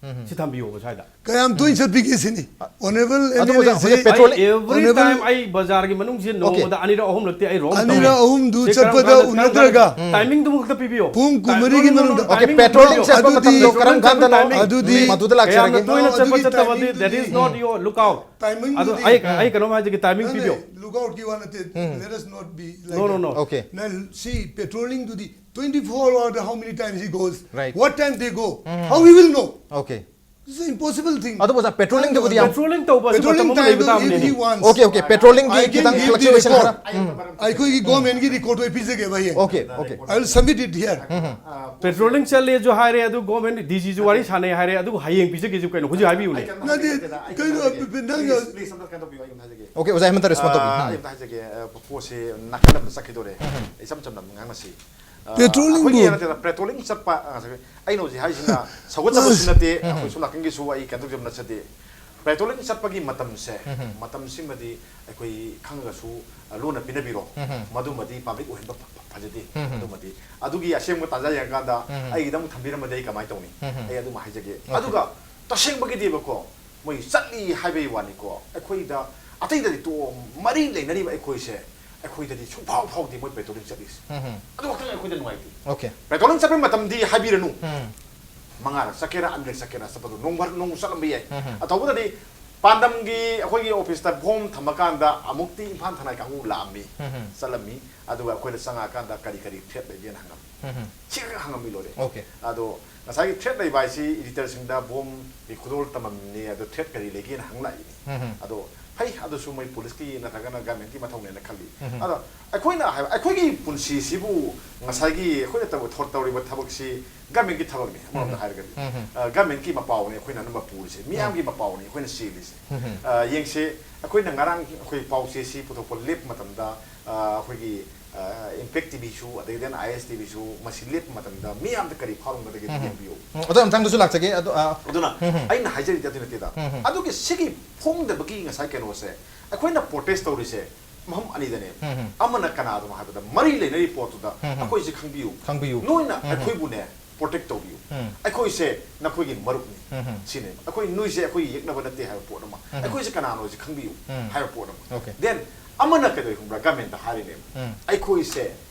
ꯁꯤ ꯊꯝꯕꯤꯌꯣꯕ ꯁ꯭ꯋꯥꯏꯗ꯫ ꯀꯌꯥꯝ ꯇꯣꯏꯅ ꯆꯠꯄꯤꯒꯦ ꯁꯤꯅꯤ꯫ Honourable ꯑꯗꯨ ꯑꯣꯖꯥ, MLA ꯁꯤ ꯍꯧꯖꯤꯛ patrolling ꯑꯩ every Honourable time ꯑꯩ ꯕꯖꯥꯔꯒꯤ ꯃꯅꯨꯡꯁꯦ ꯅꯣꯡꯃꯗ ꯑꯅꯤꯔꯛ ꯑꯍꯨꯝꯂꯛꯇꯤ ꯑꯩ roam ꯑꯅꯤꯔꯛ ꯇꯧꯏ꯫ ꯑꯍꯨꯝꯗꯨ ꯁꯤ ꯀꯔꯝ ꯆꯠꯄꯗ ꯀꯥꯟꯗ, ꯀꯔꯝ ꯀꯥꯟꯗ, ꯎꯅꯗ꯭ꯔꯒ timing ꯗꯨꯃꯛꯇ ꯄꯤꯕꯤꯌꯣ꯫ ꯄꯨꯡ ꯀꯨꯟꯃꯔꯤꯒꯤ Timing ꯃꯅꯨꯡꯗ꯫ Okay, timing patrolling ꯄꯤꯕꯤꯌꯣ꯫ ꯆꯠꯄ ꯑꯗꯨꯗꯤ ꯃꯇꯝꯗꯣ ꯀꯔꯝ ꯀꯥꯟꯗꯅꯣ? timing ꯃꯗꯨꯗ ꯀꯌꯥꯝꯅ ꯂꯥꯛꯆꯔꯒꯦ꯫ ꯇꯣꯏꯅ ꯆꯠꯄ ꯑꯗꯨꯗꯤ ꯆꯠꯇꯕꯗꯤ, timing that is not your lookout꯫ Timing ꯑꯗꯨ ꯗꯨꯗꯤ ꯑꯩ, ꯑꯩ ꯀꯩꯅꯣꯝ ꯍꯥꯏꯖꯒꯦ, timing ꯄꯤꯕꯤꯌꯣ꯫ Lookout ꯀꯤ ꯋꯥ ꯅꯠꯇꯦ꯫ Let us not be like No, no, that. no. Okay. Now, see, patrolling ꯗꯨꯗꯤ twenty-four hour the how many times he goes? Right. What time they go? How we will know? Okay. This is an impossible thing. ꯑꯗꯨꯕꯨ ꯑꯣꯖꯥ, patrolling ꯗꯨꯕꯨꯗꯤ ꯌꯥꯝ Patrolling ꯇꯧꯕꯁꯦ ꯃꯇꯝ Patrolling ꯑꯃ ꯂꯩꯕ time do if he ꯇꯥꯕꯅꯤꯅꯦ꯫ wants. Okay, okay. Patrolling ꯒꯤ I can ꯈꯤꯇꯪ give the fluctuation record. ꯈꯔ꯫ ꯎꯝ. ꯑꯩꯈꯣꯏꯒꯤ government ꯒꯤ record ꯑꯣꯏ ꯄꯤꯖꯒꯦꯕ ꯍꯌꯦꯡ꯫ Okay, okay. I will submit it here. Patrolling ꯆꯠꯂꯦꯁꯨ ꯍꯥꯏꯔꯦ, ꯑꯗꯨ government DG ꯁꯨ ꯋꯥꯔꯤ ꯁꯥꯟꯅꯩ ꯍꯥꯏꯔꯦ, ꯑꯗꯨ ꯍꯌꯦꯡ ꯄꯤꯖꯒꯦꯁꯨ ꯀꯩꯅꯣ, ꯍꯧꯖꯤꯛ ꯍꯥꯏꯕꯤꯌꯨꯅꯦ꯫ ꯅꯠꯇꯦ, ꯀꯩꯅꯣ, ꯅꯪ Please, ꯑꯝꯇ ꯀꯩꯅꯣ ꯇꯧꯕꯤꯌꯨ, ꯑꯩ ꯑꯝꯇ ꯍꯥꯏꯖꯒꯦ꯫ Okay, ꯑꯣꯖꯥ ꯍꯦꯃꯟꯇ respond ꯇꯧꯕꯤꯌꯨ꯫ ꯑꯥ, ꯎꯝ. ꯑꯩ ꯑꯝꯇ ꯍꯥꯏꯖꯒꯦ꯫ ꯑ, ꯄꯣꯠꯁꯦ ꯅꯥꯀꯟ ꯑꯃꯗ ꯆꯠꯈꯤꯗꯣꯔꯦ꯫ ꯏꯆꯝ ꯆꯝꯅ ꯉꯥꯡꯅꯁꯤ꯫ ꯑ, Patrolling ꯑꯩꯈꯣꯏꯒꯤ ꯕꯨ- ꯅꯠꯇꯦꯗ, patrolling ꯆꯠꯄ, ꯑ, ꯑꯩꯅ ꯍꯧꯖꯤꯛ ꯍꯥꯏꯔꯤꯁꯤꯅ ꯁꯧꯒꯠꯆꯕꯁꯨ ꯅꯠꯇꯦ, ꯑꯩꯈꯣꯏ ꯁꯣꯝ ꯅꯥꯀꯟꯒꯤꯁꯨ ꯑꯩ ꯀꯩꯅꯣ ꯇꯧꯖꯕ ꯅꯠꯆꯗꯦ꯫ Patrolling ꯆꯠꯄꯒꯤ ꯃꯇꯝꯁꯦ, ꯃꯇꯝꯁꯤꯃꯗꯤ ꯑꯩꯈꯣꯏ ꯈꯪꯉꯒꯁꯨ, ꯑ, ꯂꯣꯟꯅ ꯄꯤꯅꯕꯤꯔꯣ꯫ ꯃꯗꯨꯃꯗꯤ public ꯑꯣꯏꯍꯟꯕ ꯐ-, ꯐ-, ꯐꯖꯗꯦ꯫ ꯑꯗꯨꯃꯗꯤ ꯑꯗꯨꯒꯤ ꯑꯁꯦꯡꯕ ꯇꯥꯟꯖꯥ ꯌꯦꯡꯉꯀꯥꯟꯗ ꯑꯩꯒꯤꯗ ꯑꯃꯨꯛ ꯊꯝꯕꯤꯔꯝꯃꯗꯤ ꯑꯩ ꯀꯃꯥꯏꯅ ꯇꯧꯅꯤ? ꯑꯩ ꯑꯗꯨꯃ ꯍꯥꯏꯖꯒꯦ꯫ ꯑꯗꯨꯒ ꯇꯁꯦꯡꯕꯒꯤꯗꯤꯕꯀꯣ, ꯃꯣꯏ ꯆꯠꯂꯤ ꯍꯥꯏꯕꯒꯤ ꯋꯥꯅꯤꯀꯣ, ꯑꯩꯈꯣꯏꯗ ꯑꯇꯩꯗꯗꯤ ꯇꯣꯛꯑꯣ, ꯃꯔꯤ ꯂꯩꯅꯔꯤꯕ ꯑꯩꯈꯣꯏꯁꯦ, ꯑꯩꯈꯣꯏꯗꯗꯤ ꯁꯨꯡꯐꯥꯎ ꯐꯥꯎꯗꯦ ꯃꯣꯏ patrolling ꯆꯠꯂꯤꯁꯦ꯫ ꯑꯗꯨ ꯈꯛꯇꯪ ꯑꯩꯈꯣꯏꯗ ꯅꯨꯡꯉꯥꯏꯇꯦ꯫ Okay. Patrolling ꯆꯠꯄꯒꯤ ꯃꯇꯝꯗꯤ ꯍꯥꯏꯕꯤꯔꯅꯨ꯫ ꯃꯉꯥꯔꯛ ꯆꯠꯀꯦꯔꯥ, ꯑꯅꯤꯔꯛ ꯆꯠꯀꯦꯔꯥ, ꯆꯠꯄꯗꯣ ꯅꯣꯡ ꯐꯥꯗꯣꯛ ꯅꯣꯡ ꯆꯠꯂꯝꯕ ꯌꯥꯏ꯫ ꯑ, ꯇꯧꯕꯇꯗꯤ ꯄꯥꯟꯗꯝꯒꯤ ꯑꯩꯈꯣꯏꯒꯤ ꯑꯣꯐꯤꯁꯇ ꯕꯣꯝ ꯊꯝꯃꯀꯥꯟꯗ ꯑꯃꯨꯛꯇꯤ ꯏꯝꯐꯥꯜ ꯊꯅꯥꯏ ꯀꯥꯡꯕꯨ ꯂꯥꯛꯑꯝꯃꯤ, ꯎꯝ꯫ ꯆꯠꯂꯝꯃꯤ꯫ ꯑꯗꯨꯒ ꯑꯩꯈꯣꯏꯗ ꯆꯪꯉꯛꯑꯀꯥꯟꯗ ꯀꯔꯤ ꯀꯔꯤ ꯊ꯭ꯔꯦꯠ ꯂꯩꯒꯦꯅ ꯍꯪꯉꯝꯃꯤ꯫ ꯎꯝ꯫ ꯁꯤ ꯈꯛ ꯍꯪꯉꯝꯃꯤ, ꯂꯣꯏꯔꯦ꯫ ꯑꯣꯀꯦ꯫ ꯑꯗꯣ ꯉꯁꯥꯏꯒꯤ ꯊ꯭ꯔꯦꯠ ꯂꯩꯕ ꯍꯥꯏꯁꯤ ꯏꯗꯤꯇꯔꯁꯤꯡꯗ ꯕꯣꯝꯒꯤ ꯈꯨꯗꯣꯜ ꯇꯝꯃꯝꯃꯤ, ꯑꯗꯣ ꯊ꯭ꯔꯦꯠ ꯀꯔꯤ ꯂꯩꯒꯦꯅ ꯍꯪꯂꯛꯏꯅꯤ꯫ ꯎꯝ꯫ ꯑꯗꯣ ꯐꯩ, ꯑꯗꯨꯁꯨ ꯃꯣꯏ ꯄꯨꯂꯤꯁꯀꯤ ꯅꯠꯇ꯭ꯔꯒꯅ ꯒꯃꯦꯟꯒꯤ ꯃꯊꯧꯅꯦꯅ ꯈꯜꯂꯤ꯫ ꯎꯝ꯫ ꯑꯗꯣ ꯑꯩꯈꯣꯏꯅ ꯍꯥꯏꯕ, ꯑꯩꯈꯣꯏꯒꯤ ꯄꯨꯟꯁꯤꯁꯤꯕꯨ ꯉꯁꯥꯏꯒꯤ ꯑꯩꯈꯣꯏꯅ ꯇꯧ-, ꯊꯣ-, ꯇꯧꯔꯤꯕ ꯊꯕꯛꯁꯤ ꯒꯃꯦꯟꯒꯤ ꯊꯕꯛꯅꯤ, ꯑꯃꯔꯣꯝꯗ ꯎꯝ꯫ ꯍꯥꯏꯔꯒꯗꯤ꯫ ꯎꯝ꯫ ꯑ, ꯒꯃꯦꯟꯒꯤ ꯃꯄꯥꯎꯅꯤ ꯑꯩꯈꯣꯏꯅ ꯑꯅꯝꯕ ꯄꯨꯔꯤꯁꯦ, ꯎꯝ꯫ ꯃꯤꯌꯥꯝꯒꯤ ꯃꯄꯥꯎꯅꯤ ꯑꯩꯈꯣꯏꯅ ꯆꯦꯜꯂꯤꯁꯦ꯫ ꯎꯝ꯫ ꯑ, ꯌꯦꯡꯁꯦ, ꯑꯩꯈꯣꯏꯅ ꯉꯔꯥꯡ ꯑꯩꯈꯣꯏ ꯄꯥꯎꯆꯦꯁꯤ ꯄꯨꯊꯣꯛꯄ ꯂꯦꯞꯄ ꯃꯇꯝꯗ, ꯑ, ꯑꯩꯈꯣꯏꯒꯤ, ꯑ, ꯏꯝꯄꯦꯛ ꯇꯤꯚꯤꯁꯨ, ꯑꯗꯒꯤꯗꯤ ꯑꯥꯏ ꯑꯦꯁ ꯇꯤꯚꯤꯁꯨ ꯃꯁꯤ ꯂꯦꯞꯄ ꯃꯇꯝꯗ ꯃꯤꯌꯥꯝꯗ ꯀꯔꯤ ꯐꯥꯎꯔꯝꯒꯗꯒꯦ ꯎꯝ꯫ ꯌꯦꯡꯕꯤꯌꯨ꯫ ꯎꯝ, ꯑꯗꯣ ꯑꯝꯇꯪꯗꯁꯨ ꯂꯥꯛꯆꯒꯦ꯫ ꯑꯗꯣ, ꯑ, ꯑꯗꯨꯅ ꯎꯝ꯫ ꯑꯩꯅ ꯍꯥꯏꯖꯔꯤꯗꯤ ꯑꯗꯨ ꯅꯠꯇꯦꯗ꯫ ꯎꯝ꯫ ꯑꯗꯨꯒꯤ ꯁꯤꯒꯤ ꯐꯣꯡꯗꯕꯒꯤ ꯉꯁꯥꯏ ꯀꯩꯅꯣꯁꯦ, ꯑꯩꯈꯣꯏꯅ ꯄ꯭ꯔꯣꯇꯦꯁ ꯇꯧꯔꯤꯁꯦ ꯃꯐꯝ ꯑꯅꯤꯗꯅꯦ꯫ ꯎꯝ꯫ ꯑꯃꯅ ꯀꯅꯥꯗꯅꯣ ꯍꯥꯏꯕꯗ ꯃꯔꯤ ꯂꯩꯅꯔꯤ ꯄꯣꯠꯇꯨꯗ ꯎꯝ꯫ ꯑꯩꯈꯣꯏꯁꯦ ꯈꯪꯕꯤꯌꯨ꯫ ꯈꯪꯕꯤꯌꯨ꯫ ꯅꯣꯏꯅ ꯎꯝ꯫ ꯑꯩꯈꯣꯏꯕꯨꯅꯦ ꯄ꯭ꯔꯣꯇꯦꯛ ꯇꯧꯕꯤꯌꯨ꯫ ꯎꯝ꯫ ꯑꯩꯈꯣꯏꯁꯦ ꯅꯈꯣꯏꯒꯤ ꯃꯔꯨꯞꯅꯤ꯫ ꯎꯝ꯫ ꯁꯤꯅꯦ꯫ ꯑꯩꯈꯣꯏ, ꯅꯣꯏꯁꯦ ꯑꯩꯈꯣꯏꯒꯤ ꯌꯦꯛꯅꯕ ꯅꯠꯇꯦ ꯍꯥꯏꯕ ꯄꯣꯠ ꯑꯃ꯫ ꯎꯝ꯫ ꯑꯩꯈꯣꯏꯁꯦ ꯀꯅꯥꯅꯣꯁꯦ ꯈꯪꯕꯤꯌꯨ ꯎꯝ꯫ ꯍꯥꯏꯕ ꯄꯣꯠ ꯑꯃ꯫ ꯑꯣꯀꯦ꯫ Then ꯑꯃꯅ ꯀꯩꯗꯧꯏ ꯈꯪꯕ꯭ꯔꯥ? ꯒꯃꯦꯟꯗ ꯍꯥꯏꯔꯤꯅꯦꯕ꯫ ꯎꯝ꯫ ꯑꯩꯈꯣꯏꯁꯦ,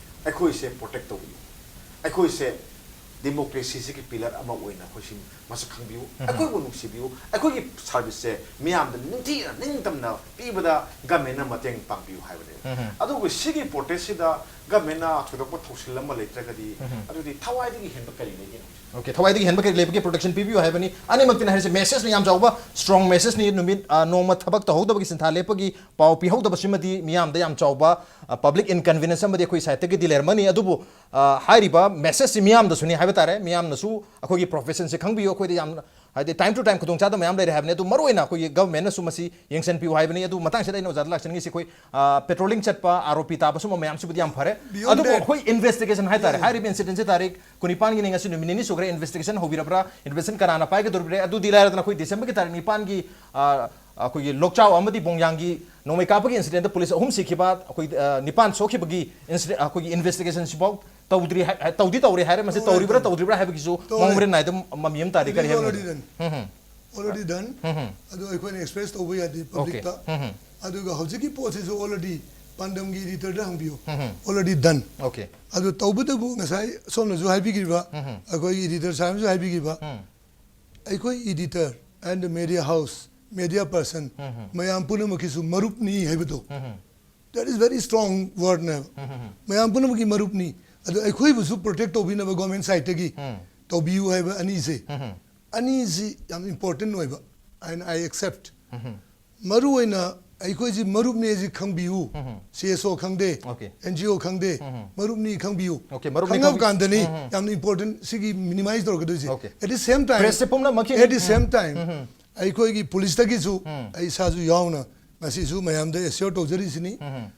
ꯑꯩꯈꯣꯏꯁꯦ ꯄ꯭ꯔꯣꯇꯦꯛ ꯇꯧꯕꯤꯌꯨ꯫ ꯑꯩꯈꯣꯏꯁꯦ ꯗꯦꯃꯣꯀ꯭ꯔꯦꯁꯤꯁꯤꯒꯤ ꯄꯤꯂꯔ ꯑꯃ ꯑꯣꯏꯅ ꯑꯩꯈꯣꯏꯁꯤ ꯃꯁꯛ ꯈꯪꯕꯤꯌꯨ, ꯎꯝ꯫ ꯑꯩꯈꯣꯏꯕꯨ ꯅꯨꯡꯁꯤꯕꯤꯌꯨ, ꯑꯩꯈꯣꯏꯒꯤ ꯁꯥꯔꯚꯤꯁꯁꯦ ꯃꯤꯌꯥꯝꯗ ꯅꯤꯡꯊꯤꯅ ꯅꯤꯡꯇꯝꯅ ꯄꯤꯕꯗ ꯒꯃꯦꯟꯅ ꯃꯇꯦꯡ ꯄꯥꯡꯕꯤꯌꯨ ꯍꯥꯏꯕꯅꯦꯕ꯫ ꯎꯝ꯫ ꯑꯗꯨꯕꯨ ꯁꯤꯒꯤ ꯄ꯭ꯔꯣꯇꯦꯁꯁꯤꯗ ꯒꯃꯦꯟꯅ ꯊꯣꯏꯗꯣꯛꯄ ꯊꯧꯁꯤꯜ ꯑꯃ ꯂꯩꯇ꯭ꯔꯒꯗꯤ, ꯎꯝ꯫ ꯑꯗꯨꯗꯤ ꯊꯋꯥꯏꯗꯒꯤ ꯍꯦꯟꯕ ꯀꯔꯤ ꯂꯩꯒꯦ? ꯑꯣꯀꯦ, ꯊꯋꯥꯏꯗꯒꯤ ꯍꯦꯟꯕ ꯀꯔꯤ ꯂꯩꯕꯒꯦ? ꯄ꯭ꯔꯣꯇꯦꯛꯁꯟ ꯄꯤꯕꯤꯌꯨ ꯍꯥꯏꯕꯅꯤ꯫ ꯑꯅꯤꯃꯛꯇꯤꯅ ꯍꯥꯏꯔꯤꯁꯦ ꯃꯦꯁꯦꯖꯅ ꯌꯥꯝ ꯆꯥꯎꯕ, ꯁ꯭ꯇ꯭ꯔꯣꯡ ꯃꯦꯁꯦꯖꯅꯤ꯫ ꯅꯨꯃꯤꯠ, ꯑ, ꯅꯣꯡꯃ ꯊꯕꯛ ꯇꯧꯍꯧꯗꯕꯒꯤ ꯁꯤꯟꯊꯥ ꯂꯦꯞꯄꯒꯤ ꯄꯥꯎ ꯄꯤꯍꯧꯗꯕꯁꯤꯃꯗꯤ ꯃꯤꯌꯥꯝꯗ ꯌꯥꯝ ꯆꯥꯎꯕ, ꯑ, ꯄꯕ꯭ꯂꯤꯛ ꯏꯟꯀꯟꯚꯤꯅꯦꯟꯁ ꯑꯃꯗꯤ ꯑꯩꯈꯣꯏ ꯁꯥꯏꯠꯇꯒꯤꯗꯤ ꯂꯩꯔꯝꯃꯅꯤ꯫ ꯑꯗꯨꯕꯨ, ꯑ, ꯍꯥꯏꯔꯤꯕ ꯃꯦꯁꯦꯖꯁꯤ ꯃꯤꯌꯥꯝꯗꯁꯨꯅꯤ ꯍꯥꯏꯕ ꯇꯥꯔꯦ꯫ ꯃꯤꯌꯥꯝꯅꯁꯨ ꯑꯩꯈꯣꯏꯒꯤ ꯄ꯭ꯔꯣꯐꯦꯁꯟꯁꯦ ꯈꯪꯕꯤꯌꯨ꯫ ꯑꯩꯈꯣꯏꯗ ꯌꯥꯝꯅ, ꯍꯥꯏꯗꯤ, ꯇꯥꯏꯝ ꯇꯨ ꯇꯥꯏꯝ ꯈꯨꯗꯣꯡꯆꯥꯗꯕ ꯃꯌꯥꯝ ꯂꯩꯔꯦ ꯍꯥꯏꯕꯅꯤ꯫ ꯑꯗꯨ ꯃꯔꯨꯑꯣꯏꯅ ꯑꯩꯈꯣꯏꯒꯤ ꯒꯚꯔꯟꯃꯦꯟꯠꯅꯁꯨ ꯃꯁꯤ ꯌꯦꯡꯁꯤꯟꯕꯤꯌꯨ ꯍꯥꯏꯕꯅꯤ꯫ ꯑꯗꯨ ꯃꯇꯥꯡꯁꯤꯗ ꯑꯩꯅ ꯑꯣꯖꯥꯗ ꯂꯥꯛꯆꯅꯤꯡꯉꯤꯁꯤ, ꯑꯩꯈꯣꯏ, ꯑ, ꯄꯦꯇ꯭ꯔꯣꯂꯤꯡ ꯆꯠꯄ, ꯑꯥꯔ ꯑꯣ ꯄꯤ ꯇꯥꯕ, ꯁꯨꯝꯕ ꯃꯌꯥꯝꯁꯤꯕꯨꯗꯤ ꯌꯥꯝ ꯐꯔꯦ꯫ Beyond ꯑꯗꯨꯕꯨ that, ꯑꯩꯈꯣꯏ ꯏꯟꯚꯦꯁꯇꯤꯒꯦꯁꯟ ꯍꯥꯏꯇꯥꯔꯦ, yeah, ꯍꯥꯏꯔꯤꯕ ꯏꯟꯁꯤꯗꯦꯟꯠꯁꯤ ꯇꯥꯔꯤꯛ ꯀꯨꯟꯅꯤꯄꯥꯟꯒꯤꯅꯤ, ꯉꯁꯤ ꯅꯨꯃꯤꯠ ꯅꯤꯅꯤ ꯁꯨꯈ꯭ꯔꯦ꯫ ꯏꯟꯚꯦꯁꯇꯤꯒꯦꯁꯟ ꯍꯧꯕꯤꯔꯕ꯭ꯔꯥ? ꯏꯟꯚꯦꯁꯇꯤꯒꯦꯁꯟ ꯀꯅꯥꯅ ꯄꯥꯏꯒꯗꯧꯔꯤꯕ꯭ꯔꯥ? ꯑꯗꯨꯗꯤ ꯂꯥꯏꯔꯗꯅ ꯑꯩꯈꯣꯏ ꯗꯤꯁꯦꯝꯕꯔꯒꯤ ꯇꯥꯔꯤꯛ ꯅꯤꯄꯥꯟꯒꯤ, ꯑ, ꯑꯩꯈꯣꯏꯒꯤ ꯂꯣꯛꯆꯥꯎ ꯑꯃꯗꯤ ꯕꯣꯡꯌꯥꯡꯒꯤ ꯅꯣꯡꯃꯩ ꯀꯥꯞꯄꯒꯤ ꯏꯟꯁꯤꯗꯦꯟꯠꯇ ꯄꯨꯂꯤꯁ ꯑꯍꯨꯝ ꯁꯤꯈꯤꯕ, ꯑꯩꯈꯣꯏ, ꯑ, ꯅꯤꯄꯥꯟ ꯁꯣꯛꯈꯤꯕꯒꯤ ꯏꯟꯁꯤꯗꯦꯟꯠ, ꯑꯩꯈꯣꯏꯒꯤ ꯏꯟꯚꯦꯁꯇꯤꯒꯦꯁꯟꯁꯤꯐꯥꯎ ꯇꯧꯗ꯭ꯔꯤ ꯍꯥꯏ-, ꯍꯥꯏ-, ꯇꯧꯗꯤ ꯇꯧꯔꯦ ꯍꯥꯏꯔꯦ, ꯃꯁꯤ ꯇꯧꯔꯤꯕ꯭ꯔꯥ ꯇꯧꯗ꯭ꯔꯤꯕ꯭ꯔꯥ ꯍꯥꯏꯕꯒꯤꯁꯨ ꯃꯑꯣꯡ ꯃꯔꯤꯟ ꯅꯥꯏꯗ ꯃꯃꯤ ꯑꯃ ꯇꯥꯔꯤ꯫ ꯀꯔꯤ ꯍꯥꯏꯕꯤꯅꯤꯡꯉꯤ? ꯎꯝ ꯍꯝ꯫ Already done. ꯎꯝ ꯍꯝ꯫ ꯑꯗꯨ ꯑꯩꯈꯣꯏꯅ ꯑꯦꯛꯁꯄ꯭ꯔꯦꯁ ꯇꯧꯕ ꯌꯥꯗꯦ ꯑꯣꯀꯦ꯫ ꯄꯕ꯭ꯂꯤꯛꯇ꯫ ꯎꯝ ꯍꯝ꯫ ꯑꯗꯨꯒ ꯍꯧꯖꯤꯛꯀꯤ ꯄꯣꯠꯁꯤꯁꯨ already ꯄꯥꯟꯗꯝꯒꯤ ꯏꯗꯤꯇꯔꯗ ꯍꯪꯕꯤꯌꯨ꯫ ꯎꯝ ꯍꯝ꯫ Already done. ꯑꯣꯀꯦ꯫ ꯑꯗꯨ ꯇꯧꯕꯇꯕꯨ ꯉꯁꯥꯏ ꯁꯣꯝꯅꯁꯨ ꯍꯥꯏꯕꯤꯈꯤꯕ, ꯎꯝ ꯍꯝ꯫ ꯑꯩꯈꯣꯏꯒꯤ ꯏꯗꯤꯇꯔ ꯁꯥꯍꯦꯕꯅꯁꯨ ꯍꯥꯏꯕꯤꯈꯤꯕ, ꯎꯝ꯫ ꯑꯩꯈꯣꯏ editor and the media house media person, ꯃꯌꯥꯝ ꯄꯨꯝꯅꯃꯛꯀꯤꯁꯨ ꯃꯔꯨꯞꯅꯤ ꯍꯥꯏꯕꯗꯣ, that is very strong word ꯅꯦꯕ꯫ ꯃꯌꯥꯝ ꯄꯨꯝꯅꯃꯛꯀꯤ ꯃꯔꯨꯞꯅꯤ꯫ ꯑꯗꯣ ꯑꯩꯈꯣꯏꯕꯨꯁꯨ protect ꯇꯧꯕꯤꯅꯕ government side ꯇꯒꯤ ꯇꯧꯕꯤꯌꯨ ꯍꯥꯏꯕ ꯑꯅꯤꯁꯦ, ꯑꯅꯤꯁꯤ ꯌꯥꯝ important ꯑꯣꯏꯕ, and I accept꯫ ꯃꯔꯨ ꯑꯣꯏꯅ ꯑꯩꯈꯣꯏꯁꯤ ꯃꯔꯨꯞꯅꯦꯁꯤ ꯈꯪꯕꯤꯌꯨ꯫ C S O ꯈꯪꯗꯦ, Okay. N G O ꯈꯪꯗꯦ, ꯎꯝ꯫ ꯃꯔꯨꯞꯅꯤ ꯈꯪꯕꯤꯌꯨ꯫ Okay, ꯃꯔꯨꯞꯅꯤ ꯈꯪꯉꯕ ꯈꯪꯕꯤ- ꯀꯥꯟꯗꯅꯤ ꯎꯝ, ꯎꯝ꯫ ꯌꯥꯝꯅ important ꯁꯤꯒꯤ minimize ꯇꯧꯔꯛꯀꯗꯣꯏꯁꯦ꯫ Okay. At the same time, Press ꯁꯦ ꯄꯨꯝꯅꯃꯛꯀꯤ- at the um, same um. time, ꯎꯝ, ꯎꯝ꯫ ꯑꯩꯈꯣꯏꯒꯤ police ꯇꯒꯤꯁꯨ ꯎꯝ꯫ ꯑꯩ ꯏꯁꯥꯁꯨ ꯌꯥꯎꯅ ꯉꯁꯤꯁꯨ ꯃꯌꯥꯝꯗ assure ꯇꯧꯖꯔꯤꯁꯤꯅꯤ꯫ ꯎꯝ, ꯎꯝ꯫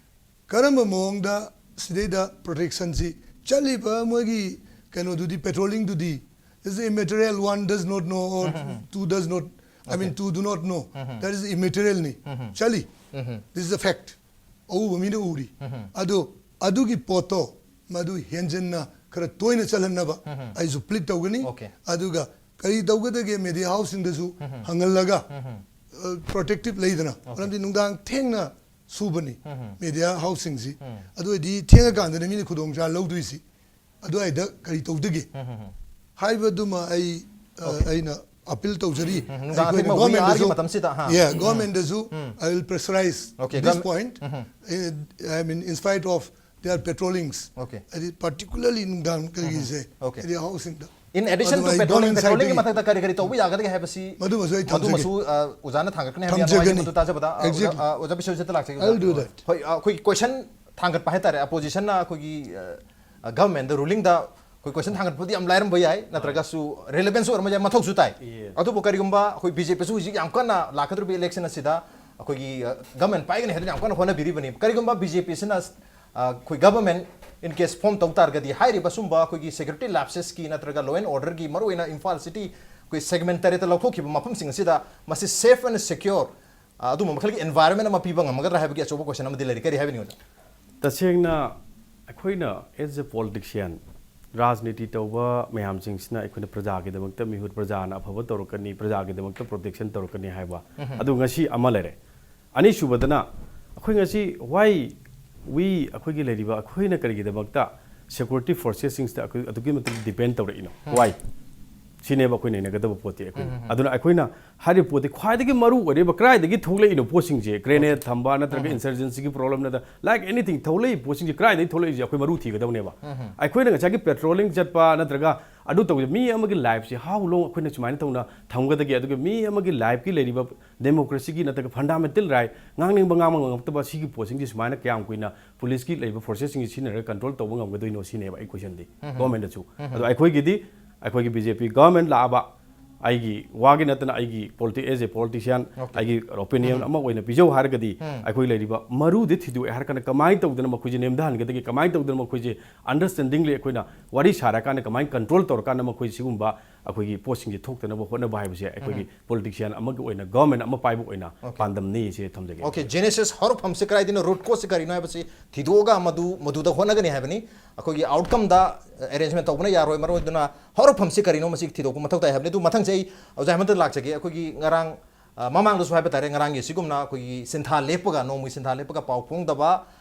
ꯀꯔꯝꯕ ꯃꯑꯣꯡꯗ ꯁꯤꯗꯩꯗ protection ꯁꯤ ꯆꯠꯂꯤꯕ ꯃꯣꯏꯒꯤ ꯀꯩꯅꯣꯗꯨꯗꯤ, patrolling ꯗꯨꯗꯤ, is immaterial, one does not know or two does not, I mean, Okay. two do not know, Mhm. that is immaterial ꯅꯤ꯫ Mhm. ꯆꯠꯂꯤ, Mhm. this is a fact, ꯑꯎꯕ ꯃꯤꯅ ꯎꯔꯤ꯫ Mhm. ꯑꯗꯨ ꯑꯗꯨꯒꯤ ꯄꯣꯠꯇꯣ ꯃꯗꯨ ꯍꯦꯟꯖꯤꯟꯅ ꯈꯔ ꯇꯣꯏꯅ ꯆꯠꯍꯟꯅꯕ Mhm. ꯑꯩꯁꯨ plead ꯇꯧꯒꯅꯤ꯫ Okay. ꯑꯗꯨꯒ ꯀꯔꯤ ꯇꯧꯒꯗꯒꯦ, media house ꯁꯤꯡꯗꯁꯨ Mhm. ꯍꯪꯍꯜꯂꯒ, Mhm. ꯑ, protective ꯂꯩꯗꯅ, Okay. ꯃꯔꯝꯗꯤ ꯅꯨꯡꯗꯥꯡ ꯊꯦꯡꯅ ꯁꯨꯕꯅꯤ Mhm. media house ꯁꯤꯡꯁꯤ꯫ Mhm. ꯑꯗꯨ ꯑꯣꯏꯗꯤ ꯊꯦꯡꯉꯀꯥꯟꯗꯅ ꯃꯤꯅ ꯈꯨꯗꯣꯡꯆꯥ ꯂꯧꯗꯣꯏꯁꯤ꯫ ꯑꯗꯨꯋꯥꯏꯗ ꯀꯔꯤ ꯇꯧꯗꯒꯦ Mhm. ꯍꯥꯏꯕꯗꯨꯃ ꯑꯩ, ꯑ, Okay. ꯑꯩꯅ appeal ꯇꯧꯖꯔꯤ꯫ ꯎꯝ, ꯅꯨꯡꯗꯥꯡ ꯑꯩꯈꯣꯏꯅ ꯑꯊꯦꯡꯕ ꯍꯨꯏ government ꯑꯥꯔꯒꯤ ꯗꯁꯨ, ꯃꯇꯝꯁꯤꯗ, ꯍꯥ꯫ yeah, ꯎꯝ꯫ government ꯗꯁꯨ ꯎꯝ꯫ I will pressurize Okay, this gov- point. Um. Eh, I mean, in spite of their patrollings, Okay. ꯍꯥꯏꯗꯤ particularly ꯅꯨꯡꯗꯥꯡ ꯀꯔꯤꯒꯤꯁꯦ, Okay. media house ꯁꯤꯡꯗ꯫ In addition ꯑꯗꯨꯃ to ꯑꯩ patrolling, government side patrolling ꯒꯤ ꯇꯒꯤ ꯃꯊꯛꯇ ꯀꯔꯤ ꯀꯔꯤ ꯇꯧꯕ ꯌꯥꯒꯗꯒꯦ ꯍꯥꯏꯕꯁꯤ ꯃꯗꯨꯃꯁꯨ ꯑꯩ ꯊꯝꯖꯒꯦ꯫ ꯃꯗꯨꯃꯁꯨ, ꯑ, ꯑꯣꯖꯥꯅ ꯊꯥꯡꯒꯠꯀꯅꯤ ꯍꯥꯏꯕ ꯌꯥꯝ ꯅꯨꯡꯉꯥꯏꯖꯩ꯫ ꯊꯝꯖꯒꯅꯤ꯫ ꯃꯗꯨ ꯇꯥꯖꯕꯗ, ꯑ, Exactly. ꯑ, ꯑꯣꯖꯥ ꯕꯤꯁ꯭ꯋꯖꯤꯠꯇ ꯂꯥꯛꯆꯒꯦ꯫ I'll do that. ꯍꯣꯏ, ꯑ, ꯑꯩꯈꯣꯏ question ꯊꯥꯡꯒꯠꯄ ꯍꯥꯏꯇꯥꯔꯦ, opposition ꯅ ꯑꯩꯈꯣꯏꯒꯤ, ꯑ, government ꯗ, ruling ꯗ ꯑꯩꯈꯣꯏ question ꯊꯥꯡꯒꯠꯄꯗꯤ ꯌꯥꯝ ꯂꯥꯏꯔꯝꯕ ꯌꯥꯏ, ꯅꯠꯇ꯭ꯔꯒꯁꯨ relevance ꯑꯣꯏꯔꯝꯕ ꯌꯥꯏ, ꯃꯊꯧꯁꯨ ꯇꯥꯏ꯫ Yes. ꯑꯗꯨꯕꯨ ꯀꯔꯤꯒꯨꯝꯕ ꯑꯩꯈꯣꯏ B J P ꯁꯨ ꯍꯧꯖꯤꯛ ꯌꯥꯝ ꯀꯟꯅ ꯂꯥꯛꯀꯗꯧꯔꯤꯕ election ꯑꯁꯤꯗ ꯑꯩꯈꯣꯏꯒꯤ, ꯑ, government ꯄꯥꯏꯒꯅꯤ ꯍꯥꯏꯗꯨꯅ ꯌꯥꯝ ꯀꯟꯅ ꯍꯣꯠꯅꯕꯤꯔꯤꯕꯅꯤ꯫ ꯀꯔꯤꯒꯨꯝꯕ B J P ꯁꯤꯅ, ꯑ, ꯑꯩꯈꯣꯏ government in case form ꯇꯧ ꯇꯥꯔꯒꯗꯤ, ꯍꯥꯏꯔꯤꯕ ꯁꯨꯝꯕ ꯑꯩꯈꯣꯏꯒꯤ security lapses ꯀꯤ ꯅꯠꯇ꯭ꯔꯒ law and order ꯒꯤ, ꯃꯔꯨꯑꯣꯏꯅ ꯏꯝꯐꯥꯜ city ꯑꯩꯈꯣꯏ segment ꯇꯔꯦꯠꯇ ꯂꯧꯊꯣꯛꯈꯤꯕ ꯃꯐꯝꯁꯤꯡ ꯑꯁꯤꯗ ꯃꯁꯤ safe and secure, ꯑ, ꯑꯗꯨꯝꯕ ꯃꯈꯜꯒꯤ environment ꯑꯃ ꯄꯤꯕ ꯉꯝꯒꯗ꯭ꯔꯥ ꯍꯥꯏꯕꯒꯤ ꯑꯆꯧꯕ question ꯑꯃꯗꯤ ꯂꯩꯔꯤ꯫ ꯀꯔꯤ ꯍꯥꯏꯕꯤꯅꯤꯡꯉꯤ, ꯑꯣꯖꯥ? ꯇꯁꯦꯡꯅ ꯑꯩꯈꯣꯏꯅ as a politician, ꯔꯥꯖꯅꯤꯇꯤ ꯇꯧꯕ ꯃꯌꯥꯝꯁꯤꯡꯁꯤꯅ ꯑꯩꯈꯣꯏꯅ ꯄ꯭ꯔꯖꯥꯒꯤꯗꯃꯛꯇ ꯃꯤꯍꯨꯠ, ꯄ꯭ꯔꯖꯥꯅ ꯑꯐꯕ ꯇꯧꯔꯛꯀꯅꯤ, ꯄ꯭ꯔꯖꯥꯒꯤꯗꯃꯛꯇ protection ꯇꯧꯔꯛꯀꯅꯤ ꯍꯥꯏꯕ, ꯑꯗꯨ ꯉꯁꯤ ꯑꯃ ꯂꯩꯔꯦ꯫ ꯑꯅꯤꯁꯨꯕꯗꯅ ꯑꯩꯈꯣꯏ ꯉꯁꯤ why we, ꯑꯩꯈꯣꯏꯒꯤ ꯂꯩꯔꯤꯕ, ꯑꯩꯈꯣꯏꯅ ꯀꯔꯤꯒꯤꯗꯃꯛꯇ security forces ꯁꯤꯡꯁꯤꯗ ꯑꯩꯈꯣꯏ ꯑꯗꯨꯛꯀꯤ ꯃꯇꯤꯛ depend ꯇꯧꯔꯛꯏꯅꯣ? Why? ꯁꯤꯅꯦꯕ ꯑꯩꯈꯣꯏ ꯅꯩꯅꯒꯗꯕ ꯄꯣꯠꯇꯤ ꯑꯩꯈꯣꯏꯅ꯫ ꯑꯗꯨꯅ ꯑꯩꯈꯣꯏꯅ ꯍꯥꯏꯔꯤꯕ ꯄꯣꯠꯇꯤ ꯈ꯭ꯋꯥꯏꯗꯒꯤ ꯃꯔꯨ ꯑꯣꯏꯔꯤꯕ ꯀꯗꯥꯏꯗꯒꯤ ꯊꯣꯛꯂꯛꯏꯅꯣ ꯄꯣꯠꯁꯤꯡꯁꯦ, grenade ꯊꯝꯕ ꯅꯠꯇ꯭ꯔꯒ insurgencyꯒꯤ problem ꯅꯠꯇ꯭ꯔꯒ, like, anything, ꯊꯣꯛꯂꯛꯏ ꯄꯣꯠꯁꯤꯡꯁꯦ ꯀꯗꯥꯏꯗꯒꯤ ꯊꯣꯛꯂꯛꯏꯁꯦ ꯑꯩꯈꯣꯏ ꯃꯔꯨ ꯊꯤꯒꯗꯕꯅꯦꯕ꯫ ꯑꯩꯈꯣꯏꯅ ꯉꯁꯥꯏꯒꯤ patrolling ꯆꯠꯄ ꯅꯠꯇ꯭ꯔꯒ ꯑꯗꯨ ꯇꯧꯕꯁꯦ, ꯃꯤ ꯑꯃꯒꯤ lifeꯁꯦ how long ꯑꯩꯈꯣꯏꯅ ꯁꯨꯃꯥꯏꯅ ꯇꯧꯅ ꯊꯝꯒꯗꯒꯦ, ꯑꯗꯨꯒ ꯃꯤ ꯑꯃꯒꯤ lifeꯀꯤ ꯂꯩꯔꯤꯕ democracyꯒꯤ ꯅꯠꯇ꯭ꯔꯒ fundamental right, ꯉꯥꯡꯅꯤꯡꯕ ꯉꯥꯡꯕ ꯉꯝꯃꯛꯇꯕ ꯁꯤꯒꯤ ꯄꯣꯠꯁꯤꯡꯁꯦ ꯁꯨꯃꯥꯏꯅ ꯀꯌꯥꯝ ꯀꯨꯏꯅ policeꯀꯤ ꯂꯩꯔꯤꯕ forcesꯁꯤꯡꯁꯦ ꯁꯤꯖꯤꯟꯅꯔꯒ control ꯇꯧꯕ ꯉꯝꯒꯗꯣꯏꯅꯣ ꯁꯤꯅꯦꯕ ꯑꯩ questionꯗꯤ governmentꯗꯁꯨ꯫ ꯑꯗꯣ ꯑꯩꯈꯣꯏꯒꯤꯗꯤ, ꯑꯩꯈꯣꯏꯒꯤ BJP government ꯂꯥꯛꯑꯕ, ꯑꯩꯒꯤ ꯋꯥꯒꯤ ꯅꯠꯇꯅ ꯑꯩꯒꯤ politi-, as a politician, ꯑꯩꯒꯤ opinion ꯑꯃ ꯑꯣꯏꯅ ꯄꯤꯖꯧ ꯍꯥꯏꯔꯒꯗꯤ, ꯑꯩꯈꯣꯏ ꯂꯩꯔꯤꯕ ꯃꯔꯨꯗꯤ ꯊꯤꯗꯣꯛꯑꯦ ꯍꯥꯏꯔ ꯀꯥꯟꯗ ꯀꯃꯥꯏꯅ ꯇꯧꯗꯅ ꯃꯈꯣꯏꯁꯦ ꯅꯦꯝꯊꯍꯟꯒꯗꯒꯦ, ꯀꯃꯥꯏꯅ ꯇꯧꯗꯅ ꯃꯈꯣꯏꯁꯦ understandingly ꯑꯩꯈꯣꯏꯅ ꯋꯥꯔꯤ ꯁꯥꯔꯀꯥꯟꯗ ꯀꯃꯥꯏꯅ control ꯇꯧꯔꯀꯥꯟꯗ ꯃꯈꯣꯏ ꯁꯤꯒꯨꯝꯕ ꯑꯩꯈꯣꯏꯒꯤ ꯄꯣꯠꯁꯤꯡꯁꯦ ꯊꯣꯛꯇꯅꯕ ꯍꯣꯠꯅꯕ ꯍꯥꯏꯕꯁꯦ ꯑꯩꯈꯣꯏꯒꯤ politician ꯑꯃꯒꯤ ꯑꯣꯏꯅ, government ꯑꯃ ꯄꯥꯏꯕ ꯑꯣꯏꯅ ꯄꯥꯟꯗꯝꯅꯤ ꯁꯦ ꯊꯝꯖꯒꯦ꯫ Okay, genesis, ꯍꯧꯔꯛꯐꯝꯁꯤ ꯀꯗꯥꯏꯗꯅꯣ, root cause ꯁꯤ ꯀꯔꯤꯅꯣ ꯍꯥꯏꯕꯁꯤ ꯊꯤꯗꯣꯛꯑꯒ ꯃꯗꯨ, ꯃꯗꯨꯗ ꯍꯣꯠꯅꯒꯅꯤ ꯍꯥꯏꯕꯅꯤ꯫ ꯑꯩꯈꯣꯏꯒꯤ outcomeꯗ arrangement ꯇꯧꯕꯅ ꯌꯥꯔꯣꯏ, ꯃꯔꯨ ꯑꯣꯏꯗꯨꯅ ꯍꯧꯔꯛꯐꯝꯁꯤ ꯀꯔꯤꯅꯣ ꯃꯁꯤ ꯊꯤꯗꯣꯛꯄ ꯃꯊꯧ ꯇꯥꯏ ꯍꯥꯏꯕꯅꯤ꯫ ꯑꯗꯨ ꯃꯊꯪꯁꯦ ꯑꯩ ꯑꯣꯖꯥ ꯍꯦꯃꯟꯇ ꯂꯥꯛꯆꯒꯦ꯫ ꯑꯩꯈꯣꯏꯒꯤ ꯉꯔꯥꯡ, ꯑ, ꯃꯃꯥꯡꯗꯁꯨ ꯍꯥꯏꯕ ꯇꯥꯔꯦ, ꯉꯔꯥꯡꯒꯤ ꯑꯁꯤꯒꯨꯝꯅ ꯑꯩꯈꯣꯏꯒꯤ ꯁꯤꯟꯊꯥ ꯂꯦꯞꯄꯒ, ꯅꯣꯡꯃꯒꯤ ꯁꯤꯟꯊꯥ ꯂꯦꯞꯄꯒ ꯄꯥꯎ ꯐꯣꯡꯗꯕ,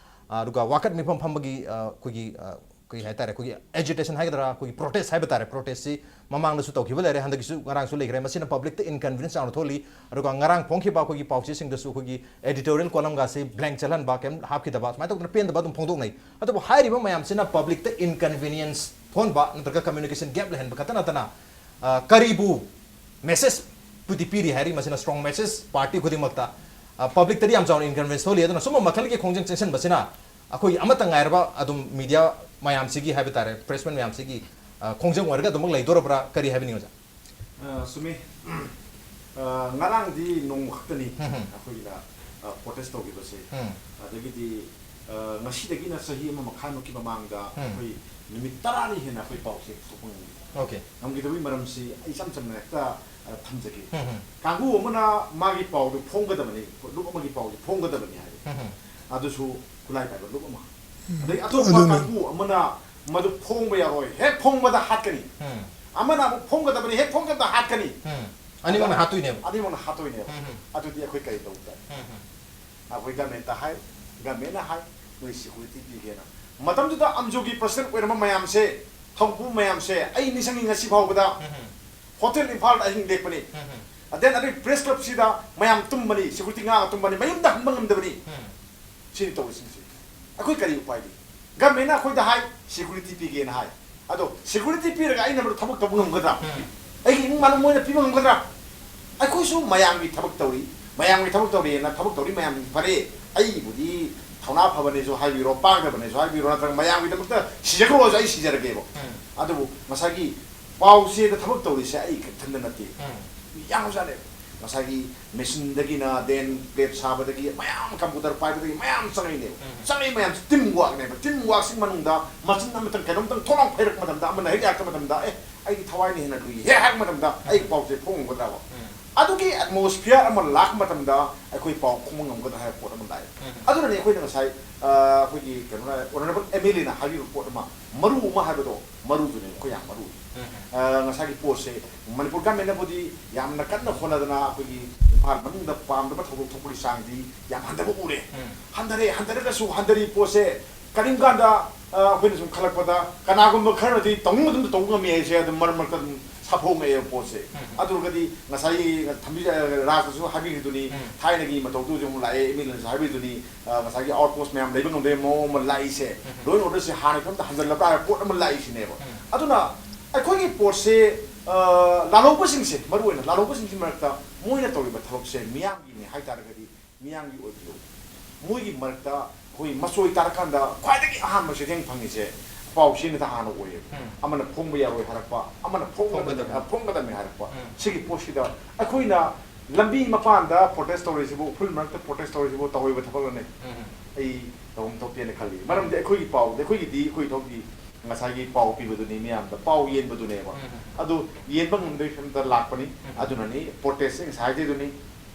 ꯑ, ꯑꯗꯨꯒ ꯋꯥꯀꯠ ꯃꯤꯐꯝ ꯐꯝꯕꯒꯤ, ꯑ, ꯑꯩꯈꯣꯏꯒꯤ, ꯑ, ꯀꯔꯤ ꯍꯥꯏ ꯇꯥꯔꯦ, ꯑꯩꯈꯣꯏꯒꯤ agitation ꯍꯥꯏꯒꯗ꯭ꯔꯥ, ꯑꯩꯈꯣꯏꯒꯤ protest ꯍꯥꯏꯕ ꯇꯥꯔꯦ, protestꯁꯤ ꯃꯃꯥꯡꯗꯁꯨ ꯇꯧꯈꯤꯕ ꯂꯩꯔꯦ, ꯍꯟꯗꯛꯀꯤꯁꯨ ꯉꯔꯥꯡꯁꯨ ꯂꯩꯈ꯭ꯔꯦ꯫ ꯃꯁꯤꯅ publicꯇ inconvenience ꯆꯥꯎꯅ ꯊꯣꯛꯍꯜꯂꯤ꯫ ꯑꯗꯨꯒ ꯉꯔꯥꯡ ꯐꯣꯡꯈꯤꯕ ꯑꯩꯈꯣꯏꯒꯤ ꯄꯥꯎꯆꯦꯁꯤꯡꯗꯁꯨ ꯑꯩꯈꯣꯏꯒꯤ editorial columnꯒꯁꯤ blank ꯆꯠꯍꯟꯕ, ꯀꯩꯝ ꯍꯥꯞꯈꯤꯗꯕ, ꯁꯨꯃꯥꯏꯅ ꯇꯧꯗꯅ ꯄꯦꯟꯗꯕ ꯑꯗꯨꯝ ꯐꯣꯡꯗꯣꯛꯅꯩ꯫ ꯑꯗꯨꯕꯨ ꯍꯥꯏꯔꯤꯕ ꯃꯌꯥꯝꯁꯤꯅ publicꯇ inconvenience ꯊꯣꯛꯍꯟꯕ ꯅꯠꯇ꯭ꯔꯒ communication gap ꯂꯩꯍꯟꯕ ꯈꯛꯇ ꯅꯠꯇꯅ, ꯑ, ꯀꯔꯤꯕꯨ message ꯄꯨꯗꯤ ꯄꯤꯔꯤ ꯍꯥꯏꯔꯤ? ꯃꯁꯤꯅ strong message party ꯈꯨꯗꯤꯡꯃꯛꯇ, ꯑ, publicꯇꯗꯤ ꯌꯥꯝ ꯆꯥꯎꯅ inconvenience ꯊꯣꯛꯍꯜꯂꯤ꯫ ꯑꯗꯨꯅ ꯁꯨꯝꯕ ꯃꯈꯜꯒꯤ ꯈꯣꯡꯖꯪ ꯆꯪꯁꯤꯟꯕꯁꯤꯅ ꯑꯩꯈꯣꯏꯒꯤ ꯑꯃꯠꯇ ꯉꯥꯏꯔꯕ ꯑꯗꯨꯝ media ꯃꯌꯥꯝꯁꯤꯒꯤ ꯍꯥꯏꯕ ꯇꯥꯔꯦ, pressman ꯃꯌꯥꯝꯁꯤꯒꯤ, ꯑ, ꯈꯣꯡꯖꯪ ꯑꯣꯏꯔꯒ ꯑꯗꯨꯃꯛ ꯂꯩꯗꯣꯔꯕ꯭ꯔꯥ? ꯀꯔꯤ ꯍꯥꯏꯕꯤꯅꯤꯡꯉꯤ ꯑꯣꯖꯥ? ꯑ, ꯆꯨꯝꯃꯤ꯫ ꯑ, ꯉꯔꯥꯡꯗꯤ ꯅꯣꯡꯃ ꯈꯛꯇꯅꯤ ꯎꯝ, ꯎꯝ꯫ ꯑꯩꯈꯣꯏꯒꯤꯅ, ꯑ, protest ꯇꯧꯈꯤꯕꯁꯦ꯫ ꯎꯝ꯫ ꯑꯗꯒꯤꯗꯤ, ꯑ, ꯉꯁꯤꯗꯒꯤꯅ ꯆꯍꯤ ꯑꯃ ꯃꯈꯥꯏꯃꯨꯛꯀꯤ ꯃꯃꯥꯡꯗ ꯎꯝ꯫ ꯑꯩꯈꯣꯏ ꯅꯨꯃꯤꯠ ꯇꯔꯥꯅꯤ ꯍꯦꯟꯅ ꯑꯩꯈꯣꯏ ꯄꯥꯎꯆꯦ ꯄꯨꯊꯣꯛꯄ ꯉꯝꯈꯤꯗꯦ꯫ Okay꯫ ꯉꯝꯈꯤꯗꯕꯒꯤ ꯃꯔꯝꯁꯤ ꯑꯩ ꯏꯆꯝ ꯆꯝꯅ ꯍꯦꯛꯇ, ꯑ, ꯊꯝꯖꯒꯦ꯫ ꯎꯝ, ꯎꯝ꯫ ꯀꯥꯡꯕꯨ ꯑꯃꯅ ꯃꯥꯒꯤ ꯄꯥꯎꯗꯨ ꯐꯣꯡꯒꯗꯕꯅꯤ, ꯂꯨꯞ ꯑꯃꯒꯤ ꯄꯥꯎꯗꯨ ꯐꯣꯡꯒꯗꯕꯅꯤ ꯍꯥꯏꯔꯦ꯫ ꯎꯝ, ꯎꯝ꯫ ꯑꯗꯨꯁꯨ ꯈꯨꯠꯂꯥꯏ ꯄꯥꯏꯕ ꯂꯨꯞ ꯑꯃ꯫ ꯑꯗꯩ ꯑꯇꯣꯞꯄ ꯑꯗꯨꯅꯤ꯫ ꯀꯥꯡꯕꯨ ꯑꯃꯅ ꯃꯗꯨ ꯐꯣꯡꯕ ꯌꯥꯔꯣꯏ, ꯍꯦꯛ ꯐꯣꯡꯕꯗ ꯍꯥꯠꯀꯅꯤ꯫ ꯎꯝ꯫ ꯑꯃꯅ ꯑꯃꯨꯛ ꯐꯣꯡꯒꯗꯕꯅꯤ, ꯍꯦꯛ ꯐꯣꯡꯒꯗꯕꯗ ꯍꯥꯠꯀꯅꯤ꯫ ꯎꯝ꯫ ꯑꯅꯤꯃꯛꯅ ꯍꯥꯠꯇꯣꯏꯅꯦꯕ꯫ ꯑꯅꯤꯃꯛꯅ ꯍꯥꯠꯇꯣꯏꯅꯦꯕ꯫ ꯎꯝ, ꯎꯝ꯫ ꯑꯗꯨꯗꯤ ꯑꯩꯈꯣꯏ ꯀꯔꯤ ꯇꯧꯕ ꯇꯥꯏ? ꯎꯝ, ꯎꯝ꯫ ꯑꯩꯈꯣꯏ governmentꯇ ꯍꯥꯏ, governmentꯅ ꯍꯥꯏ, "ꯅꯣꯏ security ꯄꯤꯒꯦꯅ"꯫ ꯃꯇꯝꯗꯨꯗ ꯑꯝꯖꯨꯒꯤ president ꯑꯣꯏꯔꯝꯕ ꯃꯌꯥꯝꯁꯦ, ꯊꯧꯄꯨ ꯃꯌꯥꯝꯁꯦ, ꯑꯩ ꯅꯤꯡꯁꯤꯡꯉꯤ ꯉꯁꯤ ꯐꯥꯎꯕꯗ꯫ ꯎꯝ, ꯎꯝ꯫ ꯍꯣꯇꯦꯜ ꯏꯝꯐꯥꯜꯗ ꯑꯍꯤꯡ ꯂꯦꯛꯄꯅꯤ꯫ ꯎꯝ, ꯎꯝ꯫ ꯑꯗꯦꯟ ꯑꯗꯨꯒꯤ ꯄ꯭ꯔꯦꯁ ꯀ꯭ꯂꯕꯁꯤꯗ ꯃꯌꯥꯝ ꯇꯨꯝꯕꯅꯤ, ꯁꯦꯀ꯭ꯌꯨꯔꯤꯇꯤ ꯉꯥꯛꯑꯒ ꯇꯨꯝꯕꯅꯤ, ꯃꯌꯨꯝꯗ ꯍꯟꯕ ꯉꯝꯗꯕꯅꯤ꯫ ꯎꯝ꯫ ꯁꯤꯅꯤ ꯇꯧꯔꯤꯁꯤꯡꯁꯤ꯫ ꯑꯩꯈꯣꯏ ꯀꯔꯤ ꯎꯄꯥꯏ ꯂꯩ? ꯒꯃꯦꯟꯅ ꯑꯩꯈꯣꯏꯗ ꯍꯥꯏ, ꯁꯦꯀ꯭ꯌꯨꯔꯤꯇꯤ ꯄꯤꯒꯦꯅ ꯍꯥꯏ꯫ ꯑꯗꯣ ꯁꯦꯀ꯭ꯌꯨꯔꯤꯇꯤ ꯄꯤꯔꯒ ꯑꯩꯅ ꯃꯗꯨ ꯊꯕꯛ ꯇꯧꯕ ꯉꯝꯒꯗ꯭ꯔꯥ? ꯎꯝ꯫ ꯑꯩꯒꯤ ꯏꯃꯨꯡ ꯃꯅꯨꯡ ꯃꯣꯏꯅ ꯄꯤꯕ ꯉꯝꯒꯗ꯭ꯔꯥ? ꯑꯩꯈꯣꯏꯁꯨ ꯃꯌꯥꯝꯒꯤ ꯊꯕꯛ ꯇꯧꯔꯤ, ꯃꯌꯥꯝꯒꯤ ꯊꯕꯛ ꯇꯧꯔꯤꯑꯅ ꯊꯕꯛ ꯇꯧꯔꯤ ꯃꯌꯥꯝ ꯐꯔꯦ꯫ ꯑꯩꯕꯨꯗꯤ ꯊꯧꯅꯥ ꯐꯕꯅꯦꯁꯨ ꯍꯥꯏꯕꯤꯔꯣ, ꯄꯥꯡꯗꯕꯅꯦꯁꯨ ꯍꯥꯏꯕꯤꯔꯣ, ꯅꯠꯇ꯭ꯔꯒ ꯃꯌꯥꯝꯒꯤꯗꯃꯛꯇ ꯁꯤꯖꯈ꯭ꯔꯣꯁꯨ ꯑꯩ ꯁꯤꯖꯔꯒꯦꯕ꯫ ꯎꯝ꯫ ꯑꯗꯨꯕꯨ ꯉꯁꯥꯏꯒꯤ ꯄꯥꯎꯆꯦꯗ ꯊꯕꯛ ꯇꯧꯔꯤꯁꯦ ꯑꯩ ꯏꯊꯟꯗ ꯅꯠꯇꯦ꯫ ꯎꯝ꯫ ꯃꯤ ꯌꯥꯝꯈ꯭ꯔꯖꯥꯠꯅꯦ꯫ ꯉꯁꯥꯏꯒꯤ ꯃꯦꯆꯤꯟꯗꯒꯤꯅ, ꯗꯦꯟ ꯄ꯭ꯂꯦꯠ ꯁꯥꯕꯗꯒꯤ, ꯃꯌꯥꯝ ꯀꯝꯄ꯭ꯌꯨꯇꯔ ꯄꯥꯏꯕꯗꯒꯤ ꯃꯌꯥꯝ ꯆꯪꯉꯛꯏꯅꯦꯕ꯫ ꯎꯝ꯫ ꯆꯪꯉꯛꯏ ꯃꯌꯥꯝꯁꯦ ꯇꯤꯝ ꯋꯥꯛꯅꯦꯕ꯫ ꯇꯤꯝ ꯋꯥꯛꯁꯤ ꯃꯅꯨꯡꯗ ꯃꯆꯤꯟ ꯑꯃꯇꯪ, ꯀꯩꯅꯣꯝꯇꯪ ꯊꯣꯛꯂꯥꯎ ꯐꯩꯔꯛꯄ ꯃꯇꯝꯗ, ꯑꯃꯅ ꯍꯦꯛ ꯌꯥꯔꯛꯄ ꯃꯇꯝꯗ, "ꯑꯦ, ꯑꯩꯒꯤ ꯊꯋꯥꯏꯅ ꯍꯦꯟꯅ ꯂꯨꯏ" ꯍꯦꯛ ꯍꯥꯏꯔꯛꯄ ꯃꯇꯝꯗ, ꯑꯩꯒꯤ ꯄꯥꯎꯆꯦ ꯐꯣꯡꯉꯝꯒꯗ꯭ꯔꯕ? ꯎꯝ꯫ ꯑꯗꯨꯒꯤ ꯑꯦꯠꯃꯣꯁꯐꯤꯌꯔ ꯑꯃ ꯂꯥꯛꯄ ꯃꯇꯝꯗ ꯑꯩꯈꯣꯏ ꯄꯥꯎ ꯈꯨꯝꯕ ꯉꯝꯒꯗ꯭ꯔꯥ ꯍꯥꯏꯕ ꯄꯣꯠ ꯑꯃ ꯂꯥꯛꯑꯦ꯫ ꯎꯝ꯫ ꯑꯗꯨꯅꯅꯤ ꯑꯩꯈꯣꯏꯅ ꯉꯁꯥꯏ, ꯑ, ꯑꯩꯈꯣꯏꯒꯤ ꯀꯩꯅꯣꯅ, ꯑꯣꯅꯔꯦꯕꯜ ꯑꯦꯝ ꯑꯦꯜ ꯑꯦꯅ ꯍꯥꯏꯕꯤꯕ ꯄꯣꯠ ꯑꯃ, ꯃꯔꯨ ꯑꯃ ꯍꯥꯏꯕꯗꯣ, ꯃꯔꯨꯗꯨꯅꯦ ꯑꯩꯈꯣꯏ ꯌꯥꯝ ꯃꯔꯨ ꯑꯣꯏ꯫ ꯎꯝ꯫ ꯑ, ꯉꯁꯥꯏꯒꯤ ꯄꯣꯠꯁꯦ ꯃꯅꯤꯄꯨꯔ ꯒꯃꯦꯟꯅꯕꯨꯗꯤ ꯌꯥꯝꯅ ꯀꯟꯅ ꯍꯣꯠꯅꯗꯅ ꯑꯩꯈꯣꯏꯒꯤ ꯏꯝꯐꯥꯜ ꯃꯅꯨꯡꯗ ꯄꯥꯝꯗꯕ ꯊꯧꯗꯣꯛ ꯊꯣꯛꯄꯒꯤ ꯆꯥꯡꯗꯤ ꯌꯥꯝ ꯍꯟꯊꯕ ꯎꯔꯦ꯫ ꯎꯝ꯫ ꯍꯟꯊꯔꯦ, ꯍꯟꯊꯔꯒꯁꯨ ꯍꯟꯊꯔꯤ ꯄꯣꯠꯁꯦ ꯀꯔꯤꯒꯨꯝ ꯀꯥꯟꯗ, ꯑ, ꯑꯩꯈꯣꯏꯅ ꯁꯨꯝ ꯈꯜꯂꯛꯄꯗ ꯀꯅꯥꯒꯨꯝꯕ ꯈꯔꯅꯗꯤ ꯇꯧꯅꯤꯡꯕ ꯑꯗꯨꯝ ꯇꯧꯕ ꯉꯝꯃꯤ ꯍꯥꯏꯁꯦ ꯑꯗꯨꯝ ꯃꯔꯛ ꯃꯔꯛꯇ ꯑꯗꯨꯝ ꯁꯥꯐꯣꯡꯉꯛꯑꯦꯕ ꯄꯣꯠꯁꯦ꯫ ꯎꯝ꯫ ꯑꯗꯨ ꯑꯣꯏꯔꯒꯗꯤ ꯉꯁꯥꯏꯒꯤ ꯊꯝꯕꯤ-, ꯑ, ꯔꯥꯖꯅꯁꯨ ꯍꯥꯏꯕꯤꯈꯤꯗꯨꯅꯤ, ꯎꯝ꯫ ꯊꯥꯏꯅꯒꯤ ꯃꯇꯧꯗꯨ ꯍꯧꯖꯤꯛ ꯑꯃꯨꯛ ꯂꯥꯛꯑꯦ, ꯑꯦꯝ ꯑꯦꯜ ꯑꯦꯅꯁꯨ ꯍꯥꯏꯕꯤꯗꯨꯅꯤ, ꯑ, ꯉꯁꯥꯏꯒꯤ ꯑꯥꯎꯠ ꯄꯣꯁ ꯃꯌꯥꯝ ꯂꯩꯕ ꯉꯝꯗꯕꯒꯤ ꯃꯑꯣꯡ ꯑꯃ ꯂꯥꯛꯏꯁꯦ, ꯎꯝ꯫ ꯂꯣ ꯑꯦꯟ ꯑꯣꯔꯗꯔꯁꯦ ꯍꯥꯟꯅꯒꯤ ꯐꯤꯕꯝꯗ ꯍꯟꯖꯜꯂꯕ꯭ꯔꯥ ꯍꯥꯏꯕ ꯄꯣꯠ ꯑꯃ ꯂꯥꯛꯏꯁꯤꯅꯦꯕ꯫ ꯎꯝ꯫ ꯑꯗꯨꯅ ꯑꯩꯈꯣꯏꯒꯤ ꯄꯣꯠꯁꯦ, ꯑ, ꯂꯥꯜꯍꯧꯕꯁꯤꯡꯁꯦ, ꯃꯔꯨ ꯑꯣꯏꯅ ꯂꯥꯜꯍꯧꯕꯁꯤꯡꯁꯤ ꯃꯔꯛꯇ ꯃꯣꯏꯅ ꯇꯧꯔꯤꯕ ꯊꯕꯛꯁꯦ ꯃꯤꯌꯥꯝꯒꯤꯅꯦ ꯍꯥꯏ ꯇꯥꯔꯒꯗꯤ, ꯃꯤꯌꯥꯝꯒꯤ ꯑꯣꯏꯕꯤꯌꯨ꯫ ꯃꯣꯏꯒꯤ ꯃꯔꯛꯇ ꯑꯩꯈꯣꯏ ꯃꯆꯣꯏ ꯇꯥꯔꯀꯥꯟꯗ ꯈ꯭ꯋꯥꯏꯗꯒꯤ ꯑꯍꯥꯟꯕ ꯆꯩꯊꯦꯡ ꯐꯪꯉꯤꯁꯦ ꯄꯥꯎꯆꯦꯅ ꯍꯥꯟꯅ ꯑꯣꯏꯌꯦꯕ꯫ ꯎꯝ꯫ ꯑꯃꯅ ꯐꯣꯡꯕ ꯌꯥꯔꯣꯏ ꯍꯥꯏꯔꯛꯄ, ꯑꯃꯅ ꯐꯣꯡꯒꯗꯕꯅꯤ, ꯐꯣꯡꯒꯗꯕꯅꯤ꯫ ꯐꯣꯡꯒꯗꯕꯅꯤ ꯍꯥꯏꯔꯛꯄ꯫ ꯎꯝ꯫ ꯁꯤꯒꯤ ꯄꯣꯠꯁꯤꯗ ꯑꯩꯈꯣꯏꯅ ꯂꯝꯕꯤ ꯃꯄꯥꯟꯗ ꯄ꯭ꯔꯣꯇꯦꯁ ꯇꯧꯔꯤꯁꯤꯕꯨ, ꯎꯐꯨꯜ ꯃꯔꯛꯇ ꯄ꯭ꯔꯣꯇꯦꯁ ꯇꯧꯔꯤꯁꯤꯕꯨ ꯇꯧꯍꯩꯕ ꯊꯕꯛꯂꯅꯦ? ꯎꯝ꯫ ꯑꯩ ꯇꯧꯐꯝ ꯊꯣꯛꯇꯦꯅ ꯈꯜꯂꯤ꯫ ꯃꯔꯝꯗꯤ ꯑꯩꯈꯣꯏꯒꯤ ꯄꯥꯎꯗꯤ, ꯑꯩꯈꯣꯏꯒꯤꯗꯤ ꯑꯩꯈꯣꯏ ꯊꯣꯛꯀꯤ ꯉꯁꯥꯏꯒꯤ ꯄꯥꯎ ꯄꯤꯕꯗꯨꯅꯤ, ꯃꯌꯥꯝꯗ ꯄꯥꯎ ꯌꯦꯟꯕꯗꯨꯅꯦꯕ꯫ ꯎꯝ꯫ ꯑꯗꯨ ꯌꯦꯟꯕ ꯉꯝꯗꯕꯒꯤ ꯐꯤꯕꯝꯗ ꯂꯥꯛꯄꯅꯤ꯫ ꯎꯝ꯫ ꯑꯗꯨꯅꯅꯤ ꯄ꯭ꯔꯣꯇꯦꯁꯁꯦ ꯉꯁꯥꯏꯗꯩꯗꯨꯅꯤ꯫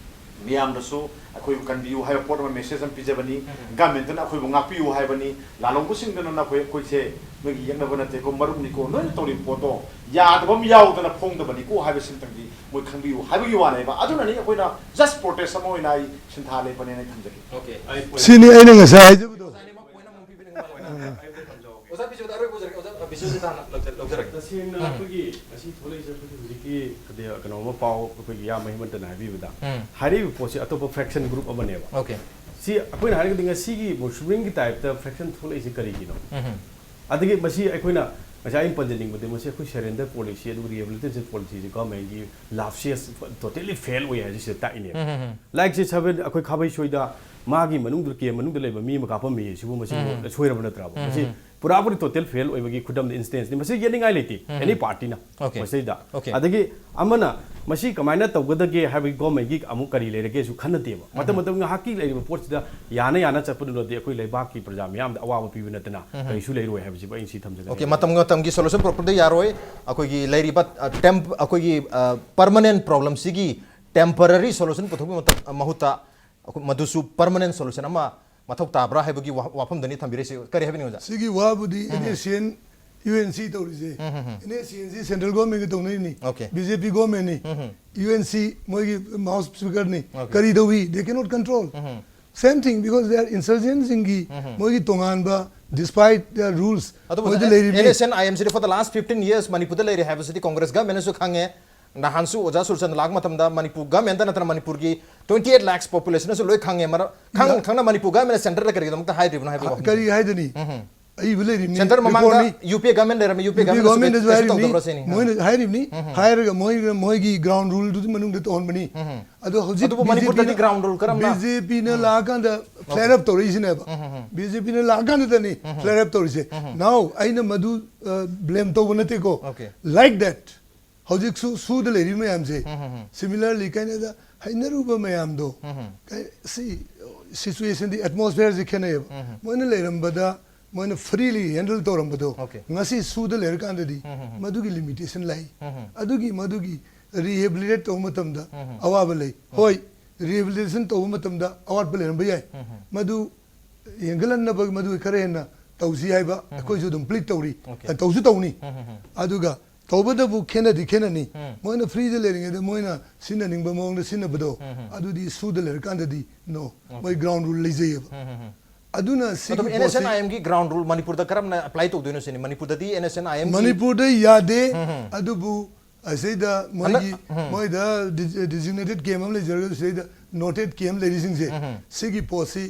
ꯃꯤꯌꯥꯝꯅꯁꯨ ꯑꯩꯈꯣꯏꯕꯨ ꯀꯟꯕꯤꯌꯨ ꯍꯥꯏꯕ ꯄꯣꯠ ꯑꯃ, ꯃꯦꯁꯦꯖ ꯑꯃ ꯄꯤꯖꯕꯅꯤ꯫ ꯎꯝ꯫ ꯒꯃꯦꯟꯇꯅ ꯑꯩꯈꯣꯏꯕꯨ ꯉꯥꯛꯄꯤꯌꯨ ꯍꯥꯏꯕꯅꯤ꯫ ꯂꯥꯜꯍꯧꯕꯁꯤꯡꯗꯨꯅ ꯅꯈꯣꯏ, ꯑꯩꯈꯣꯏꯁꯦ ꯅꯣꯏꯒꯤ ꯌꯦꯛꯅꯕ ꯅꯠꯇꯦꯀꯣ, ꯃꯔꯨꯞꯅꯤꯀꯣ, ꯅꯣꯏꯅ ꯇꯧꯔꯤꯕ ꯄꯣꯠꯇꯣ ꯌꯥꯗꯕ ꯑꯃ ꯌꯥꯎꯗꯅ ꯐꯣꯡꯗꯕꯅꯤꯀꯣ ꯍꯥꯏꯕꯁꯤꯃꯇꯪꯗꯤ ꯃꯣꯏ ꯈꯪꯕꯤꯌꯨ ꯍꯥꯏꯕꯒꯤ ꯋꯥꯅꯦꯕ꯫ ꯑꯗꯨꯅꯅꯤ ꯑꯩꯈꯣꯏꯅ ꯖꯁ ꯄ꯭ꯔꯣꯇꯦꯁ ꯑꯃ ꯑꯣꯏꯅ ꯑꯩ ꯁꯤꯟꯊꯥ ꯂꯦꯞꯄꯅꯦꯅ ꯑꯩ ꯊꯝꯖꯒꯦ꯫ ꯑꯣꯀꯦ꯫ ꯑꯩ ꯄꯣꯏꯟ ꯁꯤꯅꯤ ꯑꯩꯅ ꯉꯁꯥꯏ ꯍꯥꯏꯖꯕꯗꯣ꯫ ꯑꯣꯖꯥ ꯑꯅꯤꯃꯛ ꯄꯣꯏꯟ ꯑꯃꯃꯝ ꯄꯤꯕꯤꯔꯒ ꯃꯥ ꯑꯣꯏꯅ ꯑꯩ ꯑꯝꯇ ꯊꯝꯖꯍꯧꯒꯦ꯫ ꯑꯣꯖꯥ ꯕꯤꯖꯣꯏꯗ ꯑꯔꯣꯏꯕ ꯑꯣꯏꯖꯔꯒꯦ, ꯑꯣꯖꯥ, ꯑ, ꯁꯤꯁꯨ ꯇꯥꯅ ꯂꯧꯖ- ꯂꯧꯖꯔꯒꯦ꯫ ꯇꯁꯦꯡꯅ ꯎꯝ꯫ ꯑꯩꯈꯣꯏꯒꯤ ꯉꯁꯤ ꯊꯣꯛꯂꯛꯏꯁꯦ ꯑꯩꯈꯣꯏꯒꯤ ꯍꯧꯖꯤꯛꯀꯤ ꯀꯗꯤ-, ꯀꯩꯅꯣ ꯑꯃ ꯄꯥꯎ ꯑꯩꯈꯣꯏꯒꯤ ꯏꯌꯥꯝꯕ ꯍꯦꯃꯟꯇꯅ ꯍꯥꯏꯕꯤꯕꯗ ꯎꯝ꯫ ꯍꯥꯏꯔꯤꯕ ꯄꯣꯠꯁꯤ ꯑꯇꯣꯞꯄ ꯐ꯭ꯔꯦꯛꯁꯟ ꯒ꯭ꯔꯨꯞ ꯑꯃꯅꯦꯕ꯫ ꯑꯣꯀꯦ꯫ ꯁꯤ ꯑꯩꯈꯣꯏꯅ ꯍꯥꯏꯔꯒꯗꯤ ꯉꯁꯤꯒꯤ ꯃꯨꯁꯂꯤꯝꯒꯤ ꯇꯥꯏꯞꯇ ꯐ꯭ꯔꯦꯛꯁꯟ ꯊꯣꯛꯂꯛꯏꯁꯦ ꯀꯔꯤꯒꯤꯅꯣ? ꯎꯝ꯫ ꯑꯗꯒꯤ ꯃꯁꯤ ꯑꯩꯈꯣꯏꯅ ꯉꯁꯥꯏ ꯑꯩꯅ ꯄꯟꯖꯅꯤꯡꯕꯗꯤ ꯃꯁꯤ ꯑꯩꯈꯣꯏ ꯁꯔꯦꯟꯗꯔ ꯄꯣꯂꯤꯁꯤ ꯑꯗꯨꯒ ꯔꯤꯍꯦꯕꯤꯂꯤꯇꯦꯁꯟ ꯄꯣꯂꯤꯁꯤꯁꯤ ꯒꯚꯔꯟꯃꯦꯟꯒꯤ ꯂꯥꯞꯁꯦꯁ ꯇꯣꯇꯦꯂꯤ ꯐꯦꯜ ꯑꯣꯏ ꯍꯥꯏꯁꯤ ꯁꯤꯗ ꯇꯥꯛꯏꯅꯦꯕ꯫ ꯎꯝ, ꯎꯝ, ꯎꯝ꯫ ꯂꯥꯏꯔꯤꯛꯁꯦ ꯁꯚꯦꯟ ꯑꯩꯈꯣꯏ ꯈꯥꯕꯩ ꯁꯣꯏꯗ ꯃꯥꯒꯤ ꯃꯅꯨꯡꯗ ꯀꯦꯝ ꯃꯅꯨꯡꯗ ꯂꯩꯕ ꯃꯤ ꯑꯃ ꯀꯥꯞꯄꯝꯃꯤ ꯁꯤꯕꯨ ꯃꯁꯤꯕꯨ ꯎꯝ꯫ ꯁꯣꯏꯔꯕ ꯅꯠꯇ꯭ꯔꯕ? ꯎꯝ, ꯃꯁꯤ ꯎꯝ꯫ ꯄꯨꯔꯥꯄꯨꯔꯤ ꯇꯣꯇꯦꯜ ꯐꯦꯜ ꯑꯣꯏꯕꯒꯤ ꯈꯨꯗꯝꯗ ꯏꯟꯁꯇꯦꯟꯁꯅꯤ꯫ ꯃꯁꯤ ꯌꯦꯠꯅꯤꯡꯉꯥꯏ ꯂꯩꯇꯦ ꯎꯝ, ꯑꯦꯅꯤ ꯎꯝ꯫ ꯄꯥꯔꯇꯤꯅ ꯑꯣꯀꯦ꯫ ꯃꯁꯤꯗ꯫ ꯑꯣꯀꯦ꯫ ꯑꯗꯒꯤ ꯑꯃꯅ ꯃꯁꯤ ꯀꯃꯥꯏꯅ ꯇꯧꯒꯗꯒꯦ ꯍꯥꯏꯕꯒꯤ ꯒꯣꯔꯃꯦꯟꯒꯤ ꯑꯃꯨꯛ ꯀꯔꯤ ꯂꯩꯔꯒꯦꯁꯨ ꯈꯟꯅꯗꯦꯕ꯫ ꯃꯇꯝ ꯎꯝ꯫ ꯃꯇꯝ ꯉꯥꯏꯍꯥꯛꯀꯤ ꯂꯩꯔꯤꯕ ꯄꯣꯠꯁꯤꯗ ꯌꯥꯅ ꯌꯥꯅ ꯆꯠꯄꯗꯨꯅꯗꯤ ꯑꯩꯈꯣꯏ ꯂꯩꯕꯥꯛꯀꯤ ꯄ꯭ꯔꯖꯥ ꯃꯤꯌꯥꯝꯗ ꯑꯋꯥꯕ ꯄꯤꯕ ꯅꯠꯇꯅ ꯎꯝ꯫ ꯀꯔꯤꯁꯨ ꯂꯩꯔꯣꯏ ꯍꯥꯏꯕꯁꯤꯕꯨ ꯑꯩꯅ ꯁꯤ ꯊꯝꯖꯒꯅꯤ꯫ ꯑꯣꯀꯦ, ꯃꯇꯝ ꯃꯇꯝꯒꯤ ꯁꯣꯂꯨꯁꯟ ꯄꯨꯔꯛꯄꯗ ꯌꯥꯔꯣꯏ꯫ ꯑꯩꯈꯣꯏꯒꯤ ꯂꯩꯔꯤꯕ, ꯑ, ꯇꯦꯝꯞ-, ꯑꯩꯈꯣꯏꯒꯤ, ꯑ, ꯄꯔꯃꯅꯦꯟ ꯄ꯭ꯔꯣꯕ꯭ꯂꯦꯝꯁꯤꯒꯤ ꯇꯦꯝꯄꯔꯔꯤ ꯁꯣꯂꯨꯁꯟ ꯄꯨꯊꯣꯛꯄꯒꯤ ꯃꯇꯝ, ꯃꯍꯨꯠꯇ ꯑꯩꯈꯣꯏ ꯃꯗꯨꯁꯨ ꯄꯔꯃꯅꯦꯟ ꯁꯣꯂꯨꯁꯟ ꯑꯃ ꯃꯊꯧ ꯇꯥꯕ꯭ꯔꯥ ꯍꯥꯏꯕꯒꯤ ꯋꯥ-, ꯋꯥꯐꯝꯗꯅꯤ ꯊꯝꯕꯤꯔꯤꯁꯤ꯫ ꯀꯔꯤ ꯍꯥꯏꯕꯤꯅꯤꯡꯉꯤ ꯑꯣꯖꯥ? ꯁꯤꯒꯤ ꯋꯥꯕꯨꯗꯤ ꯎꯝ꯫ And S C and, U N ꯁꯤ ꯇꯧꯔꯤꯁꯦ꯫ ꯎꯝ, um, um. And S C N C central ꯒꯣꯔꯃꯦꯟꯒ ꯇꯧꯅꯔꯤꯅꯤ꯫ ꯑꯣꯀꯦ꯫ ꯕꯤ ꯖꯦ ꯄꯤ ꯒꯣꯔꯃꯦꯟꯅꯤ꯫ Um, um. U N C ꯃꯣꯏꯒꯤ ꯃꯥꯎꯁ ꯁ꯭ꯄꯤꯀꯔꯅꯤ꯫ ꯑꯣꯀꯦ꯫ ꯀꯔꯤ ꯇꯧꯏ? They cannot control꯫ Um, um. Same thing, because they are insurgentꯁꯤꯡꯒꯤ ꯎꯝ, ꯎꯝ꯫ ꯃꯣꯏꯒꯤ ꯇꯣꯉꯥꯟꯕ, despite their rules, ꯑꯗꯨꯕꯨ ꯃꯣꯏꯗ ꯂꯩꯔꯤꯕꯅꯤ꯫ ꯑꯦꯟ ꯑꯦꯁ ꯑꯦꯟ ꯑꯥꯏ ꯑꯦꯝꯁꯤꯗꯤ for the last fifteen years ꯃꯅꯤꯄꯨꯔꯗ ꯂꯩꯔꯦ ꯍꯥꯏꯕꯁꯤꯗꯤ ꯀꯣꯡꯒ꯭ꯔꯦꯁ ꯒꯚꯔꯟꯃꯦꯟꯠꯅꯁꯨ ꯈꯪꯉꯦ꯫ ꯅꯍꯥꯟꯁꯨ ꯑꯣꯖꯥ ꯁꯨꯔꯆꯟꯗ꯭ꯔ ꯂꯥꯛꯄ ꯃꯇꯝꯗ ꯃꯅꯤꯄꯨꯔ ꯒꯚꯔꯟꯃꯦꯟꯠꯇ ꯅꯠꯇꯅ ꯃꯅꯤꯄꯨꯔꯒꯤ twenty eight lakhs populationꯅꯁꯨ ꯂꯣꯏ ꯈꯪꯉꯦ꯫ ꯃꯔꯝ-, ꯈꯪ-, ꯌꯥ-, ꯈꯪꯅ ꯃꯅꯤꯄꯨꯔ ꯒꯚꯔꯟꯃꯦꯟꯠꯅ ꯁꯦꯟꯇꯔꯗ ꯀꯔꯤꯒꯤꯗꯃꯛꯇ ꯍꯥꯏꯗ꯭ꯔꯤꯕꯅꯣ ꯍꯥꯏꯕꯒꯤ ꯍ-, ꯋꯥꯐꯝꯗꯨ꯫ ꯀꯔꯤ ꯍꯥꯏꯗꯅꯤ? ꯎꯝ, ꯎꯝ꯫ ꯑꯏꯕ ꯂꯩꯔꯤꯕꯅꯤ, ꯁꯦꯟꯇꯔ ꯃꯃꯥꯡꯗ ꯔꯤꯄꯣꯔꯠꯅꯤ꯫ ꯌꯨ ꯄꯤ ꯑꯦ ꯒꯚꯔꯟꯃꯦꯟꯠ ꯂꯩꯔꯝꯃꯤ, ꯌꯨ ꯄꯤ ꯑꯦ ꯌꯨ ꯄꯤ ꯑꯦ ꯒꯚꯔꯟꯃꯦꯟꯠꯅꯁꯨ ꯒꯚꯔꯟꯃꯦꯟꯠꯅꯁꯨ ꯀꯩꯁꯨ ꯍꯥꯏꯔꯤꯕꯅꯤ, ꯇꯧꯗꯕ꯭ꯔꯥ ꯁꯤꯅꯤ? ꯃꯣꯏꯅ ꯍꯥꯏꯔꯤꯕꯅꯤ, ꯎꯝ, ꯎꯝ꯫ ꯍꯥꯏꯔꯒ ꯃꯣꯏ, ꯃꯣꯏꯒꯤ ꯒ꯭ꯔꯥꯎꯟ ꯔꯨꯜꯗꯨꯒꯤ ꯃꯅꯨꯡꯗ ꯇꯧꯍꯟꯕꯅꯤ꯫ ꯎꯝ, ꯎꯝ꯫ ꯑꯗꯣ ꯍꯧꯖꯤꯛ ꯑꯗꯨꯕꯨ ꯃꯅꯤꯄꯨꯔꯗꯗꯤ ꯕꯤ ꯖꯦ ꯄꯤꯅ ꯒ꯭ꯔꯥꯎꯟ ꯔꯨꯜ ꯀꯔꯝꯅ? ꯕꯤ ꯖꯦ ꯄꯤꯅ ꯎꯝ꯫ ꯂꯥꯛꯑꯀꯥꯟꯗ ꯑꯣꯀꯦ꯫ Flare up ꯇꯧꯔꯛꯏꯁꯤꯅꯦꯕ꯫ ꯎꯝ, ꯎꯝ, ꯎꯝ꯫ ꯕꯤ ꯖꯦ ꯄꯤꯅ ꯂꯥꯛꯑꯀꯥꯟꯗꯗꯅꯤ ꯎꯝ, ꯎꯝ꯫ Flare up ꯇꯧꯔꯤꯁꯦ꯫ ꯎꯝ, ꯎꯝ꯫ Now, ꯑꯩꯅ ꯃꯗꯨ, ꯑ, blame ꯇꯧꯕ ꯅꯠꯇꯦꯀꯣ꯫ ꯑꯣꯀꯦ꯫ Like that, ꯍꯧꯖꯤꯛꯁꯨ ꯁꯨꯗ ꯂꯩꯔꯤꯕ ꯃꯌꯥꯝꯁꯦ, ꯎꯝ, ꯎꯝ, ꯎꯝ꯫ Similarly, ꯀꯩꯅꯣꯗ ꯍꯩꯅꯔꯨꯕ ꯃꯌꯥꯝꯗꯣ, ꯎꯝ, ꯎꯝ꯫ ꯀꯩ-, ꯁꯤ situationꯗꯤ, atmosphereꯁꯤ ꯈꯦꯠꯅꯩꯌꯦꯕ꯫ ꯎꯝ, ꯎꯝ꯫ ꯃꯣꯏꯅ ꯂꯩꯔꯝꯕꯗ, ꯃꯣꯏꯅ freely handle ꯇꯧꯔꯝꯕꯗꯣ, ꯑꯣꯀꯦ꯫ ꯉꯁꯤ ꯁꯨꯗ ꯂꯩꯔꯀꯥꯟꯗꯗꯤ ꯎꯝ, ꯎꯝ, ꯎꯝ꯫ ꯃꯗꯨꯒꯤ limitation ꯂꯩ꯫ ꯎꯝ, ꯎꯝ꯫ ꯑꯗꯨꯒꯤ, ꯃꯗꯨꯒꯤ rehabilitate ꯇꯧꯕ ꯃꯇꯝꯗ ꯎꯝ, ꯎꯝ꯫ ꯑꯋꯥꯕ ꯂꯩ꯫ ꯎꯝ꯫ ꯍꯣꯏ, rehabilitation ꯇꯧꯕ ꯃꯇꯝꯗ ꯑꯋꯥꯠꯄ ꯂꯩꯔꯝꯕ ꯌꯥꯏ꯫ ꯎꯝ, ꯎꯝ꯫ ꯃꯗꯨ ꯍꯦꯟꯒꯠꯍꯟꯅꯕ ꯃꯗꯨ ꯈꯔ ꯍꯦꯟꯅ ꯇꯧꯁꯤ ꯍꯥꯏꯕ ꯎꯝ, ꯎꯝ꯫ ꯑꯩꯈꯣꯏꯁꯨ ꯑꯗꯨꯝ plead ꯇꯧꯔꯤ, ꯑꯣꯀꯦ꯫ ꯑ, ꯇꯧꯁꯨ ꯇꯧꯅꯤ꯫ ꯎꯝ, ꯎꯝ, ꯎꯝ꯫ ꯑꯗꯨꯒ ꯇꯧꯕꯗꯕꯨ ꯈꯦꯠꯅꯗꯤ ꯈꯦꯠꯅꯅꯤ꯫ ꯎꯝ꯫ ꯃꯣꯏꯅ freeꯗ ꯂꯩꯔꯤꯉꯩꯗ ꯃꯣꯏꯅ ꯁꯤꯖꯤꯟꯅꯅꯤꯡꯕ ꯃꯑꯣꯡꯗ ꯁꯤꯖꯤꯟꯅꯕꯗꯣ, ꯎꯝ, ꯎꯝ꯫ ꯑꯗꯨꯗꯤ ꯁꯨꯗ ꯂꯩꯔꯀꯥꯟꯗꯗꯤ no꯫ ꯑꯣꯀꯦ꯫ ꯃꯣꯏ ground rule ꯂꯩꯖꯩꯌꯦꯕ꯫ ꯎꯝ, ꯎꯝ, ꯎꯝ꯫ ꯑꯗꯨꯅ ꯁꯤꯒꯤ ꯑꯗꯨꯝ ꯄꯣꯠꯁꯤ ꯑꯦꯟ ꯑꯦꯁ ꯑꯦꯟ ꯑꯥꯏ ꯑꯦꯝꯒꯤ ꯒ꯭ꯔꯥꯎꯟ ꯔꯨꯜ ꯃꯅꯤꯄꯨꯔꯗ ꯀꯔꯝꯅ ꯑꯦꯄ꯭ꯂꯥꯏ ꯇꯧꯗꯣꯏꯅꯣ ꯁꯤꯅꯤ? ꯃꯅꯤꯄꯨꯔꯗꯗꯤ ꯑꯦꯟ ꯑꯦꯁ ꯑꯦꯟ ꯑꯥꯏ ꯑꯦꯝꯒꯤ ꯃꯅꯤꯄꯨꯔꯗ ꯌꯥꯗꯦ꯫ ꯎꯝ, ꯎꯝ꯫ ꯑꯗꯨꯕꯨ ꯑꯁꯤꯗ ꯃꯣꯏꯒꯤ ꯍꯟꯗꯛ, ꯎꯝ꯫ ꯃꯣꯏꯗ ꯗꯤ-, ꯗꯤꯖꯤꯒꯅꯦꯇꯦꯗ ꯀꯦꯝ ꯑꯃ ꯂꯩꯖꯔꯒꯁꯨ ꯁꯤꯗꯩꯗ ꯅꯣꯇꯦꯗ ꯀꯦꯝ ꯂꯩꯔꯤꯁꯤꯡꯁꯦ, ꯎꯝ, ꯎꯝ꯫ ꯁꯤꯒꯤ ꯄꯣꯠꯁꯤ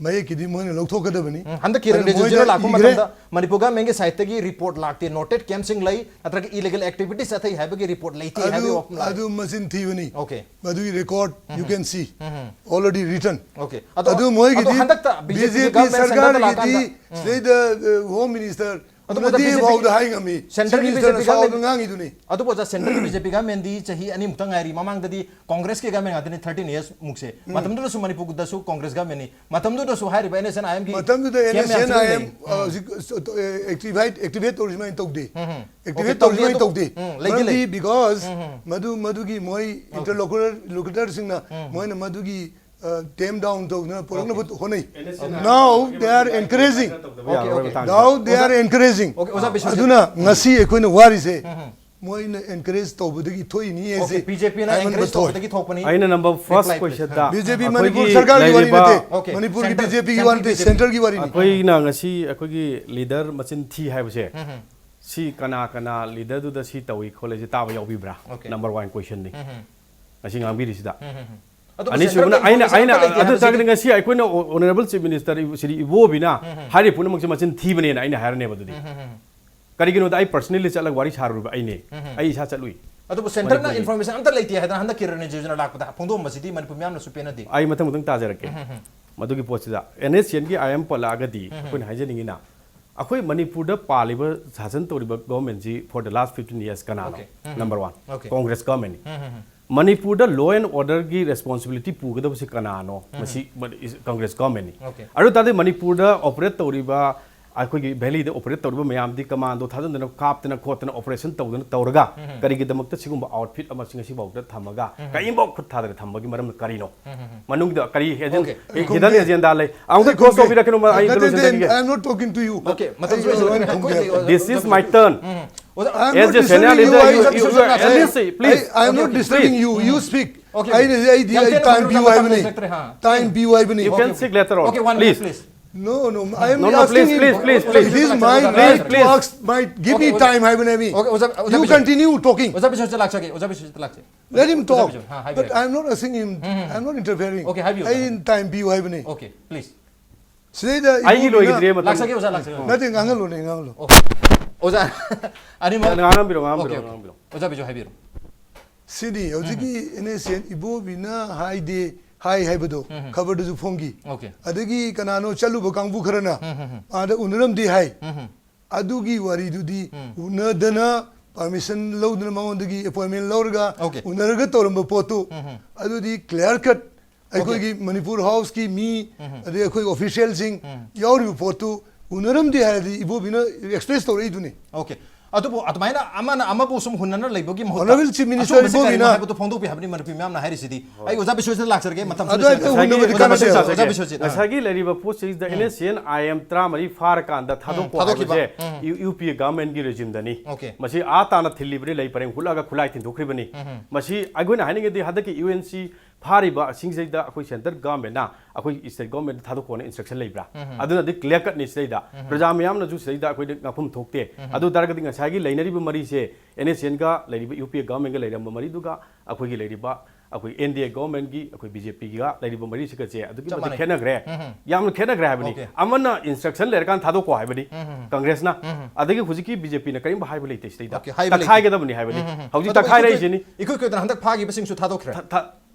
ꯃꯌꯦꯛꯀꯤꯗꯤ ꯃꯣꯏꯅ ꯂꯧꯊꯣꯛꯀꯗꯕꯅꯤ꯫ ꯎꯝ, ꯍꯟꯗꯛꯀꯤ ꯑꯗꯨ ꯔꯦꯟꯖꯔ ꯃꯣꯏꯗ ꯂꯥꯛꯄ ꯏꯈ꯭ꯔꯦ꯫ ꯃꯇꯝꯗ ꯃꯅꯤꯄꯨꯔ ꯒꯃꯦꯟꯒꯤ ꯁꯥꯏꯠꯇꯒꯤ ꯔꯤꯄꯣꯔꯠ ꯂꯥꯛꯇꯦ, ꯅꯣꯇꯦꯗ ꯀꯦꯝꯁꯤꯡ ꯂꯩ ꯅꯠꯇ꯭ꯔꯒ ꯏꯂꯤꯒꯜ ꯑꯦꯛꯇꯤꯚꯤꯇꯤꯁ ꯑꯇꯩ ꯍꯥꯏꯕꯒꯤ ꯔꯤꯄꯣꯔꯠ ꯂꯩꯇꯦ ꯍꯥꯏꯕꯒꯤ ꯑꯗꯨ, ꯋꯥꯐꯝ ꯂꯥꯛꯑꯦ꯫ ꯑꯗꯨ ꯃꯆꯤꯟ ꯊꯤꯕꯅꯤ꯫ ꯑꯣꯀꯦ꯫ ꯃꯗꯨꯒꯤ record you can see um, um. Already written꯫ Okay. ꯑꯗꯣ, ꯑꯗꯨ ꯃꯣꯏꯒꯤꯗꯤ ꯑꯗꯣ ꯍꯟꯗꯛꯇ ꯕꯤ ꯖꯦ ꯄꯤꯒꯤ ꯕꯤ ꯖꯦ ꯄꯤ ꯒꯚꯔꯟꯃꯦꯟ ꯁꯦꯟꯇꯔꯗ ꯁꯔꯀꯥꯔꯒꯤꯗꯤ ꯂꯥꯛꯑꯀꯥꯟꯗ, ꯎꯝ꯫ ꯁꯤꯗꯩꯗ, ꯑ, ꯍꯣꯝ ꯃꯤꯅꯤꯁꯇꯔ ꯑꯗꯨꯕꯨ ꯎꯅꯗꯦ ꯕꯤ ꯖꯦ ꯄꯤ ꯐꯥꯎꯗ ꯍꯥꯏ ꯉꯝꯃꯤ꯫ ꯁꯦꯟꯇꯔꯒꯤ ꯆꯤꯐ ꯃꯤꯅꯤꯁꯇꯔꯅ ꯕꯤ ꯖꯦ ꯄꯤ ꯁꯥꯎꯗꯅ ꯉꯥꯡꯉꯤꯗꯨꯅꯤ꯫ ꯑꯗꯨꯕꯨ ꯑꯣꯖꯥ, ꯁꯦꯟꯇꯔꯒꯤ ꯕꯤ ꯖꯦ ꯄꯤ ꯒꯚꯔꯟꯃꯦꯟꯗꯤ ꯆꯍꯤ ꯑꯅꯤꯃꯨꯛꯇ ꯉꯥꯏꯔꯤ꯫ ꯃꯃꯥꯡꯗꯗꯤ ꯀꯣꯡꯒ꯭ꯔꯦꯁꯀꯤ ꯒꯚꯔꯟꯃꯦꯟ ꯉꯥꯛꯇꯅꯤ, thirteen years ꯃꯨꯛꯁꯦ꯫ ꯎꯝ꯫ ꯃꯇꯝꯗꯨꯗꯁꯨ ꯃꯅꯤꯄꯨꯔꯗꯁꯨ ꯀꯣꯡꯒ꯭ꯔꯦꯁ ꯒꯚꯔꯟꯃꯦꯟꯅꯤ꯫ ꯃꯇꯝꯗꯨꯗꯁꯨ ꯍꯥꯏꯔꯤꯕ ꯑꯦꯟ ꯑꯦꯁ ꯑꯦꯟ ꯑꯥꯏ ꯑꯦꯝꯒꯤ ꯃꯇꯝꯗꯨꯗ ꯀꯦꯝ ꯃꯌꯥꯝꯁꯤꯅ N S and N I, M. ꯎꯝ꯫ ꯑ, ꯍꯧꯖꯤꯛ, ꯑ, ꯑꯦꯛꯇꯤꯚꯦꯠ, ꯑꯦꯛꯇꯤꯚꯦꯠ ꯇꯧꯔꯤꯁꯨꯃꯥꯏꯅ ꯇꯧꯗꯦ꯫ ꯎꯝ, ꯎꯝ꯫ ꯑꯦꯛꯇꯤꯚꯦꯠ ꯑꯣꯀꯦ, ꯇꯧꯗꯦ ꯇꯧꯔꯤꯁꯨꯃꯥꯏꯅ ꯑꯗꯨ, ꯇꯧꯗꯦ꯫ ꯎꯝ, ꯂꯩꯗꯤ ꯃꯔꯝꯗꯤ ꯂꯩ꯫ Because ꯎꯝ, ꯎꯝ꯫ ꯃꯗꯨ, ꯃꯗꯨꯒꯤ ꯃꯣꯏ ꯑꯣꯀꯦ꯫ ꯏꯟꯇꯔꯂꯣꯀꯨꯇꯔ, ꯂꯣꯀꯨꯇꯔꯁꯤꯡꯅ ꯎꯝ꯫ ꯃꯣꯏꯅ ꯃꯗꯨꯒꯤ, ꯑ, ꯇꯦꯝ ꯗꯥꯎꯟ ꯇꯧꯗꯅ ꯄꯨꯔꯛꯅꯕ ꯑꯣꯀꯦ꯫ ꯍꯣꯠꯅꯩ꯫ N S and N Now M they are encouraging. Okay, okay. ꯌꯥꯔꯣꯏ ꯃꯇꯥꯡꯁꯤꯗ꯫ Now they are ꯑꯣꯖꯥ, encouraging꯫ ꯑꯣꯀꯦ, ꯑꯣꯖꯥ ꯕꯤꯁ꯭ꯋꯖꯤꯠ꯫ ꯑꯗꯨꯅ ꯉꯁꯤ ꯑꯩꯈꯣꯏꯅ ꯋꯥꯔꯤꯁꯦ ꯎꯝ, ꯎꯝ꯫ ꯃꯣꯏꯅ ꯑꯦꯟꯀꯔꯦꯖ ꯇꯧꯕꯗꯒꯤ ꯊꯣꯛꯏꯅꯤ ꯑꯣꯀꯦ, ꯍꯥꯏꯁꯦ ꯕꯤ ꯖꯦ ꯄꯤꯅ ꯍꯥꯏꯃꯟꯕ ꯑꯦꯟꯀꯔꯦꯖ ꯊꯣꯛꯑꯦ꯫ ꯇꯧꯕꯗꯒꯤ ꯊꯣꯛꯄꯅꯤ꯫ ꯑꯩꯅ ꯅꯝꯕꯔ ꯐꯥꯔꯁ ꯔꯤꯄ꯭ꯂꯥꯏ, ꯄ꯭ꯂꯤꯖ꯫ ꯀꯣꯏꯁꯟꯗ ꯕꯤ ꯖꯦ ꯄꯤ ꯑꯩꯈꯣꯏꯒꯤ ꯃꯅꯤꯄꯨꯔ ꯁꯔꯀꯥꯔꯒꯤ ꯋꯥꯔꯤ ꯂꯩꯔꯤꯕ ꯅꯠꯇꯦ꯫ ꯑꯣꯀꯦ, ꯃꯅꯤꯄꯨꯔꯒꯤ ꯁꯦꯟꯇꯔ, ꯕꯤ ꯖꯦ ꯄꯤꯒꯤ ꯋꯥꯔꯤ ꯁꯦꯟꯇꯔꯒꯤ ꯅꯠꯇꯦ, ꯕꯤ ꯖꯦ ꯄꯤ꯫ ꯁꯦꯟꯇꯔꯒꯤ ꯋꯥꯔꯤꯅꯤ꯫ ꯑꯩꯈꯣꯏꯅ ꯉꯁꯤ ꯑꯩꯈꯣꯏꯒꯤ ꯂꯤꯗꯔ ꯃꯆꯤꯟ ꯊꯤ ꯍꯥꯏꯕꯁꯦ, ꯎꯝ, ꯎꯝ꯫ ꯁꯤ ꯀꯅꯥ ꯀꯅꯥ ꯂꯤꯗꯔꯗꯨꯗ ꯁꯤ ꯇꯧꯏ ꯈꯣꯠꯂꯤ ꯁꯤ ꯇꯥꯕ ꯌꯥꯎꯕꯤꯕ꯭ꯔꯥ? ꯑꯣꯀꯦ꯫ ꯅꯝꯕꯔ ꯋꯥꯟ ꯀꯣꯏꯁꯟꯅꯤ꯫ Um, um. ꯉꯁꯤ ꯉꯥꯡꯕꯤꯔꯤꯁꯤꯗ꯫ ꯎꯝ, ꯎꯝ, ꯎꯝ꯫ ꯑꯗꯨꯕꯨ ꯑꯅꯤꯁꯨꯕꯅ ꯁꯦꯟꯇꯔꯒꯤ ꯑꯩꯅ, ꯏꯟꯐꯣꯔꯃꯦꯁꯟ ꯑꯩꯅ, ꯑꯝꯇ ꯂꯩꯇꯦ ꯑꯗꯨ ꯍꯥꯏꯕꯁꯤꯗꯤ꯫ ꯇꯥꯔꯒꯗꯤ ꯉꯁꯤ ꯑꯩꯈꯣꯏꯅ ꯑꯣ-, ꯑꯣꯅꯔꯦꯕꯜ ꯆꯤꯐ ꯃꯤꯅꯤꯁꯇꯔ ꯁ꯭ꯔꯤ ꯏꯕꯣꯕꯤꯅ ꯎꯝ, ꯎꯝ꯫ ꯍꯥꯏꯔꯤꯕ ꯄꯨꯝꯅꯃꯛꯁꯦ ꯃꯆꯤꯟ ꯊꯤꯕꯅꯦꯅ ꯑꯩꯅ ꯍꯥꯏꯔꯅꯦꯕ ꯑꯗꯨꯗꯤ꯫ ꯎꯝ, ꯎꯝ, ꯎꯝ꯫ ꯀꯔꯤꯒꯤꯅꯣꯗ ꯑꯩ ꯄꯔꯁꯅꯦꯜꯂꯤ ꯆꯠꯂꯒ ꯋꯥꯔꯤ ꯁꯥꯔꯨꯔꯤꯕ ꯑꯩꯅꯦ꯫ ꯎꯝ, ꯎꯝ꯫ ꯑꯩ ꯏꯁꯥ ꯆꯠꯂꯨꯏ꯫ ꯑꯗꯨꯕꯨ ꯁꯦꯟꯇꯔꯅ ꯃꯅꯤꯄꯨꯔꯒꯤ ꯏꯟꯐꯣꯔꯃꯦꯁꯟ ꯑꯝꯇ ꯂꯩꯇꯦ ꯍꯥꯏꯗꯅ ꯍꯟꯗꯛꯀꯤ ꯔꯦꯟ ꯌꯣꯖꯅꯥ ꯂꯥꯛꯄꯗ ꯐꯣꯡꯗꯣꯛꯑꯝꯕꯁꯤꯗꯤ ꯃꯅꯤꯄꯨꯔ ꯃꯤꯌꯥꯝꯅꯁꯨ ꯄꯦꯟꯅꯗꯦ꯫ ꯑꯩ ꯃꯊꯪ ꯃꯊꯪ ꯇꯥꯖꯔꯛꯀꯦ꯫ ꯎꯝ, ꯎꯝ, ꯎꯝ꯫ ꯃꯗꯨꯒꯤ ꯄꯣꯠꯁꯤꯗ and S C ꯑꯦꯟꯒꯤ I M ꯄꯜꯂꯛꯑꯒꯗꯤ ꯎꯝ, ꯎꯝ꯫ ꯑꯩꯈꯣꯏꯅ ꯍꯥꯏꯖꯅꯤꯡꯉꯤꯅ ꯑꯩꯈꯣꯏ ꯃꯅꯤꯄꯨꯔꯗ ꯄꯥꯜꯂꯤꯕ ꯁꯥꯁꯟ ꯇꯧꯔꯤꯕ ꯒꯣꯔꯃꯦꯟꯁꯤ for the last fifteen years ꯀꯅꯥꯅꯣ? Okay. Um, um. Number one, okay. Congress ꯒꯣꯔꯃꯦꯟꯅꯤ꯫ Um, um, um. ꯃꯅꯤꯄꯨꯔꯗ law and orderꯒꯤ ꯔꯦꯁꯄꯣꯟꯁꯤꯕꯤꯂꯤꯇꯤ ꯄꯨꯒꯗꯕꯁꯤ ꯀꯅꯥꯅꯣ? ꯎꯝ꯫ ꯃꯁꯤ ꯀꯣꯡꯒ꯭ꯔꯦꯁ ꯒꯣꯔꯃꯦꯟꯅꯤ꯫ ꯑꯣꯀꯦ꯫ ꯑꯗꯨ ꯇꯥꯔꯗꯤ ꯃꯅꯤꯄꯨꯔꯗ ꯑꯣꯄꯔꯦꯠ ꯇꯧꯔꯤꯕ, ꯑꯩꯈꯣꯏꯒꯤ ꯚꯦꯂꯤꯗ ꯑꯣꯄꯔꯦꯠ ꯇꯧꯔꯤꯕ ꯃꯌꯥꯝꯗꯤ ꯀꯃꯥꯟꯗꯣ ꯊꯥꯗꯅ ꯀꯥꯞꯇꯅ ꯈꯣꯠꯇꯅ ꯑꯣꯄꯔꯦꯁꯟ ꯇꯧꯗꯅ ꯇꯧꯔꯒ ꯎꯝ꯫ ꯀꯔꯤꯒꯤꯗꯃꯛꯇ ꯁꯤꯒꯨꯝꯕ ꯑꯥꯎꯠꯐꯤꯠ ꯑꯃ ꯉꯁꯤꯐꯥꯎꯗ ꯊꯝꯃꯒ ꯎꯝ꯫ ꯀꯔꯤꯝꯐꯥꯎ ꯈꯨꯠ ꯊꯥꯗꯅ ꯊꯝꯕꯒꯤ ꯃꯔꯝꯅ ꯀꯔꯤꯅꯣ? ꯎꯝ, ꯎꯝ, ꯎꯝ꯫ ꯃꯅꯨꯡꯗ ꯀꯔꯤ ꯑꯣꯀꯦ꯫ ꯍꯤꯗꯟ ꯑꯦꯖꯦꯟꯗꯥ ꯂꯩ? ꯑꯃꯨꯛꯇ ꯑꯩ ꯀ꯭ꯂꯣꯖ ꯈꯨꯝꯒꯦ꯫ ꯇꯧꯕꯤꯔꯛꯀꯅꯨ, ꯑꯩ ꯑꯝꯇ ꯅꯠꯇꯦ, ꯅꯠꯇꯦ, ꯂꯣꯏꯁꯤꯟꯖꯈꯤꯒꯦ꯫ I am not talking to you꯫ Okay, ꯃꯇꯝꯁꯨ ꯑꯩ ꯂꯣꯏꯁꯤꯜꯂꯛꯀꯅꯤ꯫ ꯂꯣꯏꯅ ꯈꯨꯝꯒꯦ꯫ ꯑꯩꯈꯣꯏ This is my turn꯫ ꯎꯝ, ꯎꯝ꯫ ꯑꯣꯖꯥ, I am As not a senior disturbing leader, you, you, you, you, you, at least, please. I, I am not disturbing you. You speak꯫ Okay, okay. ꯑꯩꯅ, ꯑꯩꯗꯤ, ꯌꯥꯝ ꯑꯩ ꯇꯦꯟꯅ ꯇꯥꯏꯝ ꯈꯨꯝꯕꯤꯔꯣ, ꯄꯤꯌꯨ ꯃꯇꯝ ꯍꯥꯏꯕꯅꯤ꯫ ꯂꯩꯖꯔꯛꯇ꯭ꯔꯦ, ꯍꯥ꯫ ꯇꯥꯏꯝ ꯄꯤꯌꯨ ꯍꯥꯏꯕꯅꯤ꯫ You can speak later on, please꯫ Okay, one minute, please꯫ No, no, I am No, no, asking please, him. please, please, It please. is my Please, right to please. Ask, my, give me Okay, time, ꯍꯥꯏꯕꯅꯦ꯫ ꯑꯣꯖꯥ, ꯑꯣꯖꯥ, ꯑꯣꯖꯥ You Bijoy. continue talking. ꯑꯣꯖꯥ ꯕꯤꯖꯣꯏꯗ ꯂꯥꯛꯆꯒꯦ, ꯑꯣꯖꯥ ꯕꯤꯖꯣꯏꯗ ꯂꯥꯛꯆꯒꯦ꯫ Let him talk. Bijoy, ꯍꯥ, ꯍꯥꯏꯕꯤꯌꯨ, But ꯍꯥꯏꯕꯤꯌꯨ꯫ I'm not asking him. I'm not interfering. Okay, ꯍꯥꯏꯕꯤꯌꯨ, ꯑꯩ ꯍꯥꯏꯕꯤꯌꯨ꯫ Time ꯄꯤꯌꯨ ꯍꯥꯏꯕꯅꯦ꯫ Okay, please. ꯁꯤꯗꯩꯗ ꯑꯩꯒꯤ ꯏꯕꯣꯕꯤꯅ- ꯂꯣꯏꯈꯤꯗ꯭ꯔꯦ ꯃꯇꯝ꯫ ꯂꯥꯛꯆꯒꯦ ꯑꯣꯖꯥ, ꯂꯥꯛꯆꯒꯦ꯫ ꯅꯠꯇꯦ, ꯉꯥꯡꯍꯜꯂꯣꯅꯦ, ꯉꯥꯡꯍꯜꯂꯣ꯫ ꯑꯣꯖꯥ, ꯑꯅꯤꯃꯛ꯫ ꯉꯥꯡꯕꯤꯔꯣ, ꯉꯥꯡꯕꯤꯔꯣ, Okay, okay. ꯉꯥꯡꯕꯤꯔꯣ꯫ ꯑꯣꯖꯥ ꯕꯤꯖꯣꯏ, ꯍꯥꯏꯕꯤꯔꯣ꯫ ꯁꯤꯅꯤ ꯍꯧꯖꯤꯛꯀꯤ NSCN ꯏꯕꯣꯕꯤꯅ ꯍꯥꯏꯗꯦ, ꯍꯥꯏ ꯍꯥꯏꯕꯗꯣ ꯈꯕꯔꯗꯁꯨ ꯐꯣꯡꯈꯤ꯫ Okay. ꯑꯗꯒꯤ ꯀꯅꯥꯅꯣ ꯆꯠꯂꯨꯕ ꯀꯥꯡꯕꯨ ꯈꯔꯅ ꯑꯥꯗ ꯎꯅꯔꯝꯗꯦ ꯍꯥꯏ꯫ ꯑꯗꯨꯒꯤ ꯋꯥꯔꯤꯗꯨꯗꯤ ꯎꯅꯗꯅ permission ꯂꯧꯗꯅ ꯃꯉꯣꯟꯗꯒꯤ appointment ꯂꯧꯔꯒ Okay. ꯎꯅꯔꯒ ꯇꯧꯔꯝꯕ ꯄꯣꯠꯇꯨ ꯑꯗꯨꯗꯤ clear cut ꯑꯩꯈꯣꯏꯒꯤ ꯃꯅꯤꯄꯨꯔ ꯍꯥꯎꯁꯀꯤ ꯃꯤ, ꯑꯗꯩ ꯑꯩꯈꯣꯏ officialꯁꯤꯡ ꯌꯥꯎꯔꯤꯕ ꯄꯣꯠꯇꯨ ꯎꯅꯔꯝꯗꯦ ꯍꯥꯏꯔꯗꯤ ꯏꯕꯣꯕꯤꯅ express ꯇꯧꯔꯛꯏꯗꯨꯅꯤ꯫ Okay. ꯑꯗꯨꯕꯨ ꯑꯗꯨꯃꯥꯏꯅ ꯑꯃꯅ ꯑꯃꯕꯨ ꯁꯨꯝ ꯍꯨꯟꯅꯅ ꯂꯩꯕꯒꯤ ꯃꯍꯨꯠꯇ Honorable Chief Minister ꯑꯆꯨꯝꯕꯁꯤ ꯀꯔꯤꯅꯣ ꯏꯕꯣꯕꯤꯅ ꯍꯥꯏꯕꯗꯨ ꯐꯣꯡꯗꯣꯛꯄꯤ ꯍꯥꯏꯕꯅꯤ ꯃꯅꯤꯄꯨꯔ ꯃꯤꯌꯥꯝꯅ ꯍꯥꯏꯔꯤꯁꯤꯗꯤ꯫ ꯑꯩ ꯑꯣꯖꯥ ꯕꯤꯁ꯭ꯋꯖꯤꯠ ꯂꯥꯛꯆꯔꯒꯦ, ꯃꯇꯝꯁꯨ ꯑꯗꯨ ꯑꯝꯇ ꯂꯩꯁꯤꯜꯂꯛꯇ꯭ꯔꯦ꯫ ꯍꯨꯟꯅꯕꯗꯤ ꯑꯣꯖꯥ ꯀꯥꯟꯅꯗꯦ꯫ ꯕꯤꯁ꯭ꯋꯖꯤꯠ, ꯑꯣꯖꯥ ꯕꯤꯁ꯭ꯋꯖꯤꯠ꯫ ꯉꯁꯥꯏꯒꯤ ꯂꯩꯔꯤꯕ ꯄꯣꯠꯁꯤꯗ NSCN IM ꯇꯔꯥꯃꯔꯤ ꯐꯥꯔꯀꯥꯟꯗ ꯊꯥꯗꯣꯛꯄ ꯊꯥꯗꯣꯛꯈꯤꯕ꯫ ꯍꯥꯏꯕꯁꯦ UPA governmentꯀꯤ regimeꯗꯅꯤ꯫ Okay. ꯃꯁꯤ ꯑꯥ ꯇꯥꯅ ꯊꯤꯜꯂꯤꯕꯅꯤ, ꯂꯩ ꯄꯔꯦꯡ ꯍꯨꯠꯂꯒ ꯈꯨꯠꯂꯥꯏ ꯊꯤꯟꯗꯣꯛꯈ꯭ꯔꯤꯕꯅꯤ꯫ ꯃꯁꯤ ꯑꯩꯈꯣꯏꯅ ꯍꯥꯏꯅꯤꯡꯉꯤꯗꯤ ꯍꯟꯗꯛꯀꯤ UNC ꯐꯥꯔꯤꯕꯁꯤꯡꯁꯤꯗ ꯑꯩꯈꯣꯏ central governmentꯅ ꯑꯩꯈꯣꯏ state government ꯊꯥꯗꯣꯛꯈꯣꯅ instruction ꯂꯩꯕ꯭ꯔꯥ? ꯑꯗꯨꯅꯗꯤ clear cutꯅꯤ ꯁꯤꯗꯩꯗ꯫ ꯄ꯭ꯔꯖꯥ ꯃꯌꯥꯝꯅꯁꯨ ꯁꯤꯗꯩꯗ ꯑꯩꯈꯣꯏꯗ ꯉꯥꯡꯐꯝ ꯊꯣꯛꯇꯦ꯫ ꯑꯗꯨ ꯇꯥꯔꯒꯗꯤ ꯉꯁꯥꯏꯒꯤ ꯂꯩꯅꯔꯤꯕ ꯃꯔꯤꯁꯦ NSCNꯒ ꯂꯩꯔꯤꯕ UPA governmentꯒ ꯂꯩꯔꯝꯕ ꯃꯔꯤꯗꯨꯒ ꯑꯩꯈꯣꯏꯒꯤ ꯂꯩꯔꯤꯕ ꯑꯩꯈꯣꯏ NDA governmentꯒꯤ ꯑꯩꯈꯣꯏ BJPꯒ ꯂꯩꯔꯤꯕ ꯃꯔꯤꯁꯤꯒꯁꯦ ꯑꯗꯨꯛꯀꯤ ꯆꯞ ꯃꯇꯤꯛ ꯃꯥꯟꯅꯩ꯫ ꯈꯦꯠꯅꯈ꯭ꯔꯦ꯫ ꯌꯥꯝꯅ ꯈꯦꯠꯅꯈ꯭ꯔꯦ ꯍꯥꯏꯕꯅꯤ꯫ Okay. ꯑꯃꯅ instruction ꯂꯩꯔꯀꯥꯟꯗ ꯊꯥꯗꯣꯛꯀꯣ ꯍꯥꯏꯕꯅꯤ Congressꯅ, ꯑꯗꯒꯤ ꯍꯧꯖꯤꯛꯀꯤ BJPꯅ ꯀꯔꯤꯝꯕ ꯍꯥꯏꯕ ꯂꯩꯇꯦ ꯁꯤꯗꯩꯗ꯫ Okay, ꯍꯥꯏꯕ ꯂꯩꯇꯦ꯫ ꯇꯛꯈꯥꯏꯒꯗꯕꯅꯤ ꯍꯥꯏꯕꯅꯤ꯫ ꯍꯧꯖꯤꯛ ꯑꯗꯨꯕꯨ ꯇꯛꯈꯥꯏꯔꯛꯏꯁꯤꯅꯤ꯫ ꯏꯀꯨꯏ ꯀꯨꯏ-, ꯏꯀꯨꯏ ꯀꯨꯏꯗꯅ ꯍꯟꯗꯛ ꯐꯥꯈꯤꯕꯁꯤꯡꯁꯨ ꯊꯥꯗꯣꯛꯈ꯭ꯔꯦ꯫ ꯊ-, ꯊ-,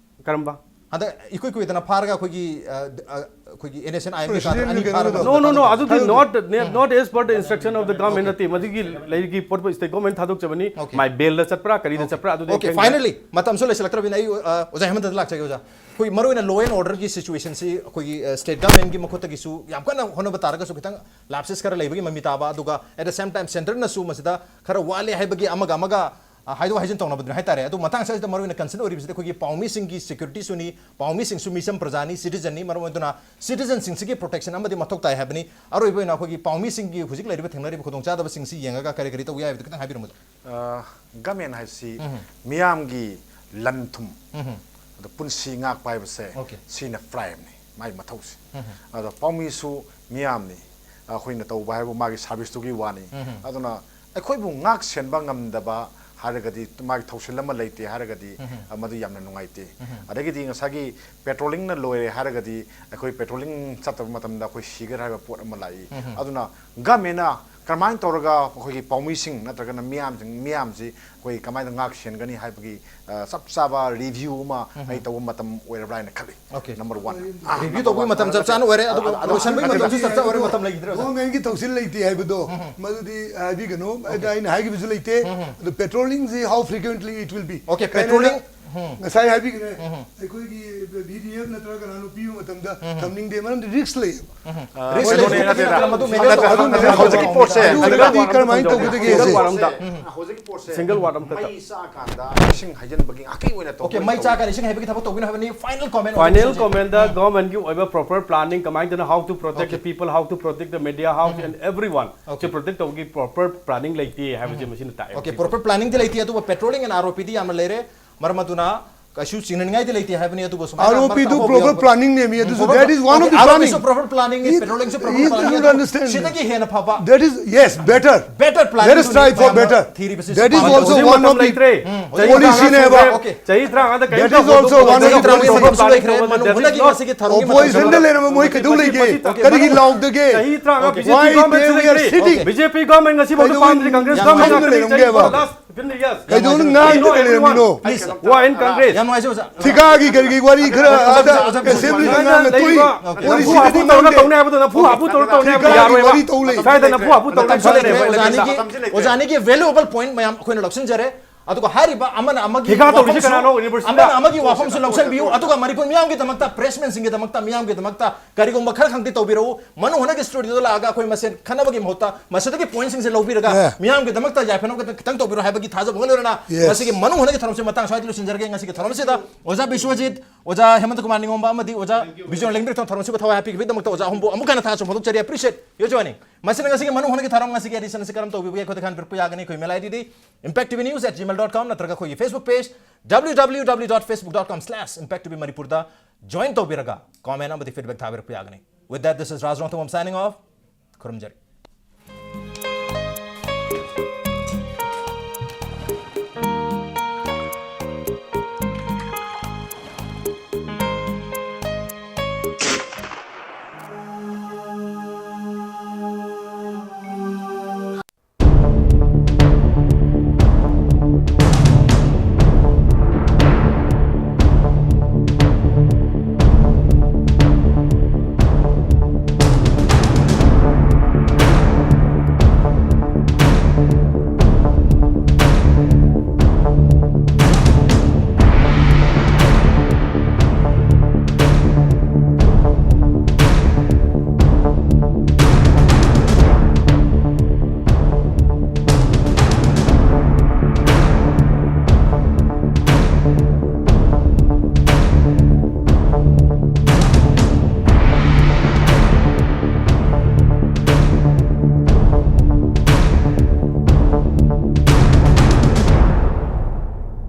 ꯀꯔꯝꯕ? ꯍꯟꯗꯛ ꯏꯀꯨꯏ ꯀꯨꯏꯗꯅ ꯐꯥꯔꯒ ꯑꯩꯈꯣꯏꯒꯤ, ꯑ, ꯑ, ꯑꯩꯈꯣꯏꯒꯤ NSCN IMꯒꯤ Presidentꯒꯤ ꯑꯅꯤ ꯀꯩꯅꯣꯗꯣ꯫ ꯐꯥꯔꯒ No, no, no, ꯊꯥꯗꯣꯛꯈ꯭ꯔꯦ꯫ ꯑꯗꯨꯗꯤ not, not as per the instruction of the government ꯅꯠꯇꯦ꯫ ꯃꯗꯨꯒꯤ ꯂꯩꯔꯤꯒꯤ ꯄꯣꯠꯄꯨ state government ꯊꯥꯗꯣꯛꯆꯕꯅꯤ꯫ Okay. ꯃꯥꯏ bailꯗ ꯆꯠꯄ꯭ꯔꯥ ꯀꯔꯤꯗ Okay. ꯆꯠꯄ꯭ꯔꯥ ꯑꯗꯨꯗꯤ Okay, ꯈꯪꯗ꯭ꯔꯦ꯫ Finally, ꯃꯇꯝꯁꯨ ꯂꯩꯁꯤꯜꯂꯛꯇ꯭ꯔꯕꯅꯤꯅ ꯑꯩ, ꯑ, ꯑꯣꯖꯥ ꯍꯦꯃꯟꯇꯗ ꯂꯥꯛꯆꯒꯦ, ꯑꯣꯖꯥ꯫ ꯑꯩꯈꯣꯏ ꯃꯔꯨꯑꯣꯏꯅ law and orderꯒꯤ situationꯁꯤ ꯑꯩꯈꯣꯏꯒꯤ, ꯑ, state governmentꯒꯤ ꯃꯈꯨꯠꯇꯒꯤꯁꯨ ꯌꯥꯝ ꯀꯟꯅ ꯍꯣꯠꯅꯕ ꯇꯥꯔꯒꯁꯨ ꯈꯤꯇꯪ lapses ꯈꯔ ꯂꯩꯕꯒꯤ ꯃꯃꯤ ꯇꯥꯕ, ꯑꯗꯨꯒ at the same time centreꯅꯁꯨ ꯃꯁꯤꯗ ꯈꯔ ꯋꯥꯠꯂꯦ ꯍꯥꯏꯕꯒꯤ ꯑꯃꯒ ꯑꯃꯒ, ꯑ, ꯍꯥꯏꯗꯣꯛ ꯍꯥꯏꯖꯤꯟ ꯇꯧꯅꯕꯗꯨꯅꯤ ꯍꯥꯏꯇꯥꯔꯦ꯫ ꯑꯗꯨ ꯃꯇꯥꯡ ꯑꯁꯤꯗ ꯃꯔꯨꯑꯣꯏꯅ concern ꯑꯣꯏꯔꯤꯕꯁꯤꯗꯤ ꯑꯩꯈꯣꯏꯒꯤ ꯄꯥꯎꯃꯤꯁꯤꯡꯒꯤ securityꯁꯨꯅꯤ, ꯄꯥꯎꯃꯤꯁꯤꯡꯁꯨ ꯃꯤꯆꯝ ꯄ꯭ꯔꯖꯥꯅꯤ, citizenꯅꯤ, ꯃꯔꯝ ꯑꯣꯏꯗꯨꯅ citizenꯁꯤꯡꯁꯤꯒꯤ protectionꯑꯃꯗꯤ ꯃꯊꯧ ꯇꯥꯏ ꯍꯥꯏꯕꯅꯤ꯫ ꯑꯔꯣꯏꯕ ꯑꯣꯏꯅ ꯑꯩꯈꯣꯏꯒꯤ ꯄꯥꯎꯃꯤꯁꯤꯡꯒꯤ ꯍꯧꯖꯤꯛ ꯂꯩꯔꯤꯕ ꯊꯦꯡꯅꯔꯤꯕ ꯈꯨꯗꯣꯡꯆꯥꯗꯕꯁꯤꯡꯁꯤ ꯌꯦꯡꯉꯒ ꯀꯔꯤ ꯀꯔꯤ ꯇꯧꯕ ꯌꯥꯏ ꯍꯥꯏꯕꯗꯨ ꯈꯤꯇꯪ ꯍꯥꯏꯕꯤꯔꯝꯃꯨ꯫ ꯑ, government ꯍꯥꯏꯁꯤ ꯃꯤꯌꯥꯝꯒꯤ ꯂꯟ ꯊꯨꯝ, ꯑꯗ ꯄꯨꯟꯁꯤ ꯉꯥꯛꯄ ꯍꯥꯏꯕꯁꯦ Okay. ꯁꯤꯅ primeꯅꯤ꯫ ꯃꯥꯒꯤ ꯃꯊꯧꯁꯦ꯫ ꯑꯗꯣ ꯄꯥꯎꯃꯤꯁꯨ ꯃꯤꯌꯥꯝꯅꯤ, ꯑꯩꯈꯣꯏꯅ ꯇꯧꯕ ꯍꯥꯏꯕꯨ ꯃꯥꯒꯤ ꯁꯥꯔꯚꯤꯁꯇꯨꯒꯤ ꯋꯥꯅꯤ꯫ ꯑꯗꯨꯅ ꯑꯩꯈꯣꯏꯕꯨ ꯉꯥꯛ ꯁꯦꯟꯕ ꯉꯝꯗꯕ ꯍꯥꯏꯔꯒꯗꯤ, ꯃꯥꯒꯤ ꯊꯧꯁꯤꯜ ꯑꯃ ꯂꯩꯇꯦ ꯍꯥꯏꯔꯒꯗꯤ, ꯑ, ꯃꯗꯨ ꯌꯥꯝꯅ ꯅꯨꯡꯉꯥꯏꯇꯦ꯫ ꯑꯗꯒꯤꯗꯤ ꯉꯁꯥꯏꯒꯤ ꯄꯦꯇ꯭ꯔꯣꯂꯤꯡꯅ ꯂꯣꯏꯔꯦ ꯍꯥꯏꯔꯒꯗꯤ, ꯑꯩꯈꯣꯏ ꯄꯦꯇ꯭ꯔꯣꯂꯤꯡ ꯆꯠꯇꯕ ꯃꯇꯝꯗ ꯑꯩꯈꯣꯏ ꯁꯤꯒꯗ꯭ꯔꯥ ꯍꯥꯏꯕ ꯄꯣꯠ ꯑꯃ ꯂꯥꯛꯏ꯫ ꯑꯗꯨꯅ ꯒꯃꯦꯟꯅ ꯀꯔꯝꯍꯥꯏꯅ ꯇꯧꯔꯒ ꯑꯩꯈꯣꯏꯒꯤ ꯄꯥꯎꯃꯤꯁꯤꯡ ꯅꯠꯇ꯭ꯔꯒꯅ ꯃꯤꯌꯥꯝꯁꯤꯡ, ꯃꯤꯌꯥꯝꯁꯤ ꯑꯩꯈꯣꯏ ꯀꯃꯥꯏꯅ ꯉꯥꯛ ꯁꯦꯟꯒꯅꯤ ꯍꯥꯏꯕꯒꯤ, ꯑ, ꯆꯞ ꯆꯥꯕ ꯔꯤꯚ꯭ꯌꯨ ꯑꯃ ꯑꯩ ꯇꯧꯕ ꯃꯇꯝ ꯑꯣꯏꯔꯕ꯭ꯔꯥ ꯍꯥꯏꯅ ꯈꯜꯂꯤ꯫ Okay. Number one. ꯔꯤꯚ꯭ꯌꯨ ꯇꯧꯕꯒꯤ ꯃꯇꯝ ꯆꯞ ꯆꯥꯅ ꯑꯣꯏꯔꯦ, ꯑꯗꯨꯒ ꯑꯗꯨ, ꯑꯗꯨ, ꯂꯣꯏꯁꯤꯟꯕꯒꯤ ꯑꯗꯨ, ꯃꯇꯝꯁꯨ ꯆꯞ ꯆꯥ ꯑꯣꯏꯔꯦ, ꯃꯇꯝ ꯂꯩꯈꯤꯗ꯭ꯔꯦ, ꯑꯣꯖꯥ꯫ ꯒꯣꯚꯔꯟꯃꯦꯟꯠꯀꯤ ꯊꯧꯁꯤꯜ ꯂꯩꯇꯦ ꯍꯥꯏꯕꯗꯣ, ꯃꯗꯨꯗꯤ, ꯑ, ꯍꯥꯏꯕꯤꯒꯅꯨ꯫ ꯑꯗ ꯑꯩꯅ ꯍꯥꯏꯈꯤꯕꯁꯨ ꯂꯩꯇꯦ꯫ ꯑꯗꯣ ꯄꯦꯇ꯭ꯔꯣꯂꯤꯡꯁꯤ how frequently it will be? Okay, ꯀꯩꯅꯣꯅ ꯄꯦꯇ꯭ꯔꯣꯂꯤꯡ, ꯉꯁꯥꯏ ꯍꯥꯏꯕꯤꯈ꯭ꯔꯦ, ꯑꯩꯈꯣꯏꯒꯤ ꯚꯤ ꯗꯤ ꯑꯦꯐ ꯅꯠꯇ꯭ꯔꯒ ꯀꯅꯥꯅꯣ ꯄꯤꯕ ꯃꯇꯝꯗ ꯊꯝꯅꯤꯡꯗꯦ, ꯃꯔꯝꯗꯤ ꯔꯤꯛꯁ ꯂꯩꯌꯦꯕ꯫ ꯔꯤꯛꯁ ꯀꯩꯅꯣꯅꯦ, ꯂꯩꯕ ꯅꯠꯇꯦꯗ꯫ ꯃꯇꯝꯗ ꯑꯗꯨ ꯃꯦꯅꯦꯖ ꯇꯧ-, ꯑꯗꯨ ꯃꯦꯅꯦꯖ ꯇꯧ-, ꯍꯧꯖꯤꯛꯀꯤ ꯄꯣꯠꯁꯦ, ꯑꯗꯨ ꯑꯣꯏꯔꯒꯗꯤ ꯀꯔꯝꯍꯥꯏꯅ ꯇꯧꯒꯗꯒꯦ ꯁꯤꯡꯒꯜ ꯁꯦ? ꯋꯥꯔꯗ ꯑꯝꯇ, ꯎꯝ꯫ ꯍꯧꯖꯤꯛꯀꯤ ꯄꯣꯠꯁꯦ ꯁꯤꯡꯒꯜ ꯋꯥꯔꯗ ꯑꯝꯇ ꯃꯩ ꯆꯥꯛꯑꯀꯥꯟꯗ ꯏꯁꯤꯡ ꯍꯩꯖꯤꯟꯕꯒꯤ ꯉꯥꯛꯀꯤ ꯑꯣꯏꯅ ꯇꯧꯕ Okay, ꯃꯩ ꯆꯥꯛꯑꯀꯥꯟꯗ ꯏꯁꯤꯡ ꯍꯩꯕꯒꯤ ꯊꯕꯛ ꯇꯧꯒꯅꯤ ꯍꯥꯏꯕꯅꯤ꯫ Final comment final ꯑꯣꯏꯅ ꯁꯤꯁꯦ꯫ Comment ꯗ ꯒꯣꯚꯔꯟꯃꯦꯟꯠꯀꯤ ꯑꯣꯏꯕ proper planning ꯀꯃꯥꯏꯅ ꯇꯧꯅ, how to protect the Okay. people, how to protect the media, how to, and everyone Okay. ꯁꯤ protect ꯇꯧꯕꯒꯤ proper planning ꯂꯩꯇꯦ ꯍꯥꯏꯕꯁꯤ ꯃꯁꯤꯅ ꯇꯥꯛꯑꯦ꯫ Okay, proper planning ꯗꯤ ꯂꯩꯇꯦ, ꯑꯗꯨꯕꯨ patrolling and R O P ꯗꯤ ꯌꯥꯝꯅ ꯂꯩꯔꯦ꯫ ꯃꯔꯝ ꯑꯗꯨꯅ ꯀꯩꯁꯨ ꯆꯤꯡꯅꯅꯤꯡꯉꯥꯏꯗꯤ ꯂꯩꯇꯦ ꯍꯥꯏꯕꯅꯤ, ꯑꯗꯨꯕꯨ ꯁꯨꯃꯥꯏꯅ ꯑꯥꯔ ꯑꯣ ꯄꯤꯗꯨ ꯃꯔꯛꯇ ꯑꯍꯣꯕ proper ꯌꯥꯎꯕ planning ꯅꯦꯃꯤ, ꯑꯗꯨꯁꯨ proper that is one of the Okay, planning. R O ꯄꯤꯁꯨ proper planning ꯅꯤ, He, ꯄꯦꯇ꯭ꯔꯣꯂꯤꯡꯁꯨ proper he planning ꯅꯤ, doesn't ꯑꯗꯨ understand. ꯁꯤꯗꯒꯤ ꯍꯦꯟꯅ ꯐꯕ That is, yes, better. Better planning Let us ꯅꯤ ꯇ꯭ꯔꯥꯏ ꯐꯣꯔ ꯃꯌꯥꯝꯅ ꯕꯦꯇꯔ ꯊꯤꯔꯤꯕꯁꯤ꯫ That is ꯁꯨꯃꯥꯏꯅ also ꯍꯧꯖꯤꯛ one of ꯃꯇꯝ the ꯂꯩꯇ꯭ꯔꯦ꯫ ꯎꯝ, ꯆꯍꯤ ꯍꯧꯖꯤꯛ ꯇꯔꯥꯃꯉꯥ policy ꯅꯦꯕ. ꯁꯨꯔꯦ꯫ Okay. ꯆꯍꯤ ꯇꯔꯥꯃꯉꯥꯗ ꯀꯔꯤꯝ That is also ꯇꯧꯍꯧꯗꯕ one of the ꯆꯍꯤ ꯇꯔꯥꯃꯉꯥ policy. ꯃꯇꯝꯁꯨ ꯂꯩꯈ꯭ꯔꯦ꯫ That is ꯃꯅꯨꯡ ꯍꯨꯠꯅꯒꯤ also ꯉꯁꯤꯒꯤ ꯊꯧꯔꯝꯒꯤ opposition ꯗ ꯃꯇꯝꯁꯨ ꯂꯩꯔꯝꯕ ꯃꯣꯏ ꯀꯩꯗꯧ ꯂꯩꯒꯦ? Okay. ꯀꯔꯤꯒꯤ ꯂꯥꯎꯗꯒꯦ? ꯆꯍꯤ ꯇꯔꯥꯃꯉꯥ Okay. B J P Why government they ꯁꯨ were ꯂꯩꯇ꯭ꯔꯦ꯫ Sitting? B J P government ꯉꯁꯤꯐꯥꯎꯗ ꯀꯩꯗꯧꯕꯩ ꯄꯥꯟꯗ꯭ꯔꯤ, ꯀꯪꯒ꯭ꯔꯦꯁ ꯌꯥꯝ ꯒꯣꯔꯃꯦꯟꯠ ꯍꯥꯏꯅ ꯉꯥꯛꯇꯅꯤ ꯂꯩꯔꯝꯒꯦꯕ? ꯆꯍꯤ ꯐꯣꯔ ꯂꯥꯁ ꯐꯤꯐꯇꯤꯟ ꯌꯔꯁ꯫ ꯀꯩꯗꯧꯅ ꯉꯥꯡꯗꯅ ꯂꯩꯔꯝꯃꯤꯅꯣ? Please. Who are in Congress? ꯌꯥꯝ ꯅꯨꯡꯉꯥꯏꯖꯩ, ꯑꯣꯖꯥ꯫ ꯊꯤꯀꯥꯒꯤ ꯀꯔꯤꯒꯤ ꯋꯥꯔꯤ ꯈꯔ ꯑꯣꯖꯥ, ꯑꯥꯗ ꯑꯣꯖꯥ, ꯑꯣꯖꯥ, ꯑꯦꯁꯦꯝꯕ꯭ꯂꯤꯗ ꯑꯣꯖꯥ, ꯉꯥꯡꯅ ꯂꯩꯔꯤꯕ ꯇꯣꯛꯏ꯫ ꯅꯐꯨ ꯍꯥꯕꯨ ꯇꯧꯔꯒ ꯇꯧꯅꯤ ꯍꯥꯏꯕꯗꯣ ꯅꯐꯨ ꯍꯥꯕꯨ ꯇꯧꯔꯒ ꯇꯧꯅꯤ ꯍꯥꯏꯕꯗꯣ ꯊꯤꯀꯥꯒꯤ ꯌꯥꯔꯣꯏꯕ꯫ ꯋꯥꯔꯤ ꯇꯧ ꯂꯩ꯫ ꯁ꯭ꯋꯥꯏꯗ ꯅꯐꯨ ꯍꯥꯕꯨ ꯇꯧꯔꯒ ꯃꯇꯝꯁꯨ ꯂꯩꯇ꯭ꯔꯦ, ꯇꯧꯅꯤ ꯍꯥꯏꯕꯗꯣ ꯑꯣꯖꯥꯅꯤꯒꯤ, ꯌꯥꯔꯣꯏ꯫ ꯑꯣꯖꯥꯅꯤꯒꯤ valuable point ꯃꯌꯥꯝ ꯑꯩꯈꯣꯏꯅ ꯂꯧꯁꯤꯟꯖꯔꯦ꯫ ꯑꯗꯨꯒ ꯍꯥꯏꯔꯤꯕ ꯑꯃꯅ ꯑꯃꯒꯤ ꯊꯤꯀꯥ ꯇꯧꯔꯤꯁꯤ ꯋꯥꯐꯝꯁꯨ, ꯀꯅꯥꯅꯣ? ꯌꯨꯅꯤꯚꯔꯁꯤꯇꯤꯗ ꯑꯃꯅ ꯑꯃꯒꯤ ꯋꯥꯐꯝꯁꯨ ꯂꯧꯁꯤꯟꯕꯤꯌꯨ, ꯑꯗꯨꯒ ꯃꯅꯤꯄꯨꯔ ꯃꯤꯌꯥꯝꯒꯤꯗꯃꯛꯇ, ꯄ꯭ꯔꯦꯁꯃꯦꯟꯁꯤꯡꯒꯤꯗꯃꯛꯇ, ꯃꯤꯌꯥꯝꯒꯤꯗꯃꯛꯇ ꯀꯔꯤꯒꯨꯝꯕ ꯈꯔ ꯈꯪꯗꯤ ꯇꯧꯕꯤꯔꯛꯎ꯫ ꯃꯅꯨꯡ ꯍꯨꯠꯅꯒꯤ ꯁ꯭ꯇꯨꯗꯤꯑꯣꯗ ꯂꯥꯛꯑꯒ ꯑꯩꯈꯣꯏ ꯃꯁꯦꯟ ꯈꯟꯅꯕꯒꯤ ꯃꯍꯨꯠꯇ ꯃꯁꯤꯗꯒꯤ ꯄꯣꯏꯟꯠꯁꯤꯡꯁꯦ ꯂꯧꯕꯤꯔꯒ Yeah. ꯃꯤꯌꯥꯝꯒꯤꯗꯃꯛꯇ ꯌꯥꯏꯐꯅꯕ ꯈꯤꯇꯪ ꯇꯧꯕꯤꯔꯣ ꯍꯥꯏꯕꯒꯤ ꯊꯥꯖꯕꯒ ꯂꯣꯏꯅꯅ Yes. ꯃꯁꯤꯒꯤ ꯃꯅꯨꯡ ꯍꯨꯠꯅꯒꯤ ꯊꯧꯔꯝꯁꯤ ꯃꯇꯥꯡ ꯁ꯭ꯋꯥꯏꯗ ꯂꯣꯏꯁꯤꯟꯖꯔꯒꯦ꯫ ꯉꯁꯤꯒꯤ ꯊꯧꯔꯝꯁꯤꯗ ꯑꯣꯖꯥ ꯕꯤꯁ꯭ꯋꯖꯤꯠ, ꯑꯣꯖꯥ ꯍꯦꯃꯟꯇ ꯀꯨꯃꯥꯔ ꯅꯤꯉꯣꯝꯕ ꯑꯃꯗꯤ ꯑꯣꯖꯥ ꯕꯤꯖꯣꯏ ꯂꯦꯡꯕ꯭ꯔꯦꯛꯇ ꯊꯧꯔꯝꯁꯤꯕꯨ ꯊꯋꯥꯏ ꯍꯥꯞꯄꯤꯈꯤꯕꯒꯤꯗꯃꯛꯇ ꯑꯣꯖꯥ ꯑꯍꯨꯝꯕꯨ ꯑꯃꯨꯛ ꯍꯟꯅ ꯊꯥꯖꯕ ꯐꯣꯡꯗꯣꯛꯆꯔꯤ꯫ Appreciate your joining. ꯃꯁꯤꯅ ꯉꯁꯤꯒꯤ ꯃꯅꯨꯡ ꯍꯨꯠꯅꯒꯤ ꯊꯧꯔꯝ, ꯉꯁꯤꯒꯤ edition ꯑꯁꯤ ꯀꯔꯝ ꯇꯧꯕꯤꯕꯒꯦ? ꯑꯩꯈꯣꯏꯗ ꯈꯟꯕꯤꯔꯛꯄ ꯌꯥꯒꯅꯤ꯫ ꯑꯩꯈꯣꯏ email I D D impact T V news at gmail dot com ꯅꯠꯇ꯭ꯔꯒ ꯑꯩꯈꯣꯏꯒꯤ Facebook page W W W dot facebook dot com slash impact T V Manipur ꯗ join ꯇꯧꯕꯤꯔꯒ comment ꯑꯃꯗꯤ feedback ꯊꯥꯕꯤꯔꯛꯄ ꯌꯥꯒꯅꯤ. With that, this is Raj Rongtham signing off. ꯈꯨꯔꯨꯝꯖꯔꯤ.